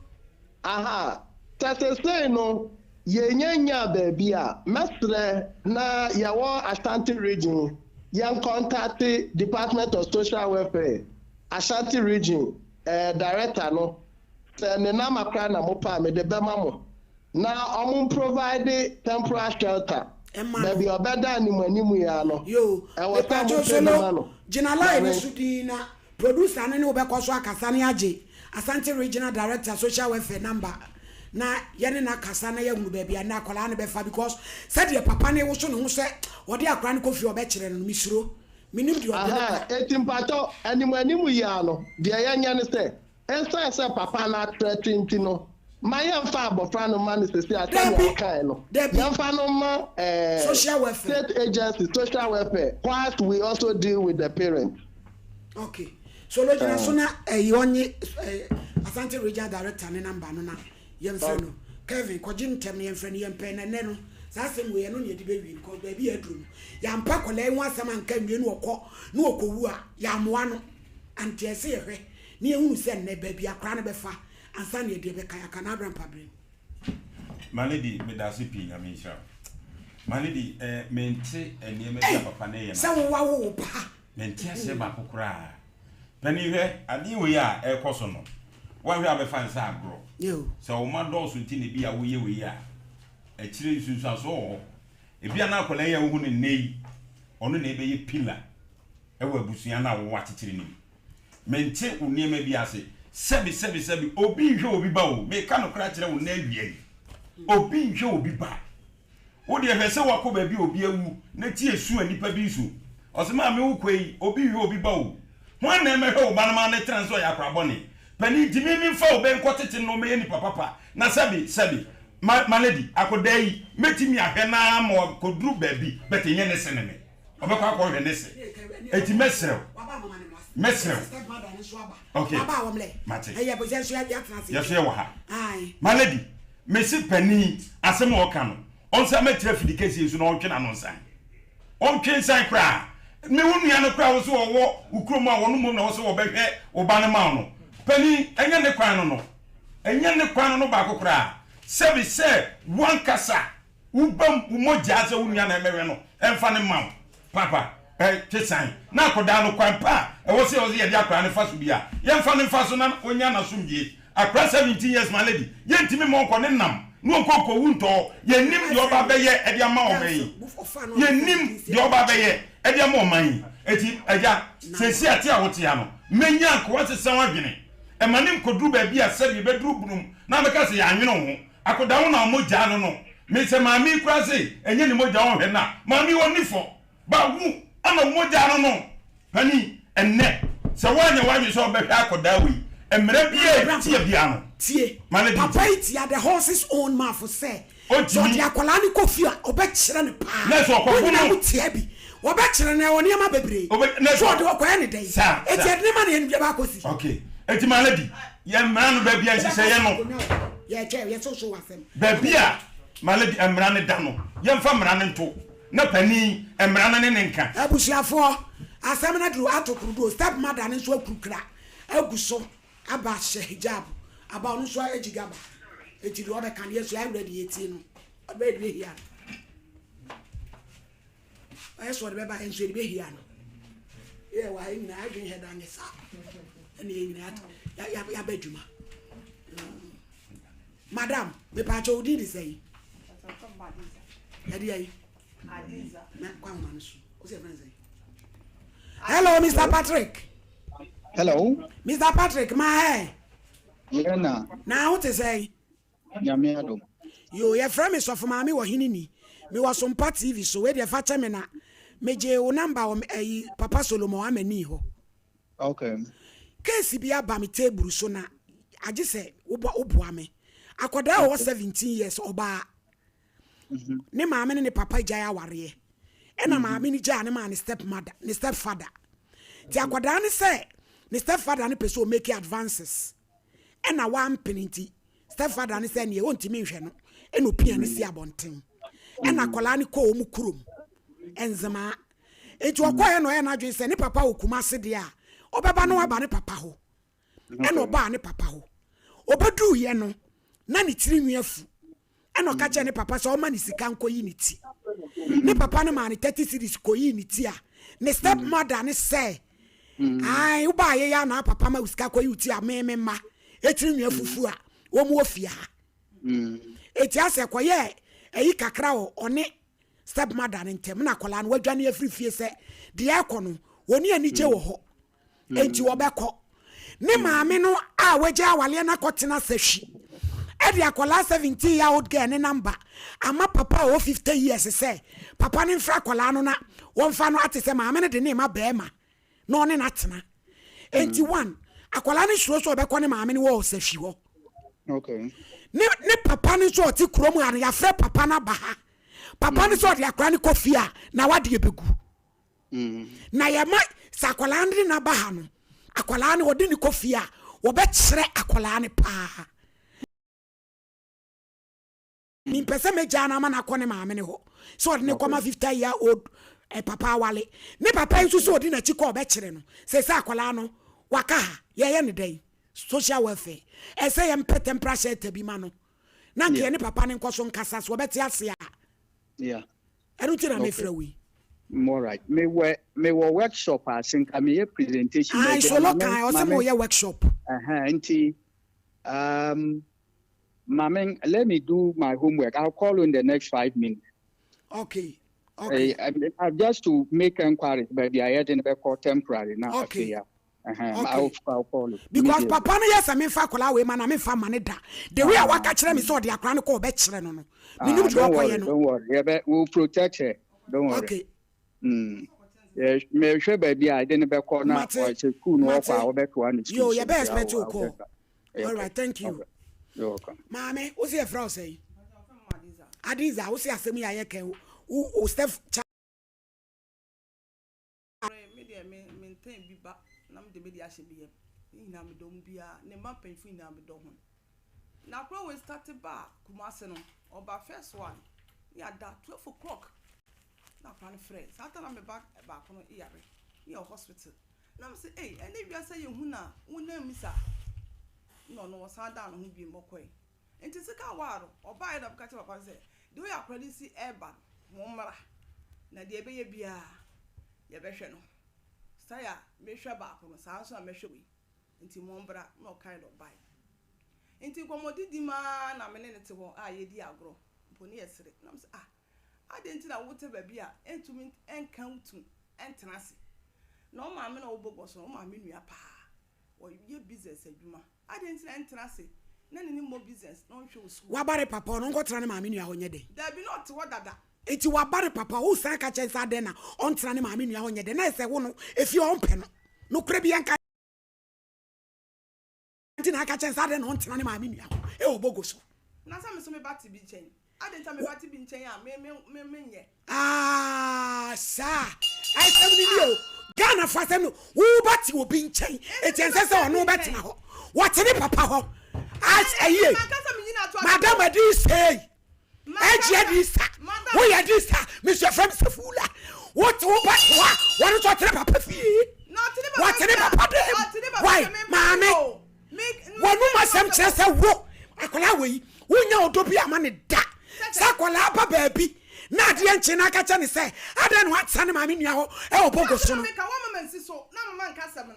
Aha, sɛ seesei no yɛnya nyaa baabi a, mɛsrɛ na yɛwɔ Ashanti region yɛn kɔntate Department of Social Welfare Ashanti region eh, director no, sɛ ne number koraa na mopɛ a mede bɛma mo, na ɔmo mprovide temporal shelter, baabi a ɔbɛda animuanimu yi ara no, Yoo, ɛwɔ sɛ mepatwo mopɛ bi Solo, ma no. gyina line no Maame. so dinn na Producer no ne wo bɛkɔ so akasa ne agye Asante Regional Director Social Welfare number na yɛne no akasa na yɛahunu baabi a nnɛ akwadaa no bɛfa because sɛdeɛ papa no rewoso ne ho sɛ ɔde akwadaa no kɔ fie a ɔbɛkyerɛ no no mesuro. Menim deɛ ɔde no Ahaa, ka. enti mpakyɛw, anim anim yi ara no, deɛ yɛnyɛ ne sɛ, Esiane sɛ papa no atrɛte nti no, ma yɛmfa abɔfra no mma no seesei ara sɛnea Dabi, ɔkae no. dabi. Yɛmfa no mma eh, Social welfare. state agency, social welfare, whilst we also deal with the parents. Okay. Solo gyina so Eh. na ɛyi ɔnye eh, Asante Regional Director ne number no na yɛmfrɛ no. Kevin, kɔgye ntɛm na yɛmfrɛ no yɛmpɛ na ɛnɛ no saa asɛm wei ɛno na yɛde bɛwie because baabi a aduru no yɛampa akwadaa yi ho asɛm anka nwie na ɔkɔ na ɔkɔwu a yɛammoa no. Ante ɛsɛ yɛhwɛ na yɛhunu sɛ nnɛ baabi akwadaa no bɛfa ansa na yɛde ɛbɛka yɛaka no abra mpabrɛ mu. My lady medase pii nyame nhyira wo. My lady eh, mente nneɛma bi a papa no yɛ no Sɛ wo wawo wo ba. Mente aseɛ baako koraa. Panin hwɛ adeɛ wei a ɛrekɔ so no woanhwɛ a bɛfa no sɛ agorɔ. Sɛ wo mma dɔɔso nti na ebi a woyɛ wei a akyire nsunsuansoɔ wɔ hɔ. Ebi a na akwadaa yi a wohu no nnɛ yi ɔno na ɛbɛyɛ pillar wɔ abusua no a wowɔ akyekyere no mu. Mente wo nneɛma bi ase. Sɛbi sɛbi sɛbi obi nhwɛ obi ba o, meka nokorɛ akyerɛ wo nnɛ awia yi, obi nhwɛ obi ba. Wo deɛ hwɛ sɛ woakɔ baabi a obi awu na tie su a nnipa bi resu. Ɔse maame wokɔ yi, obi nhwɛ obi ba o. Hwan na ɛmɛhwɛ wo ba no ma no tena sɛ ɔyɛ akora bɔne? Panin nti me memfa wo bɛ nkɔtete no na ɔmmɛyɛ nipa papa na sɛbi sɛbi ma ma lady akɔdaa yi mɛtumi ahwɛ no ara ma wakɔduru baabi but nyɛ ne se ne me. Ɔbɛkɔ akɔhwɛ ne se. Enti mɛsrɛ wo, mɛsrɛ wo. Ok, mate. Yɛso yɛwɔ ha. My lady, mese panin asɛm a ɔka no, ɔnsan mɛkyerɛ afidi kɛseɛ so na ɔntwe n'ano nsan. Ɔntwe nsan koraa. Me wo nua no koraa wo sɛ ɔwɔ wo kurom a wɔn mmom na wɔ sɛ wɔbɛhwɛ wo ba no ma wo no. Panin, ɛnyɛ ne kwan no no. Ɛnyɛ ne kwan no no baako koraa. Sɛbi sɛ wankasa Wo bam, wo mogyaa sɛ wo nua na ɛmɛhwɛ no, ɛmfa no mma wo. Paapa, ɛ, twe san. Na akɔdaa no, kwan pa a ɛwɔ sɛ yɛwɔ sɛ yɛde akwadaa no fa so bi a, yɛmfa no mfa so na ɔnya n'asomdwie. Akwadaa 17 years, my lady, yɛntumi mma ɔnkɔ ne nam na ɔnkɔ nkɔwu ntɔɔ. Yɛnnim deɛ ɔba abɛyɛ de ama ɔman yi. Yɛnnim deɛ ɔba abɛyɛ de ama ɔman yi. Enti, agya, seesei a te a wote ha no, mɛnya anka woasesa w'adwene. Ɛma no nkɔduru baabi a sɛdeɛ ɛbɛduru bunum na abɛka sɛ yɛannwene wo ho. Akoda wo na ɔmo gyaa no no me sɛ maame yi koraa se ɛnyɛ ne mogya ɔnhwɛ no a maame yi ɔnni fɔ ba wo ama wo mogyaa no no panin ɛnnɛ sɛ woanyɛ w'adwene sɛ ɔbɛhwɛ akɔdaa wei mmara biaa ɛtia biaa no Tie, ma no de papa nti yi tia the horse's own mouth sɛ, sɛ ɔntumi ɔde akwadaa no kɔ fie a, ɔbɛkyerɛ no paa. na sɛ Mo ɔkɔbo nyinaa no mo tia bi. Wɔbɛkyerɛ no, ɛwɔ nneɛma bebree. ɔbɛ na So sɛ ɔde ɔkɔyɛ ne dɛn? saa Enti saa ɛde ne ma na yɛn bɛba akɔsi. ok eti ma lady yɛ mmara no baabi a nhyehyɛeɛ no Baabi a Malady mmara no da no, yɛmfa mmara no nto, na panin mmara no ne no nka. Abusuafoɔ, asɛm no aduru ato korodoo, step mother no nso akurukura agu so aba ahyɛ hijab aba ɔno nso agyi gaba, enti deɛ ɔbɛka no yɛn nso yɛayɛ ready yɛtie no, ɔde bɛyɛ deɛ ɛhia no. Ɔyɛ sɛ ɔde bɛba yɛn nso yɛde bɛhia no. Yɛ wɔ ha yɛn nyinaa adwene hɛ da nyɛ saa. Ɛne yɛn nyinaa yɛaba adwuma. Madam, mepaakyɛ wo din de sɛn? Yɛde ayi. Mɛ kɔ ahoma no so. Wo sɛ yɛfrɛ no sɛn? Hello, Mr. Patrick. Hello. Mr. Patrick, ma ɛ. Yɛ na. Na wo te sɛn? Nyame adom. Yoo yɛfrɛ me sɔfo maame wɔ hene ni me wɔ sompa TV so wei deɛ fa kyɛ me na me gyee wo number wɔ ɛyi papa Solomon Amani hɔ. Okay. Case bi aba me table so na agye sɛ wobɔ woboa me. Akwadaa ɔwɔ 17 years ɔbaa. Mm-hmm. Ne maame ne ne papa gyae awareɛ. Ɛna mm-hmm. maame no gyaa ne maa ne step mother ne step father. Ti akwadaa ne sɛ ne step father ne pɛ sɛ o make advances. Ɛna wampene nti stepfather no sɛ neɛ ɔntumi nhwɛ no ɛna ɔpia no si abɔnten ɛna akwadaa no kɔɔ wɔn kurom nzemaa nti ɔkɔɛ na ɔyɛ n'adwene sɛ ne papa wɔ Kumase deɛ a ɔbɛba no aba ne papa hɔ ɛna ɔbaa ne papa hɔ ɔbɛduruiɛ no na ne tiri nwi afu Ɛna ɔka kyerɛɛ ne papa sɛ ɔma ne sika nkɔyi ne ti. Ne papa no maa no 30 cedis kɔyii ne ti a, ne step mother no sɛ, ae, wobaa yɛ ya na papa ma wo sika kɔyi wo ti a, me me mma etiri nwi afufu a wɔn wɔ fie ha. Eti asɛ kɔyɛɛ ɛyi kakra wɔ ɔne step mother no ntam na akwadaa no wadwane afiri fie sɛ deɛ ɛkɔ no wɔne anigye wɔ hɔ. Enti wɔbɛkɔ. Ne maame no a wagya awaleɛ no akɔtena sahwi de akwadaa 17 year old girl ne namba ama papa a ɔwɔ 50 years sɛ papa no mfrɛ akwadaa no na wɔmfa no ate sɛ maame no de ne ma bɛrima na ɔne no atena. Enti one, akwadaa no suro sɛ ɔbɛkɔ ne maame no wɔ sahwi hɔ. Okay. Ne, ne papa no nso ɔte kurom ha no, yɛafrɛ papa no aba ha. Papa no sɛ ɔde akwadaa no kɔ fie a, na wadeɛ bɛgu. Na yɛma sɛ akwadaa no de no aba ha no, akwadaa no wɔde no kɔ fie a, wɔbɛkyerɛ akwadaa no paa. Mempɛ sɛ mɛgyaa no ama no akɔ ne maame no hɔ sɛ ɔde no kɔma 50 year old eh, papa awale. Ne papa nso sɛ ɔdi n'akyi kɔ ɔbɛkyerɛ no. Sɛ sɛ akwadaa no waka ha, yɛyɛ no dɛn? Social welfare. Ɛsɛ yɛmpɛ temporary shelter bi ma no. Na nka yɛne papa no nkɔ so nkasa so ɔbɛte ase a. Yeah. Ɛno nti na mefrɛ wo yi. All right. Me wɔ me wɔ workshop ase nka meyɛ presentation. Ah, solo kan ɔsɛ mo yɛ workshop. Uh-huh, nti um, let me do my homework. I'll call you in the next 5 minutes. Okay. Okay. Uh, uh, just to make enquiries, but I had in the temporary now. Okay. Ɛhɛn, Okay. I will, I will call you Because immediately. papa no yɛ sɛ memfa akwadaa wei ma na memfa ma ne da. The way a waka Ah, kyerɛ me sɛ ɔde akwadaa no kɔ ɔbɛkyerɛ no no. Menim ah, deɛ don't ɔkɔyɛ worry, no. don't worry. Yɛbɛ, we will protect her. Don't worry. Okay. Mm. Yɛ, mehwɛ baabi a yɛde no bɛkɔ na Mate. ɔsɛ school no Mate. ɔkɔ a wɔbɛtoa ne Yo, school so yɛbɛ nti I expect will, wo I will call. get back. All Okay, right, thank you. okay. You're welcome. Maame, wo se yɛfrɛ wo sɛn? Adiza, wo se asɛm yi a yɛka wo wo step child Me deɛ me mentɛn bi ba na mede me deɛ ahyɛ me yam. Ne nyinaa medɔ mu biara ne mma mpanyinfo nyinaa medɔ ho. Na akora wei start ba Kumase no ɔba first one ne ada 12 o'clock na akora no frɛ saa ta na me ba baako no yare ne yɛ hospital na me sɛ ei ɛne wiase yɛ hu na wonam mi saa na ɔno ɔsan daa ne ho bi mmɔkɔe nti sika waaro ɔbaeɛ na meka kyerɛ papa no sɛ deɛ ɔyɛ akora no si ɛreba no mo mmra na deɛ ɛbɛyɛ biara yɛbɛhwɛ no style a mehwɛ baako no saa nso na mɛhwɛ wei nti mo mbra na ɔkae na ɔbae nti nkɔmmɔdidi maa na me ne ne te hɔ a yɛdi agorɔ mpo ne yɛsere na mo sɛ ah adɛn nti na wote baabi a ɛntumi ɛnka wo tu ɛntena ase na ɔmaame na ɔbɔ bɔ so no ɔmaame nua paa ɔyɛ business adwuma adɛn nti na ɛntena ase na ne ne mmɔ business na ɔnhwɛ wo sukuu. Wabare papa ɔno nkɔtena ne maame nua hɔ nyɛ dɛn? Dabi na ɔte hɔ dada. Enti wabare papa wo san ka kyerɛ no sɛ adɛn na ɔntena ne maame nua hɔ nyɛ dɛn na ɛsɛ wo no efie hɔ ɔmpɛ no nokorɛ bi yɛnka nti na aka kyerɛ no sɛ adɛn na ɔntena ne maame nua hɔ ɛwɔ bogo so. Na sɛ me nso me ba te bi nkyɛn adɛn nti na me ba te bi nkyɛn a me me me menyɛ. Aah saa asɛm no nie o Ghana fo asɛm no wo ba te obi nkyɛn eti ɛnsɛ sɛ ɔno bɛtena hɔ wɔte ne papa hɔ as ɛyie madam adi sei ɛgye adi sa woyɛ adi sa mesua fam sɛ fula wote wo ba te hɔ a wɔno nso ɔtene papa fie wɔtene papa dɛm why maame W'anom asɛm kyerɛ sɛ wo akwadaa wei wonya ɔdɔ bi ama ne da. Sɛ akwadaa ba baabi na adeɛ nkye na aka kyɛ ne sɛ adɛn na wantena ne maame nua hɔ ɛwɔ bogo so no.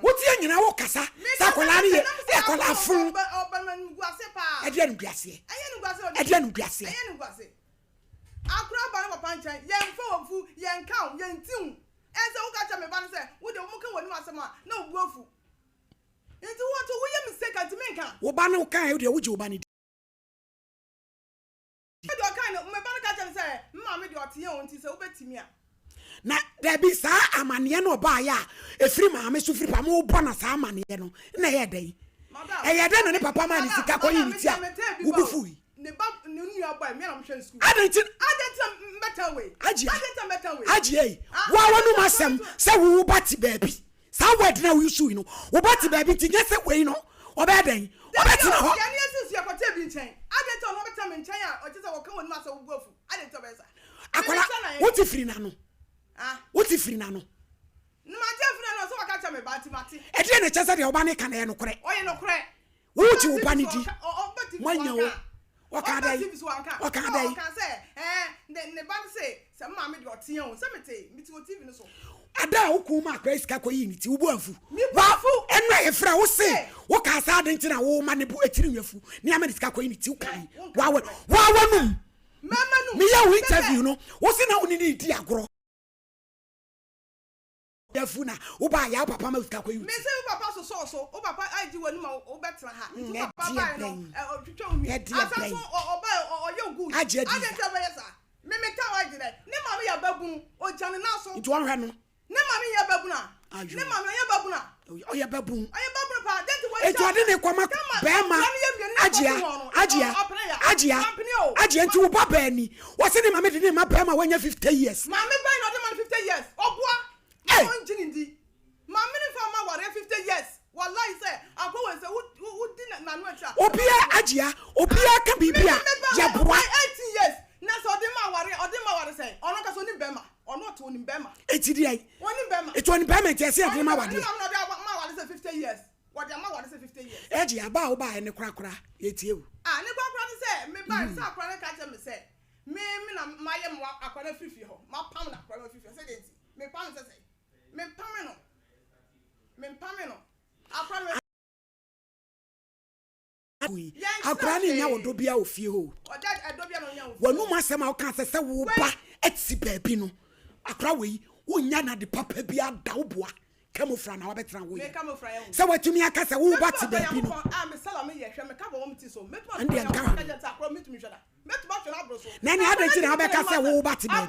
Woteɛ nyinaa wokasa sɛ akwadaa no yɛ akwadaa fo. Ɛdeɛ animguaseɛ. Ɛdeɛ animguaseɛ. Akora ba ne papa nkyɛn yɛmfa wɔn fu yɛnka wo yɛnti wo ɛnsɛ woka kyɛ me ba no sɛ wode wɔn ka wɔn anim asɛm a na wo bu afu. Nti wo nso woyɛ mistake a nti menka. Wo ba no kae wo deɛ wogye wo ba no di. Me deɛ ɔkae no me ba no ka kyerɛ me sɛ me maame deɛ ɔteɛ o nti sɛ wobɛtumi a. Na dabi saa amaneɛ no ɔbaeɛ a ɛfiri maame so firi pa mo bɔ na saa amaneɛ no na ɛyɛ dɛn ɛyɛ dɛn na ne papa maa ne sika kɔyii ne ti a wo bo fui. Ne ba ne nua bɔ me na mehwɛ no sukuu. Adɛn nti Adɛn nti na mbɛtan wei Agyia Adɛn nti na mbɛtan wei Agyia yi woa w'anum asɛm sɛ wo wo ba te baabi Saa word no a wo use yi no, wo ba te baabi nti nyɛ sɛ wei no ɔbɛyɛ dɛn? Ɔbɛtena hɔ. Yɛne yɛsi nso yɛkɔte bi nkyɛn. Adɛn nti ɔno ɔbɛtena me nkyɛn a ɔkyɛ sɛ wɔka w'anim asɛ wo bo afu? Adɛn nti ɔbɛyɛ saa? Akwara, wote firi n'ano. Wote firi n'ano. No mate afiri n'ano sɛ waka kyerɛ me ba nti mate. Ɛdeɛ na ɛkyɛ sɛ deɛ ɔba no ka no ɛyɛ nokorɛ. Ɔyɛ nokorɛ. Wogye wo ba no di. Moanya o. Ɔkaa dɛn? Ɔkaa dɛn? Ada a wo kun ma akora sika kɔyii ne ti, wo bo amfu? Wa, ɛno a yɛfrɛ wo se wokaa saa ade nti na wo ma ne bo akyiri nwi afu ne ama ne sika kɔyi ne ti, wokae. Wa, wa, wanum. Meyɛ wo interview no, wo se na wo ne ne di agorɔ. Afu na wo ba ya wo papa ma sika kɔ yi. Me se wo papa sosɔɔ so wo papa agye w'anim a wo bɛ tena ha nti wo papa bae no ɔtwitwa wo hwi asa so ɔbae ɔyɛ wo good Agye adi adɛn nti ɔbɛyɛ saa me me ta wagye dɛ ne maame yɛ ababunu ogya ne nan so nti ɔnhwɛ no ne maame yɛ ababunu a ne maame ɔyɛ ababunu a ɔyɛ babun ɔyɛ babunu paa dɛn nti wɔgya nti ɔde ne kɔma bɛrima agyea agyea agyea agyea nti wo ba baani wɔse ne maame de ne ma bɛrima wanya 50 years maame bɛn na ɔde ma no 50 years ɔboa Hey! Ɔngye ne ndi. Maame no nfa mma awareɛ 50 years. Wallahi sɛ akɔ wei sɛ wo wo di n'ano akyi a. Obia agyea obia ka biribi a yɛ boa. 18 years na sɛ ɔde ma awareɛ ɔde ma aware sɛn ɔno ankasa onim bɛrima ɔno ɔte onim bɛrima. Eti deɛ Onim bɛrima. Eti onim bɛrima nti ɛsɛ yɛde ma awadeɛ. Ne maame na ɔde ma aware sɛ 50 years wɔde ama aware sɛ 50 years. Ɛgye aba a wobaeɛ ne korakora yɛtie wo. Ah ne korakora ne sɛ mebaeɛ sɛ akora no ka kyerɛ me sɛ me me na mayɛ ma akora no afiri fie hɔ mapam no akora no afiri fie hɔ sɛ deɛ nti. Mepam no sɛ sɛn? Mempame no. Mempame no. Akora no. Akora no nya ɔdɔ bia wɔ fie hɔ. W'anum asɛm a woka sɛ sɛ wo ba te baabi no, akora wei wonya no ade papa bi ada wo boa. Kamofra na wabɛtena wo yɛ. Sɛ watumi aka sɛ wo ba te baabi no. Ɛndeɛ nka ho. Na ɛne adɛn nti na wabɛka sɛ wo ba te baabi.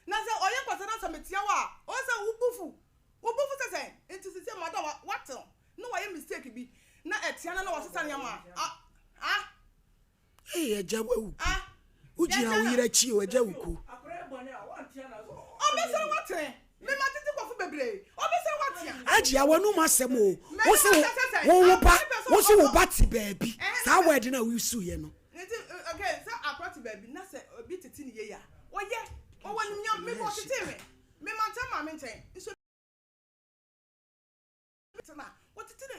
Na sɛ ɔyɛ kwasea na sɛ metea wo a, ɔyɛ sɛ wo bo fu. Wo bo fu sɛ sɛn? Nti sisi madam wa wate no na wayɛ mistake bi na ɛtea no na wasesa nneɛma a, ah. Ei agya wawu ku. Wogyina wo yere akyi o agya wu ku. Ɔbɛsɛn watene. Mema tete kɔfo bebree. Ɔbɛsɛn watea. Agya w'anum asɛm o. Wo se wo wo ba wo se wo ba te baabi. Saa word no a wo use yɛ no. Nti okay sɛ akora te baabi na sɛ obi tete ne yie a ɔyɛ ɔwɔ animuonyam me kɔ ɔtetee me me mantam maame nkyɛn nso bi tena wɔtete ne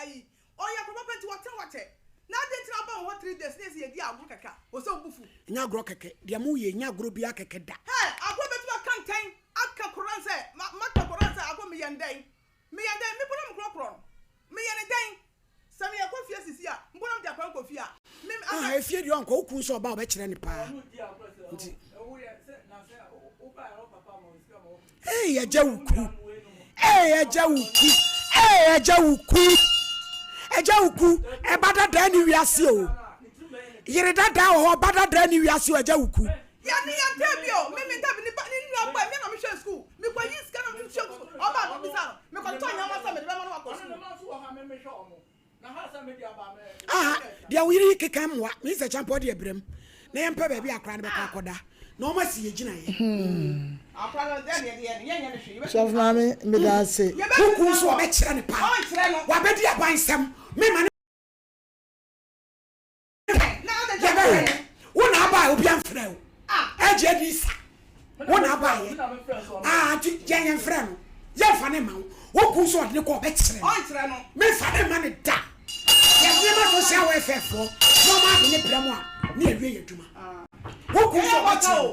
ayi ɔyɛ akora papa nti wɔtena wakyɛ na adɛn nti na aba wo hɔ 3 days na yɛsɛ yɛdi agorɔ kɛkɛ a ɔsɛ wo bo fu. Nyɛ agorɔ kɛkɛ deɛ mo yɛ nyɛ agorɔ biara kɛkɛ da. Hɛ agorɔ bɛtumi aka ntɛn aka koran sɛ ma maka koran sɛ agorɔ meyɛ no dɛn meyɛ no dɛn me mpo na mekorɔkorɔ no meyɛ no dɛn Sɛ me yɛ kɔ fie sisi a, mpo na mede akwan kɔ fie a, me me. Ah efie deɛ ɔnkɔ, wo kunu sɛ ɔba a ɔbɛkyerɛ no paa nti. Ee agya wo ku, ee agya wo ku, ee agya wo ku, agya wo ku, ɛba dadaa ni wiase o, yere dadaa wɔ hɔ, ɔba dadaa ni wiase o, agya wo ku. Yɛ ne yɛ ntɛm bi o, me me ntɛm ne ba ne nua bɔ me na me hwɛ school, me kɔ yi sika na me hwɛ school, ɔba me bisa no, me kɔ tɔ nneɛma sɛ me de bɛma no wakɔ school. Aha, deɛ wo yere yi keka mmoa, me sɛ kyampɔ deɛ brɛm na yɛmpɛ baabi akora no bɛkɔ akɔda na wɔn asi yɛ gyinaeɛ. Sɔfo maame meda ase. Wo kun nso ɔbɛkyerɛ ne paa, wabɛdi abansɛm, mema ne. Yɛbɛhwɛ no. Wo na abaeɛ, obi amfrɛ wo. Agye adi sa. Wo na abaeɛ. Ah, nti yɛn yɛn frɛ no. Yɛmfa ne ma wo. Wo kun sɛ ɔde ne kɔ ɔbɛkyerɛ no. Memfa ne ma ne da. Yɛde ne ma social welfare foɔ na ɔma ade ne brɛ mo a ne yɛwie yɛ adwuma. Wo kun sɛ ɔbɛkyerɛ no.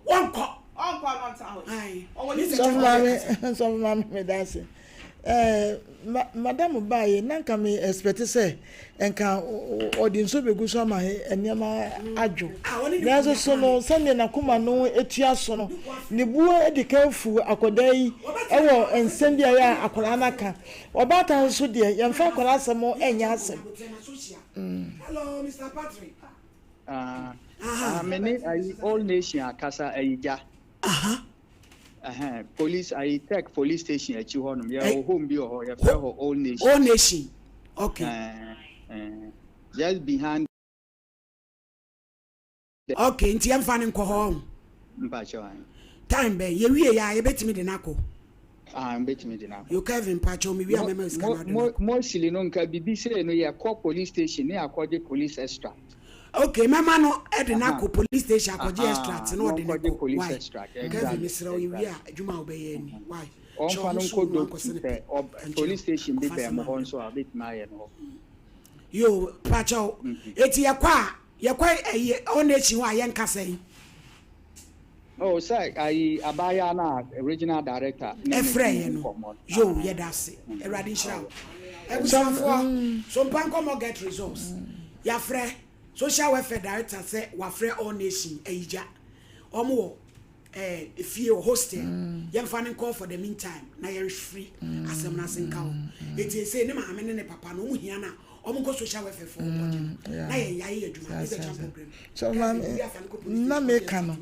Wɔnkɔ. Sɔfo maame, sɔfo maame meda ase. Eh, ma, madam baeɛ na nka me expect sɛ nka ɔde nsuo bɛgu so ama nneɛma adwo. Nanso so no, sɛdeɛ n'akoma no atua so no, ne bo adi kan afu akwadaa yi wɔ nsɛm bi a ɛyɛ a akwadaa no aka. Ɔbaatan nso deɛ, yɛmfa akwadaa asɛm nyɛ asɛm. Hello, Mr. Patrick. Ah, ah, me ne ayi All Nation akasa ayi gya. Aha. Ɛhɛn, police ayi tech police station akyi hɔ nom. Yɛ wɔ home bi wɔ hɔ, yɛfrɛ hɔ Old Nation. Old Nation, okay. Ɛɛ, ɛɛ, just behind. The... Okay, nti yɛmfa no nkɔ hɔ ɔho. Mpakyɛw ayi. Time bɛn, yɛwie yɛ a yɛbɛtumi de no akɔ. Ah, mbɛtumi de no akɔ. Yo Kevin, mpakyɛw mewie a mɛma sika no ade no akɔ. Mostly no nka bibi sei no yɛkɔ police station ne yɛakɔgye police extract. Ok mɛma no de no akɔ police station akɔgye extract na ɔde no kɔ why Kevin mesrɛ wo yɛwie a adwuma a wobɛyɛ ni why hyɛ Ɔmfa no ɔho so nkɔ no ankɔsɛ Doki ne sɛ pɛ ɔb ɛnkyerɛ police station bi kɔfa bɛn asɛm mo hɔ abrɛ nso a ɔbɛtumi ayɛ no hɔ. Yo pakyɛw eti yɛkɔ a yɛkɔ ɛyi all nation hɔ a yɛnka sɛn. Oh sɛ ayi abaayaa no a regional director ne me Ɛfrɛ dii yɛ no nkɔmmɔ no. Yo yɛda ase Awurade nhyira wo Abusuafoɔ so mpa nkɔmmɔ get results Yɛafrɛ social welfare director sɛ wafrɛ all nation ayigya wɔn wɔ eh, efie wɔ hostel yɛmfa no nkɔ for the meantime na yɛnhwere asɛm no ase nka hɔ eti ese ne maame ne ne papa no wɔn hia no a wɔn nkɔ social welfare foɔ nkɔgye no na yɛn yɛayɛ yɛ adwuma ne bɛkya mpɔ brɛ mu So maame na meka no.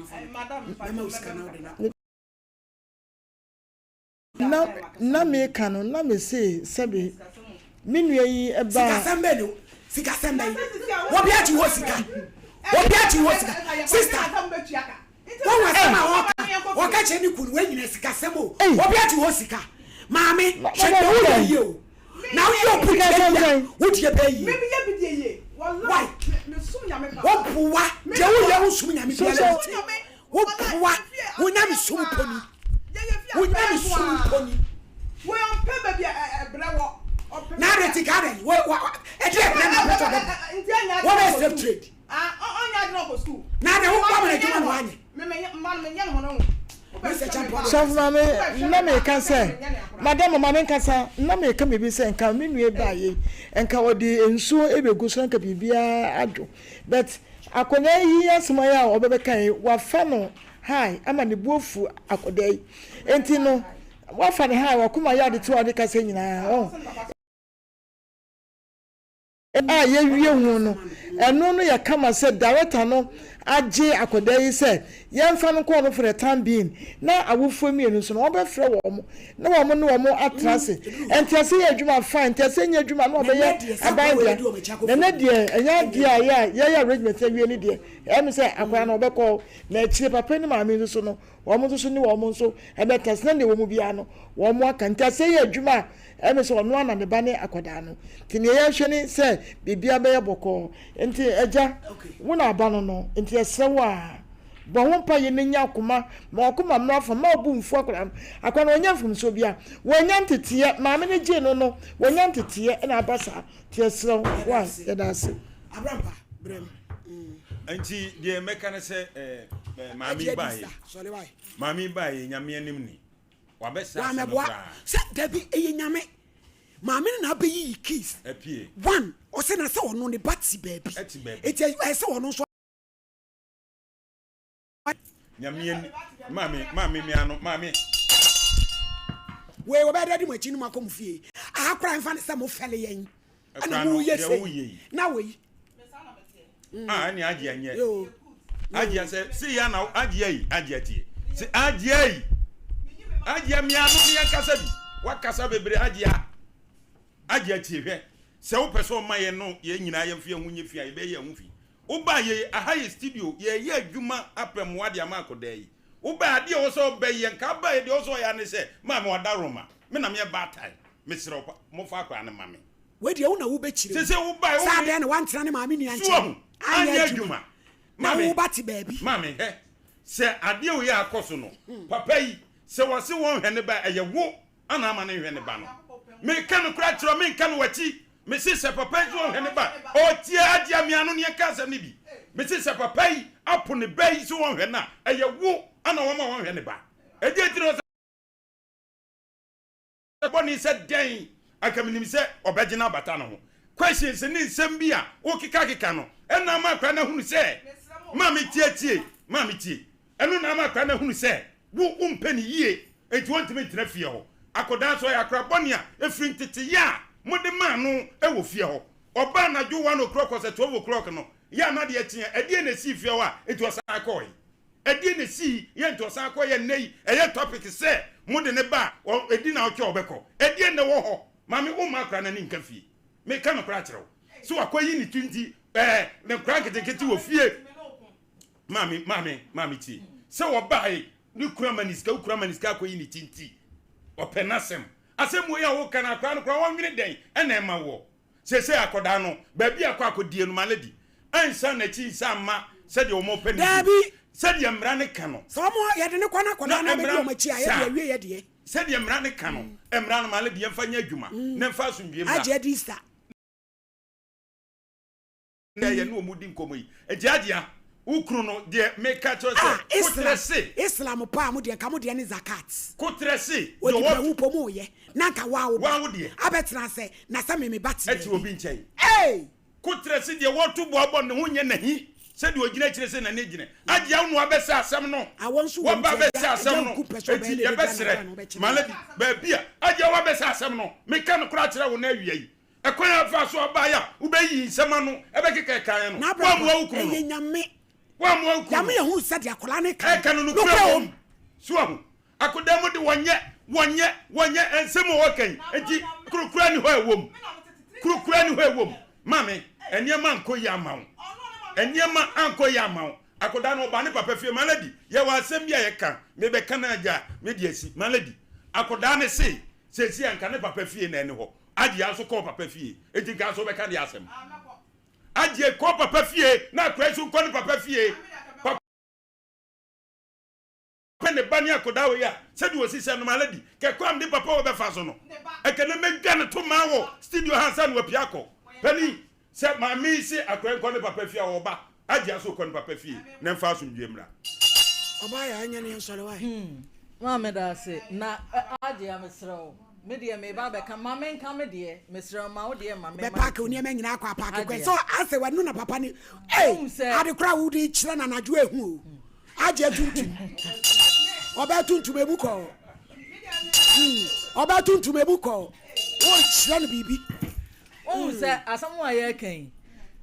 Na na meka no na mese sɛbe me nua yi ba. Sikasɛm bɛn o sikasɛm bɛn obi agye hɔ sika obi agye hɔ sika sista wɔn wɔ asɛm a ɔka ɔka kyerɛ ne kunu wɔn nyina sikasɛm o obi agye hɔ sika maame hwɛ deɛ woyɛ yie o. Na woyɛ obi deɛ yie a, wo deɛ bɛyɛ yie. Why? Woboa deɛ woyɛ wo som nyame biara nti. Woboa wo nyame som mpo ni. Wo nyame som mpo ni. Na ade ti ka dɛ wo ɛde ɛbrɛ na apɛtɛ ɔbɛbrɛ. Wɔbɛ slave trade. Na de wo kɔ amana adwuma na wanyɛ. Sɔfo maame, na meka sɛ, madam ma menkasa, na meka biribi sɛ nka me nua baa yei, nka ɔde nsuo ɛbɛgu so na nka biribiara adwo. But akwadaa yi asɛm ayɛ a ɔbɛbɛka yi, wafa no high ama ne bo afu akwadaa yi. Enti no, wafa no high, wakoma yɛ ade te a ɔde kasa nyinaa. Oh. a yɛawie ho no, ɛno no yɛ kama sɛ director no agye akwadaa yi sɛ yɛmfa no nkɔ hɔ for the time being na awofoɔ mmienu nso no wɔbɛfrɛ wɔn na wɔn ne wɔn atena ase. Ntease yɛ adwuma fine, ntease nyɛ adwuma na wɔbɛyɛ aban dea. Na ɛnɛ deɛ ɛnyɛ adeɛ a yɛ a yɛyɛ arrangement awie no deɛ ɛyɛ me sɛ akwadaa no ɔbɛkɔ hɔ na akyire papa ne maame nso so no wɔn nso so ne wɔn nso bɛtena ase na deɛ ɛwɔ mu biara no wɔn aka. Ntease yɛ adwuma a Ɛyɛ me sɛ ɔno ara na ne ba ne akwadaa no. Nti nea yɛrehwɛ ne sɛ biribiara bɛyɛ bɔkɔɔ. Nti agya, wo na aba no no, nti yɛsrɛ wo a, bɔ ho mpaeɛ na nya akoma, ma w'akoma mmra fam, mma wo bo mfu akwadaa no. Akwadaa no wanya mfomsoɔ biara, wanya nteteɛ, maame no gyee no no, wanya nteteɛ na aba saa. Nti yɛsrɛ wo, wai, yɛda ase. Abrampa, brɛ me. Nti deɛ mɛka ne sɛ eh, maame yi baeɛ, maame yi baeɛ, Nyame anim ni. Wabɛsɛ asɛm no Wamɛboa koraa. sɛ dabi ɛyɛ nyame maame no na abɛyiyi keys Apue. one ɔsɛ na sɛ ɔno ne ba te baabi Ɛte baabi. eti ɛyɛ sɛ ɔno nso Nyame ani maame maame mi ano maame. Wei wɔbɛyɛ dɛ de mo akyi no mo akɔ mo fie aha koraa mfa ne sɛ mo fɛle yɛn ɛna mo yɛ sɛ na wei. Ah, ɛne agye anyɛ. Agye sɛ si ya na agye yi agye tie. Si agye yi. Agye mi ano ne yɛn kasa bi. Wakasa bebree agye a. Agye tie hwɛ. Sɛ wopɛ sɛ ɔma yɛn no yɛn nyinaa yɛn fi yɛn ho nyɛ fi a yɛbɛyɛ yɛn ho fi. Woba yɛ aha yɛ studio yɛyɛ adwuma apɛ mmoa de ama akɔdaa yi. Woba adeɛ wɔ sɛ ɔbɛyɛ nka aba yɛ deɛ ɔsɛ ɔyɛ ne sɛ maame wada Roma. Me na meyɛ baatan. Mesrɛ wo mofa akwadaa no ma me. Wei deɛ wo na wobɛkyerɛ mu. Sese wo bae wo Sɛ adɛn na woantena ne maame nua So wahu? nkyɛn anyɛ Anyɛ adwuma adwuma. na Maame, wo ba te baabi. maame hɛ, sɛ adeɛ wei a akɔ so no, papa yi, sɛ wɔse wɔnhwɛ ne ba a, ɛyɛ wo ana ama no nhwɛ ne ba no. Meka nokorɛ akyerɛ wo, menka no w'akyi. Mese sɛ papa yi sɛ ɔnhwɛ ne ba a, ɔtie agye amea no ne yɛnka asɛm no bi. Mese sɛ papa yi apo ne ba yi sɛ ɔnhwɛ no a, ɛyɛ wo ana wama wɔnhwɛ ne ba. Ɛdeɛn nti na ɔsɛ. Bɔne sɛ dɛn anka menim sɛ ɔbɛgye no abata ne ho. Questions ne nsɛm bi a wokekakeka no ɛna ama akwadaa no ahunu sɛ maame tie tie maame tie ɛno na ama akwadaa no ahunu sɛ wo wompɛ ne yie enti wɔntumi ntena fie hɔ. Akwadaa nso ɔyɛ akwadaa bɔne a ɛfiri nteteyɛ a mode maa no wɔ fie hɔ. Ɔba anadwo one o'clock ɔsɛ 12 o'clock no yɛ a na adeɛ kye a ɛdeɛn na ɛsii fie hɔ a enti ɔsan kɔɔe. Ɛdeɛn na ɛsii yɛ nti ɔsan kɔ yɛ nnɛ yi ɛyɛ topic sɛ mo de ne ba a ɛdi naawɔtwe a ɔbɛkɔ ɛdeɛn na ɛwɔ hɔ maame wo mma akora no ani nka fie meka nokorɛ akyerɛ wo sɛ wakɔ yi ne ti nti ɛɛ ne nkora nketenkete wɔ fie maame maame maame tie sɛ wɔbae ne kura ma ne sika wo kura ma ne sika akɔ yi ne ti nti ɔpɛ n'asɛm asɛm wei a woka no akora no kora wɔnwene dɛn ɛna ɛma woɔ Seesei akɔdaa no, baabi a ɛkɔ akɔdie no, my lady, ɛnsan n'akyi nsan mma sɛdeɛ wɔpɛ no bio. Daabi. Sɛdeɛ mmara no ka no. Sɛ wɔn, yɛde no kɔ na akɔdaa Na no abɛdi mmara, wɔn akyi a, yɛde saa. awie yɛ deɛ. Sɛdeɛ mmara no ka no, mmara no, my lady, yɛmfa nyɛ adwuma, na ɛmfa asomdwoeɛ mmra. Agye adi sa. Na yɛne wɔn di nkɔmmɔ yi. Enti Agyea, wo kunu no, deɛ meka kyerɛ wo sɛ, Ah, koterɛ Islam, se. Islam paa mo deɛ, nka mo deɛ ne zakat. Koterɛ se, deɛ Odi ɔwɔ. brɛ wo mpo mo yɛ, na nka waa wo ba. Waa wo deɛ. Abɛtena sɛ, na sɛ me me ba te Ɛte baabi. obi nkyɛn. Ei! Koterɛ se, deɛ wɔto boabɔ ne ho nyɛ n'ahi, sɛdeɛ ɔgyina akyire sɛ n'ani gyina. Agyea, wo na wabɛsɛ asɛm no. Awɔ nso wɔ Woaba nti abɛsɛ agya, asɛm agya no. nku pɛ sɛ ɔbɛyɛ Enti dede gya yɛbɛsrɛ, n'akora na ɔbɛkyere my no. lady, baabi a, Agyea, woabɛsɛ asɛm no. Meka nokorɛ akyerɛ wo nnɛ awia yi. Ɛkwan a wofaa so baeɛ a wobɛyii nsɛm ano bɛkekaekaeɛ no, N'abrabɔ, woammoa wo kunu no. ɛyɛ Nyame. Woammoa wo kunu Nyame no. yɛ hu sɛdeɛ akwadaa no reka Ɛka no no, nokorɛ nokorɛ wom. wom. So wahu? Akodaa mu de wɔnyɛ, wɔnyɛ, wɔnyɛ, nsɛm a wɔka yi, nti koro koraa nni hɔ a ɛwom. Koro koraa nni hɔ a ɛwom. Maame, nneɛma ankɔ yie amma wo. Nneɛma ankɔ yie amma wo. Akwadaa no, ɔbaa ne papa fie. My lady, yɛwɔ asɛm bi a yɛka. Mebɛka no agya, mede asi. My lady, akwadaa no se, seesei anka ne papa fie na ɛne hɔ. Agyea nso kɔɔ papa fie. Enti nka nso wobɛka deɛ asɛm. Agyea kɔɔ papa fie na akora nso nkɔ ne papa fie. Papa ne ba ne akodaa wei a sɛdeɛ ɔsi sɛ no my lady kɛkɔ am de papa wɔ bɛfa so no ɛkɛ na mɛdwa ne to maa wɔ studio ha ansa na wapia akɔ. Panin sɛ maame yi se akora nkɔ ne papa fie a ɔba Agyea nso kɔ ne papa fie na ɛmfa asomdwie mmra. Ɔbaa yɛ ɛnyɛ ne nsɔre wae. Hmm maame daase na agye a mesrɛ wo me deɛ meba abɛka ma menka me deɛ mesrɛ wo ma wo deɛ ma me Bɛ paaki wo nneɛma nyinaa akɔ apaaki kwan sɛ asɛ wanu na papa ne ei ade koraa wode kyerɛ na anadwo ehu o agye atuntum ɔbaa tuntum emu kɔɔ hmm ɔbaa tuntum emu kɔɔ wokyerɛ no biribi. Wohu sɛ asɛm a yɛreka yi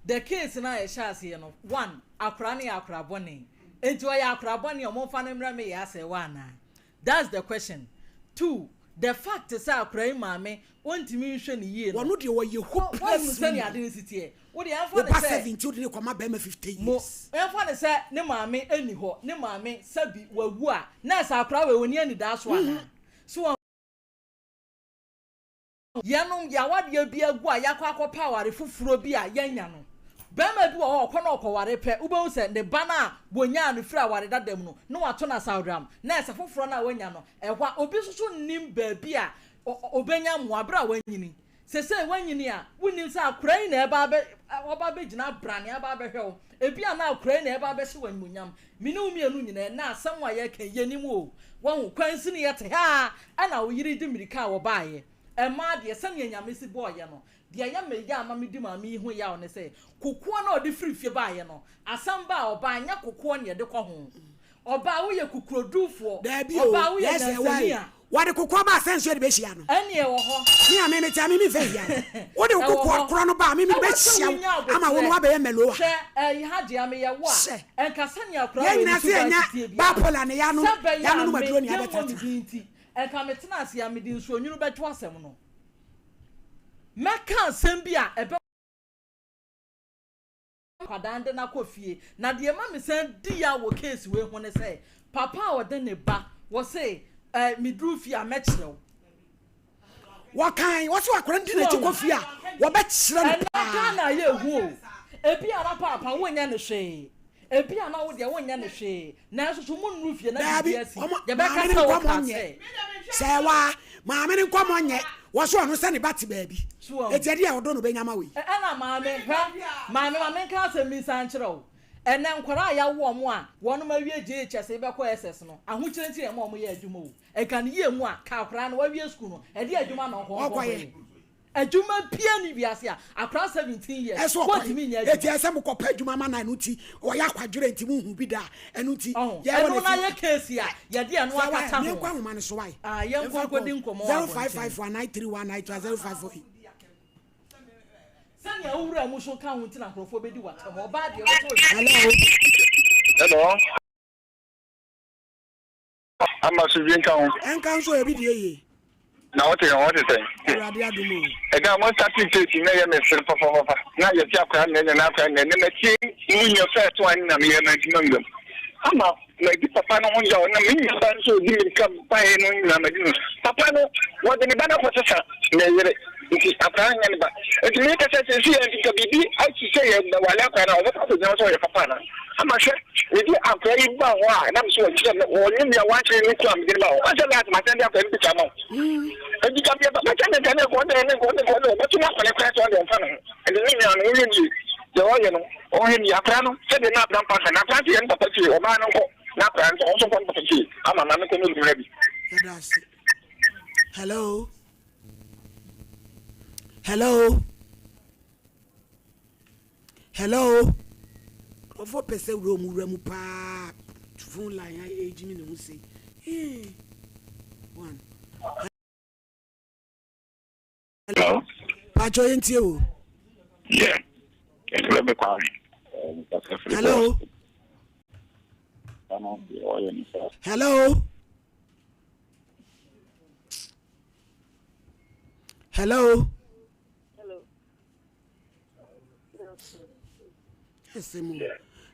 the case no a yɛhyɛ aseɛ no one akora no yɛ akora bɔne Enti ɔyɛ akora bɔne a ɔmomfa no mmrɛ me yɛ asɛewa anaa? That's the question. 2, the fact sɛ akora yi maame ɔntumi nhwɛ no yie no, Ɔno deɛ ɔyɛ hopeless woahunu sɛnea woman. ade no si teɛ? Wo deɛ ɛmfa Wo no ba sɛ 70 wode no kɔma barima 50 mo, years. ɛmfa no sɛ ne maame nni hɔ, ne maame sɛbi wawu a, na ɛsɛ akora wei ɔnni anidaaso anaa? So wɔn. Yɛnom yɛawadeɛ bi agu a yɛakɔ akɔpɛ aware foforɔ bi a yɛanya no. Barima bi wɔ hɔ a ɔkɔ na ɔkɔware pɛ, wobɛhu sɛ ne ba no a wɔnyaa no firi aware dada mu no, na wato no asaworam. Na ɛsɛ foforɔ no a wanya no, ɛhɔ a obi nso so nnim baabi a ɔbɛnya mmoa berɛ a wanyini. Seesei wanyini a, wonnim sɛ akwadaa yi na ɛreba abɛ, ɔba abɛgyina abrane aba abɛhwɛ wo. Ebia na akwadaa yi na ɛreba abɛhyɛ wo animuonyam. Me ne wo mmienu nyinaa, ɛnnɛ asɛm a yɛreka yi, yɛnnim o. Wahu? Kwansini, yɛte ha ara, ɛna wo yere de mmirika a wɔbaeɛ. Mmaa deɛ, sɛdeɛ Nyame si bɔɔ yɛ no, deɛ ɛyɛ me ya ma medi maame yi ho yaw ne sɛ, kokoɔ no a ɔde firi fie baeɛ no, asɛm ba a, ɔbaa, nyɛ kokoɔ na yɛde kɔ ho. Ɔbaa, woyɛ kokurodufoɔ. Daabi o, Ɔbaa, woyɛ yɛ sɛ nyansani wai, a. wɔde kokoɔ ba a sɛ nso yɛde bɛhyia no. Ɛnneɛ ɛwɔ hɔ. Me a me mete a me memfa nhyia no. Wode wo Ɛwɔ kokoɔ hɔ. korɔ no ba a me mede Ɛwɔ sɛ bɛhyia wonya wo ama wo no aboterɛ. woabɛyɛ mɛlowa. Hwɛ, ɛyi ha deɛ meyɛ wo a, Hyɛ. ɛnka sɛnea akwadaa Yɛn wei ne nyinaa sɛ suban yɛnya si teɛ biara no, bipolar ne yɛanom sɛ ɛbɛyɛ a yɛanonom me, aduro ne yɛmmɔ me yɛabɛtenatena. din nti, ɛnka metena ase a mede nsuonwunu bɛto asɛm no. Mɛka asɛm bi a ɛbɛ. Akwadaa no de no akɔ fie. Na deɛ ɛma me san di yaw wɔ case wei ho ne sɛ, papa a ɔde ne ba, wɔse eh, meduru fie a mɛkyerɛ wo. Wɔkan, wɔse akwadaa no di n'akyi kɔ fie a, wɔbɛkyerɛ no paa. Ɛnɛ Ghana ayɛ ehu o. Ebi a na paapa wonyɛ no hwee. Ebi a na wo deɛ wonyɛ no hwee. Nanso so monnuru fie na Daabi, biribi asi. ɔmo, Yɛbɛka maame no sɛ nkɔmɔ wokaa nyɛ. sɛ. Sɛ waa, maame no nkɔmɔ nyɛ. Wɔse ɔno sɛ ne ba te baabi. So wahu? Eti ɛdeɛ a ɔdɔ no ɔbɛnya ma wei. Ɛna maame, hwɛ, maame ma menka asɛm bi nsan nkyerɛ wo. Ɛnɛ nkwadaa a yɛawo wɔn a wɔnom awie JHS rebɛkɔ SS no, ahokyerɛ nti na ɛma wɔyɛ adwuma o. Ɛka no yie mu a, ka akwadaa no wawie sukuu no, ɛdeɛ adwuma na ɔnkɔ Ɔkɔyɛ. nkɔyɛ? Adwuma biara nni wiase a akwadaa 17 years Ɛsɛ ɔkɔyɛ. wɔntumi nyɛ Eti adwuma. ɛsɛ mokɔpɛ adwuma ma no a ɛno nti ɔyɛ akwadworɔ nti monhu bi da a ɛno nti Ɔho, yɛwɔ ɛno no na fi. ayɛ case a yɛde ɛno Sɛ wa akata ho. menkɔ ahoma no so wae. Ah, yɛnkɔ Yɛmfa nkɔdi kɔ nkɔmmɔ wɔ abɔnten. 0554931921 0548. Sɛnea wo wura mu so ka ho nti na nkurɔfoɔ bɛdi w'atɛm. Ɔbaa deɛ ɔbɛsɛ ɔhyɛ. Hello. Hello. Ama so bi nka ho. Ɛnka nso ebi deɛ ye. Na wote ho te sɛn? Awurade adom o. Ɛda a mo starting case na ɛyɛ me sere papapapa na yɛte akora nnɛ nyɛ na akora nnɛ nnɛ matie mu nyɛ first one na meyɛ mantuma nwuram ama madi papa no ho yaw na me nua ba nso ɔdi mirika baeɛ no nyinaa madi no papa no wɔde ne ba no akɔsesa ne yere nti akora no nyɛ ne ba nti meka sɛ sɛsi yɛ nti nka biribi asi sɛ yɛbɛwale akora no a ɔbɛkɔ akɔgyina sɛ ɔyɛ papa ana Ama hwɛ, mede akoa yi ba hɔ a, na me so wɔkyerɛ me, wɔnye me a wɔankyerɛ no kura mede no ba hɔ. Ɔnsɛ last masan de akoa no picture ama wo. Enti ka meyɛ papa kyɛ ne nka ne nkɔ ne ne nkɔ ne nkɔ ne ɔbɛto no akɔne koraa sɛ ɔde ɔmfa ne ho. Ɛnti ne nua no woyɛ nie, deɛ ɔyɛ no ɔhwɛ nie, akoa no sɛdeɛ na abram pa na akoa nso yɛ ne papa fie, ɔbaa no nkɔ na akoa nso ɔnso nkɔ ne papa fie ama maame kɔ ne olumina bi. Yɛda ase. Hello. Hello. Hello nkurɔfoɔ pɛ sɛ wura ɔmo wura mu paa phone line a ɛgyimi ne ho sei ee one. Hello. Patsɔ yɛn tie o. Yeah. Ɛfrɛ me Kwame. Hello. Hello. Hello.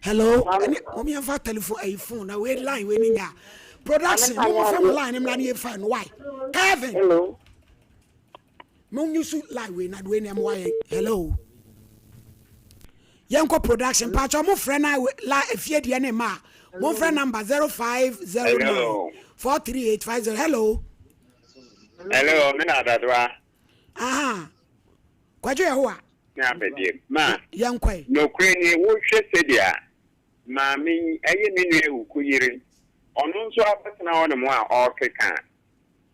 Hello, ɛne mo yɛn fa telephone ayi phone na wei line wei ni nya production mo mo fɛ mo line mmra ne yɛ fa no why Kevin. Hello. Mo nyi so line wei na wei na ɛmo ayɛ hello. Yɛn kɔ production pàtó mo frɛ na la efie deɛ ne ma mo frɛ number 0509 43850 hello. Hello, me na adadoa. Aha. Kwadwo Yehowa. Ne abɛdeɛ. Ma. Yɛnkɔe. Nokorɛ nie, wohwɛ sɛdeɛ maame yi, ɛyɛ me nua Awuku yere. Ɔno nso abɛtena hɔ nom a ɔrekeka a,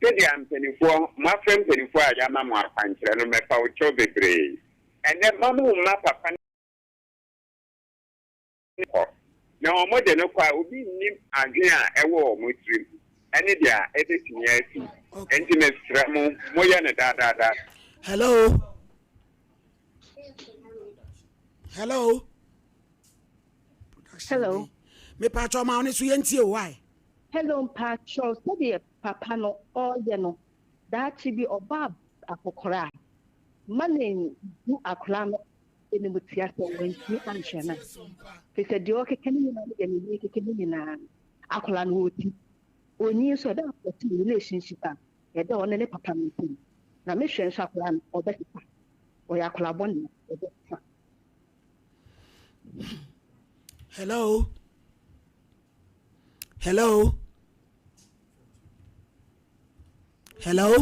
sɛdeɛ mpaninfoɔ, moafrɛ mpaninfoɔ a yɛama mo akwankyerɛ no, mɛpa wo kyɛw bebree. Ɛnnɛ mma mo mma papa no kɔ, na wɔde no kɔ a, obi nnim adwene a ɛwɔ wɔn tirim ne deɛ ɛbɛtumi asi. Enti mesrɛ mo, moyɛ no daadaada. Hello. Hello. Hello. Mepatwɔ ma wo ne so yɛntie o why? Hello mpakyɛw sɛdeɛ papa no ɔreyɛ no daakye bi ɔba akɔkora a ma no nbu akora no animtia sɛ wantumi anhwɛ no a firi sɛ deɛ ɔrekeka no nyinaa ne deɛ ne yere rekeka no nyinaa akora no ɔti ɔnyin nso ɛda ɔte relationship a ɛda ɔne ne papa no ntam na mehwɛ nso akora no ɔbɛsesa ɔyɛ akora bɔne ɔbɛsesa. Hello. Hello. Hello.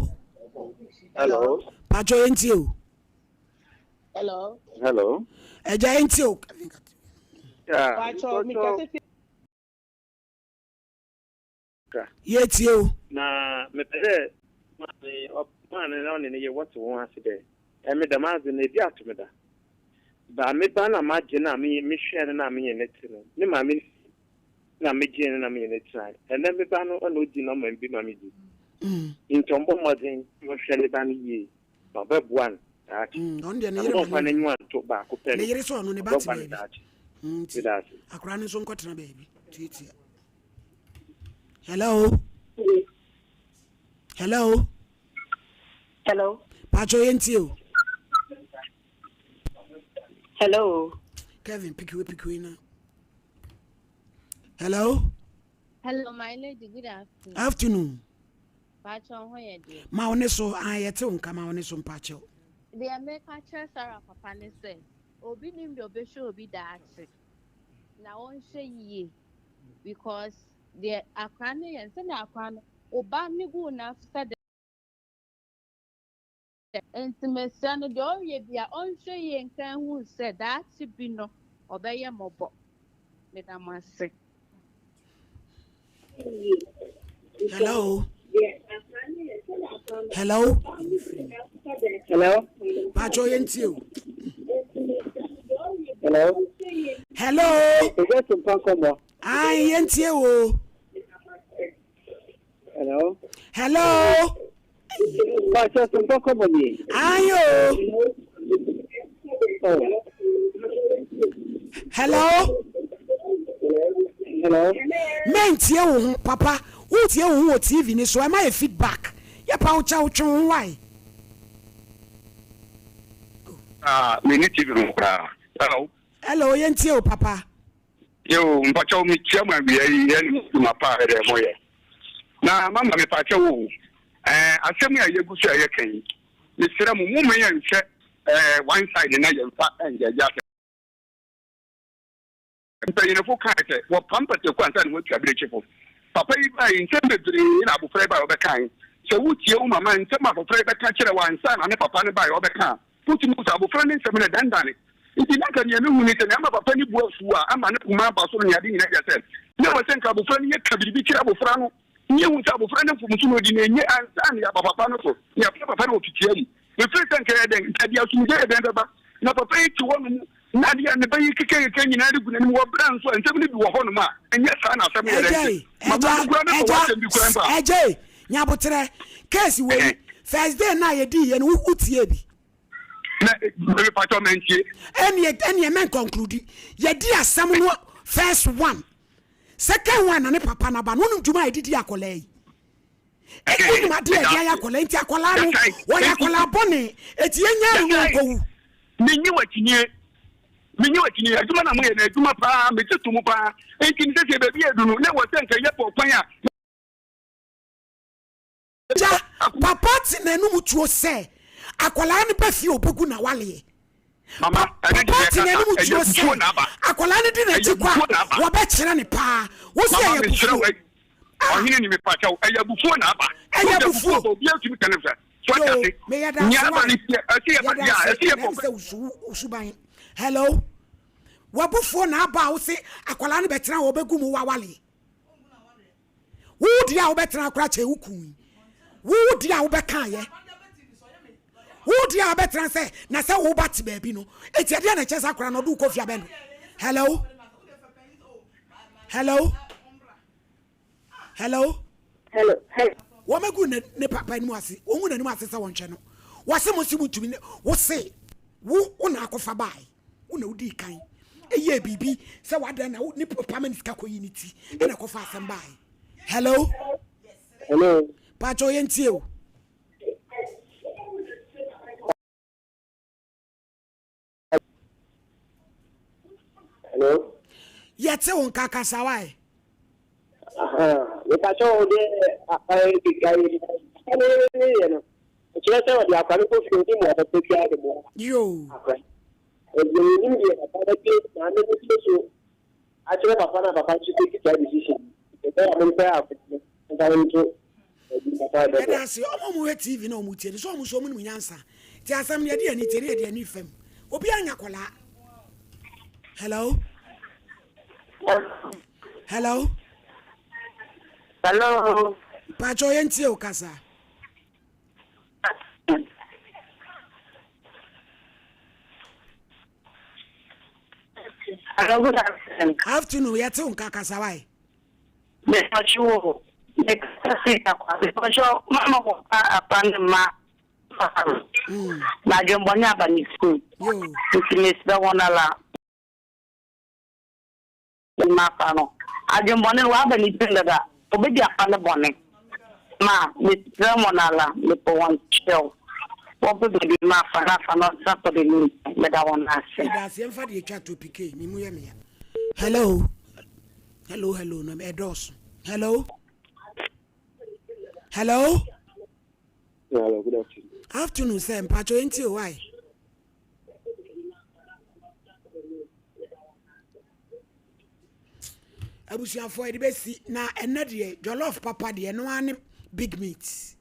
Hello. Pacho yɛntie o. Hello. Hello. Ẹja yɛntie o. Yeah. Pacho, mi kasa fi. Kakra. Yɛtie o. Na mepɛ dɛ maame maame na ɔne ne yer wɔtse hɔn ase dɛ, emi dɛm adze no ebi ato me da. Ba me ba no a magye no a menye mehwɛɛ no na menye no tse no, ne maame no fie na megyee no na menye no tsenae. Ndɛ me ba no na odzi na ɔma me bi ma midzi. Ntsi ɔmbɔ mbɔdzen na ɔnhwɛ ne ba no yie na ɔbɛboa no daakye. Ɔno deɛ ne Na yere mma ma ɔmmfa ne n'enyiwa nnto baako pɛ ne no, yere sɛ ɔno ne ba te ɔbɛboa no baabi. daakye. Nti Meda ase. akwadaa no nso nkɔtena baabi. Tietia. Hello. Hello. Hello. Pacho yɛntie o. Hello. Kevin pikiwe pikiwe na. Hello. Hello, my lady. Good afternoon. Afternoon. Pacho ho yɛ deɛ. Ma wo ne so an yɛte wo nka ma wo ne so mpakyɛw. Deɛ meka kyerɛ Sarah papa ne sɛ obi nim deɛ ɔbɛhwɛ obi daakye na ɔnhwɛ yie because deɛ akora no yɛ sɛdeɛ akora no ɔba ne gu na sɛ dɛ nti mesrɛ no deɛ ɔyɛ bia ɔnhwɛ yie nka hu sɛ daakye bi no ɔbɛyɛ mmɔbɔ meda mo ase. Hello. Hello. Hello. Pacho yɛntie o. Hello. Hello. Ɛsɛ tumpa nkɔmɔ. Ayi yɛntie o. Hello. Hello. Pacho tumpa nkɔmɔ ni. Ayi o. Oh. Hello. Hello. Mɛntie wo ho papa wotie wo ho wɔ TV ni so ɛma yɛ feedback yɛ pa wo kyɛ wo twe wo ho wae. Ah, me ni TV ho koraa. Hello. Hello, yɛntie o papa. Yo, mpakyɛw mekyia mo awia yi ɛne mo dwuma pa a ɛdɛ moyɛ. Na mama mepakyɛw o, ɛɛ asɛm yi a yɛgu so a yɛka yi, mesrɛ mo momma yɛnhwɛ ɛɛ one side na yɛmfa ɛngyɛgye asɛm. Mpanyinfo kae sɛ wɔpam pataku ansa na wɔatua abirekyifo. Papa yi bae yi, nsɛm bebree na abofra yi bae a ɔbɛkae. Sɛ wutie wo mama nsɛm a abofra yi bɛka kyerɛ wo ansa na ne papa no bae a ɔbɛka a, wutumi hu sɛ abofra no nsɛm no ɛdandane. Enti na anka nea mihu ne sɛ nea ama papa no bo afuw a ama ne koma aba soro ne ade nyinaa yɛ sɛ na ɛwɔ sɛ anka abofra no yɛ ka biribi kyerɛ abofra no na yehu sɛ abofra no mfomso na odi na enye ansa na yɛaba papa no so na yɛafrɛ papa no wɔ fitia mu. Mefiri sɛ nka ɛyɛ dɛn, nka deɛ asomdwoeɛ yɛ dɛn bɛba. Na papa yi te hɔnom na adeɛ a ne ba yi kekakeka nyinaa de gu n'anim wɔ berɛ a nso a nsɛm no bi wɔ hɔnom a ɛnyɛ saa na asɛm no yɛ dɛn te. Mama no koraa mɛfa w'asɛm bi koraa mpo a. Ɛgyei, nyaboterɛ, case wei, first day no a yɛdii yɛ no, wo tiee bi? Na, mepakyɛw mantie. Ɛneɛ, ɛneɛ mɛn conclude. Yɛdi asɛm no first one, second one na ne papa no aba no, wonim dwuma a yɛde di akwadaa yi? Wonim adeɛ a yɛde ayɛ akwadaa nti akwadaa no wɔyɛ akwadaa bɔne eti yɛnya no no nkɔwu. Menye w'akyinie menye w'akyinie adwuma na moyɛ no adwuma paa megye to mu paa nti ne sɛ sɛ baabi adu no na ɛwɔ sɛ nka yɛpɛ ɔkwan a. Gya papa te n'anum tuo sɛ akwadaa no ba fie ɔbɛgu n'awaleɛ. Mama, ɛne deɛ Papa te yɛkasa, n'anim ɛyɛ tuo abufuo sɛ na aba. akwadaa no di Ɛyɛ n'akyi kɔ abufuo na a aba. wɔbɛkyerɛ no paa. Wo se Mama, ɛyɛ mesrɛ abufuo. wo, ɔhene ni mepakyɛw, ɛyɛ abufuo na aba. Ɛyɛ Wode abufuo abufuo. aba, obiara tumi ka ne fɛ. So ate Yoo, ase? meyɛ Nea danse aba wa. ne sɛ, ɛsɛ yɛfa, Yɛda ya, ase. ɛsɛ yɛfa Na ɛne sɛ wo su, wo suban. Hello. W'abufuo na aba a wo se akwadaa no bɛtena hɔ ɔbɛgu mu w'awaleɛ. Wo deɛ a wobɛtena akora kyɛ wo kun yi. Wo deɛ a wobɛkaeɛ. Wo deɛ a wobɛtena sɛ na sɛ woba te baabi no. Eti ɛdeɛ na ɛkyɛ sɛ akora no ɔde wokɔ fie abɛn no. Hello? Hello? Hello? Hello? Hello? Wɔn agu ne ne papa anim ase. Wɔn gu n'anim ase sɛ wɔnhwɛ no. Wɔse mo se mo ntumi ne wo se wo wo na akɔfa baae. Wo na wodii kan yɛɛ biribi sɛ wadan na ne papa ma ne sika kɔyi ne ti ɛna kɔfa asɛm baae. Hello? Hello? Pakyɛ yɛntie o. Hello? Yɛte wo nka kasa wae. Mepakyɛ wo deɛ ne yɛ no kyerɛ sɛ ɔde akwa no kɔ fie ɔnim wɔ papa biara de boa yoo akwa ɛdeɛ ɔnim deɛ papa no tie maame no tie so akyerɛ papa no a papa nso take saa decision ɛbɛyɛ a momfɛ akwa no mfa no nto Yɛda ase ɔmo a ɔmo hwɛ TV na ɔmo tie no sɛ ɔmo nso ɔmo nim nyansa nti asɛm no yɛde yɛn ani tie ne yɛde yɛn ani fam obiara nya akwadaa hello hello hello mpatsɔ yɛn tie o kasa. Hello, good afternoon. Afternoon, yɛte wo nka kasa wae. Mepatwo o, mekasa firi Tarkwa. Mepatwo mama wɔfa apa ne mma papa no. Na adwenbɔne aba ne tirim. Nti mesrɛ wɔn ara mma afa no. Adwenbɔne no waba ne tirim dada. Obedi afa no bɔne. Ma mesrɛ wɔn ara mepɛ wɔn kyɛw. Wɔmpɛ baabi mma afa na afa no ɔntena sɔ de ne nkyɛn. Meda wɔn ase. Meda ase yɛmfa deɛ ɛtwa to PK me mu yɛ me ya. Hello. Hello, hello, no, ɛdɔɔso. Hello? Hello? Hello, good afternoon. Afternoon, sir. Mpacho enti o, why? Abusuafoɔ yɛde bɛsi na ɛnɛ deɛ jollof papa deɛ ɛno ara ne big meat.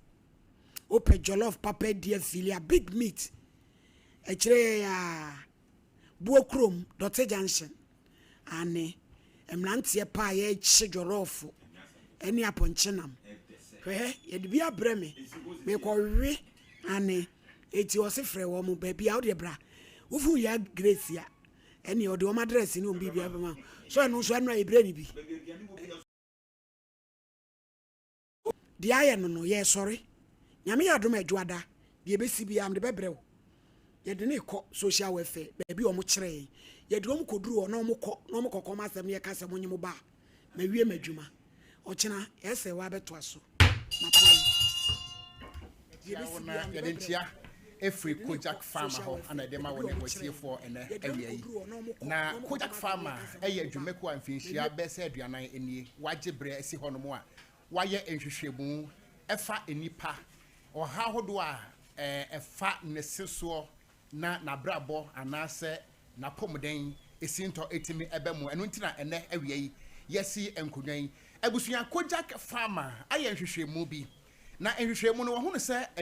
Wopɛ jollof papa di afili a big meat. Ɛkyerɛ yɛ a Buo kurom, Dɔte Junction. Aane, mmeranteɛ pa a yɛrekye jɔlɔɔfo ne apɔnkye nam. Hwɛ, yɛde bi abrɛ me, merekɔwe. Aane, enti ɔse frɛ wɔn, baabi a wodeɛ bra. Wofu ya Grace a, ɛneɛ ɔde wɔn adrɛse ne wɔn biribiara bɛma wo. So ɛno nso ɛno a yɛbrɛ no bi. Deɛ ayɛ no no, yɛresɔre. Nyame yɛ adom a Adwoada, deɛ ɛbɛsi biara mede bɛbrɛ wo. Yɛde no rekɔ social welfare, baabi a wɔkyerɛ yɛn. Yɛde wɔn kɔduru hɔ na wɔkɔ na wɔkɔka wɔn asɛm na yɛka sɛ monye mo ba a, mawie m'adwuma. Ɔkyena, yɛsɛ woabɛtoa so. Mapɔn. Deɛ ɛbɛsi biara mede bɛbrɛ wo. Ɛfiri Kojak Pharma hɔ ana ɛde ma wo ne w'atiefoɔ ɛnɛ awia yi. Na Kojak Pharma yɛ adwumakuo a mfinhyia bɛyɛ sɛ 40 nie wɔagye berɛ asi hɔnom a wɔayɛ nhwehwɛmu ɛfa nnipa ɔhaw ahodoɔ a ɛfa ne se soɔ na n'abrabɔ anaasɛ n'apɔmuden sintɔ tumi ba mu. Ɛno nti na ɛnɛ awia yi yɛasi nkonnwa yi. Abusua Kojak Pharma ayɛ nhwehwɛmu bi na nhwehwɛmu no wɔahunu sɛ.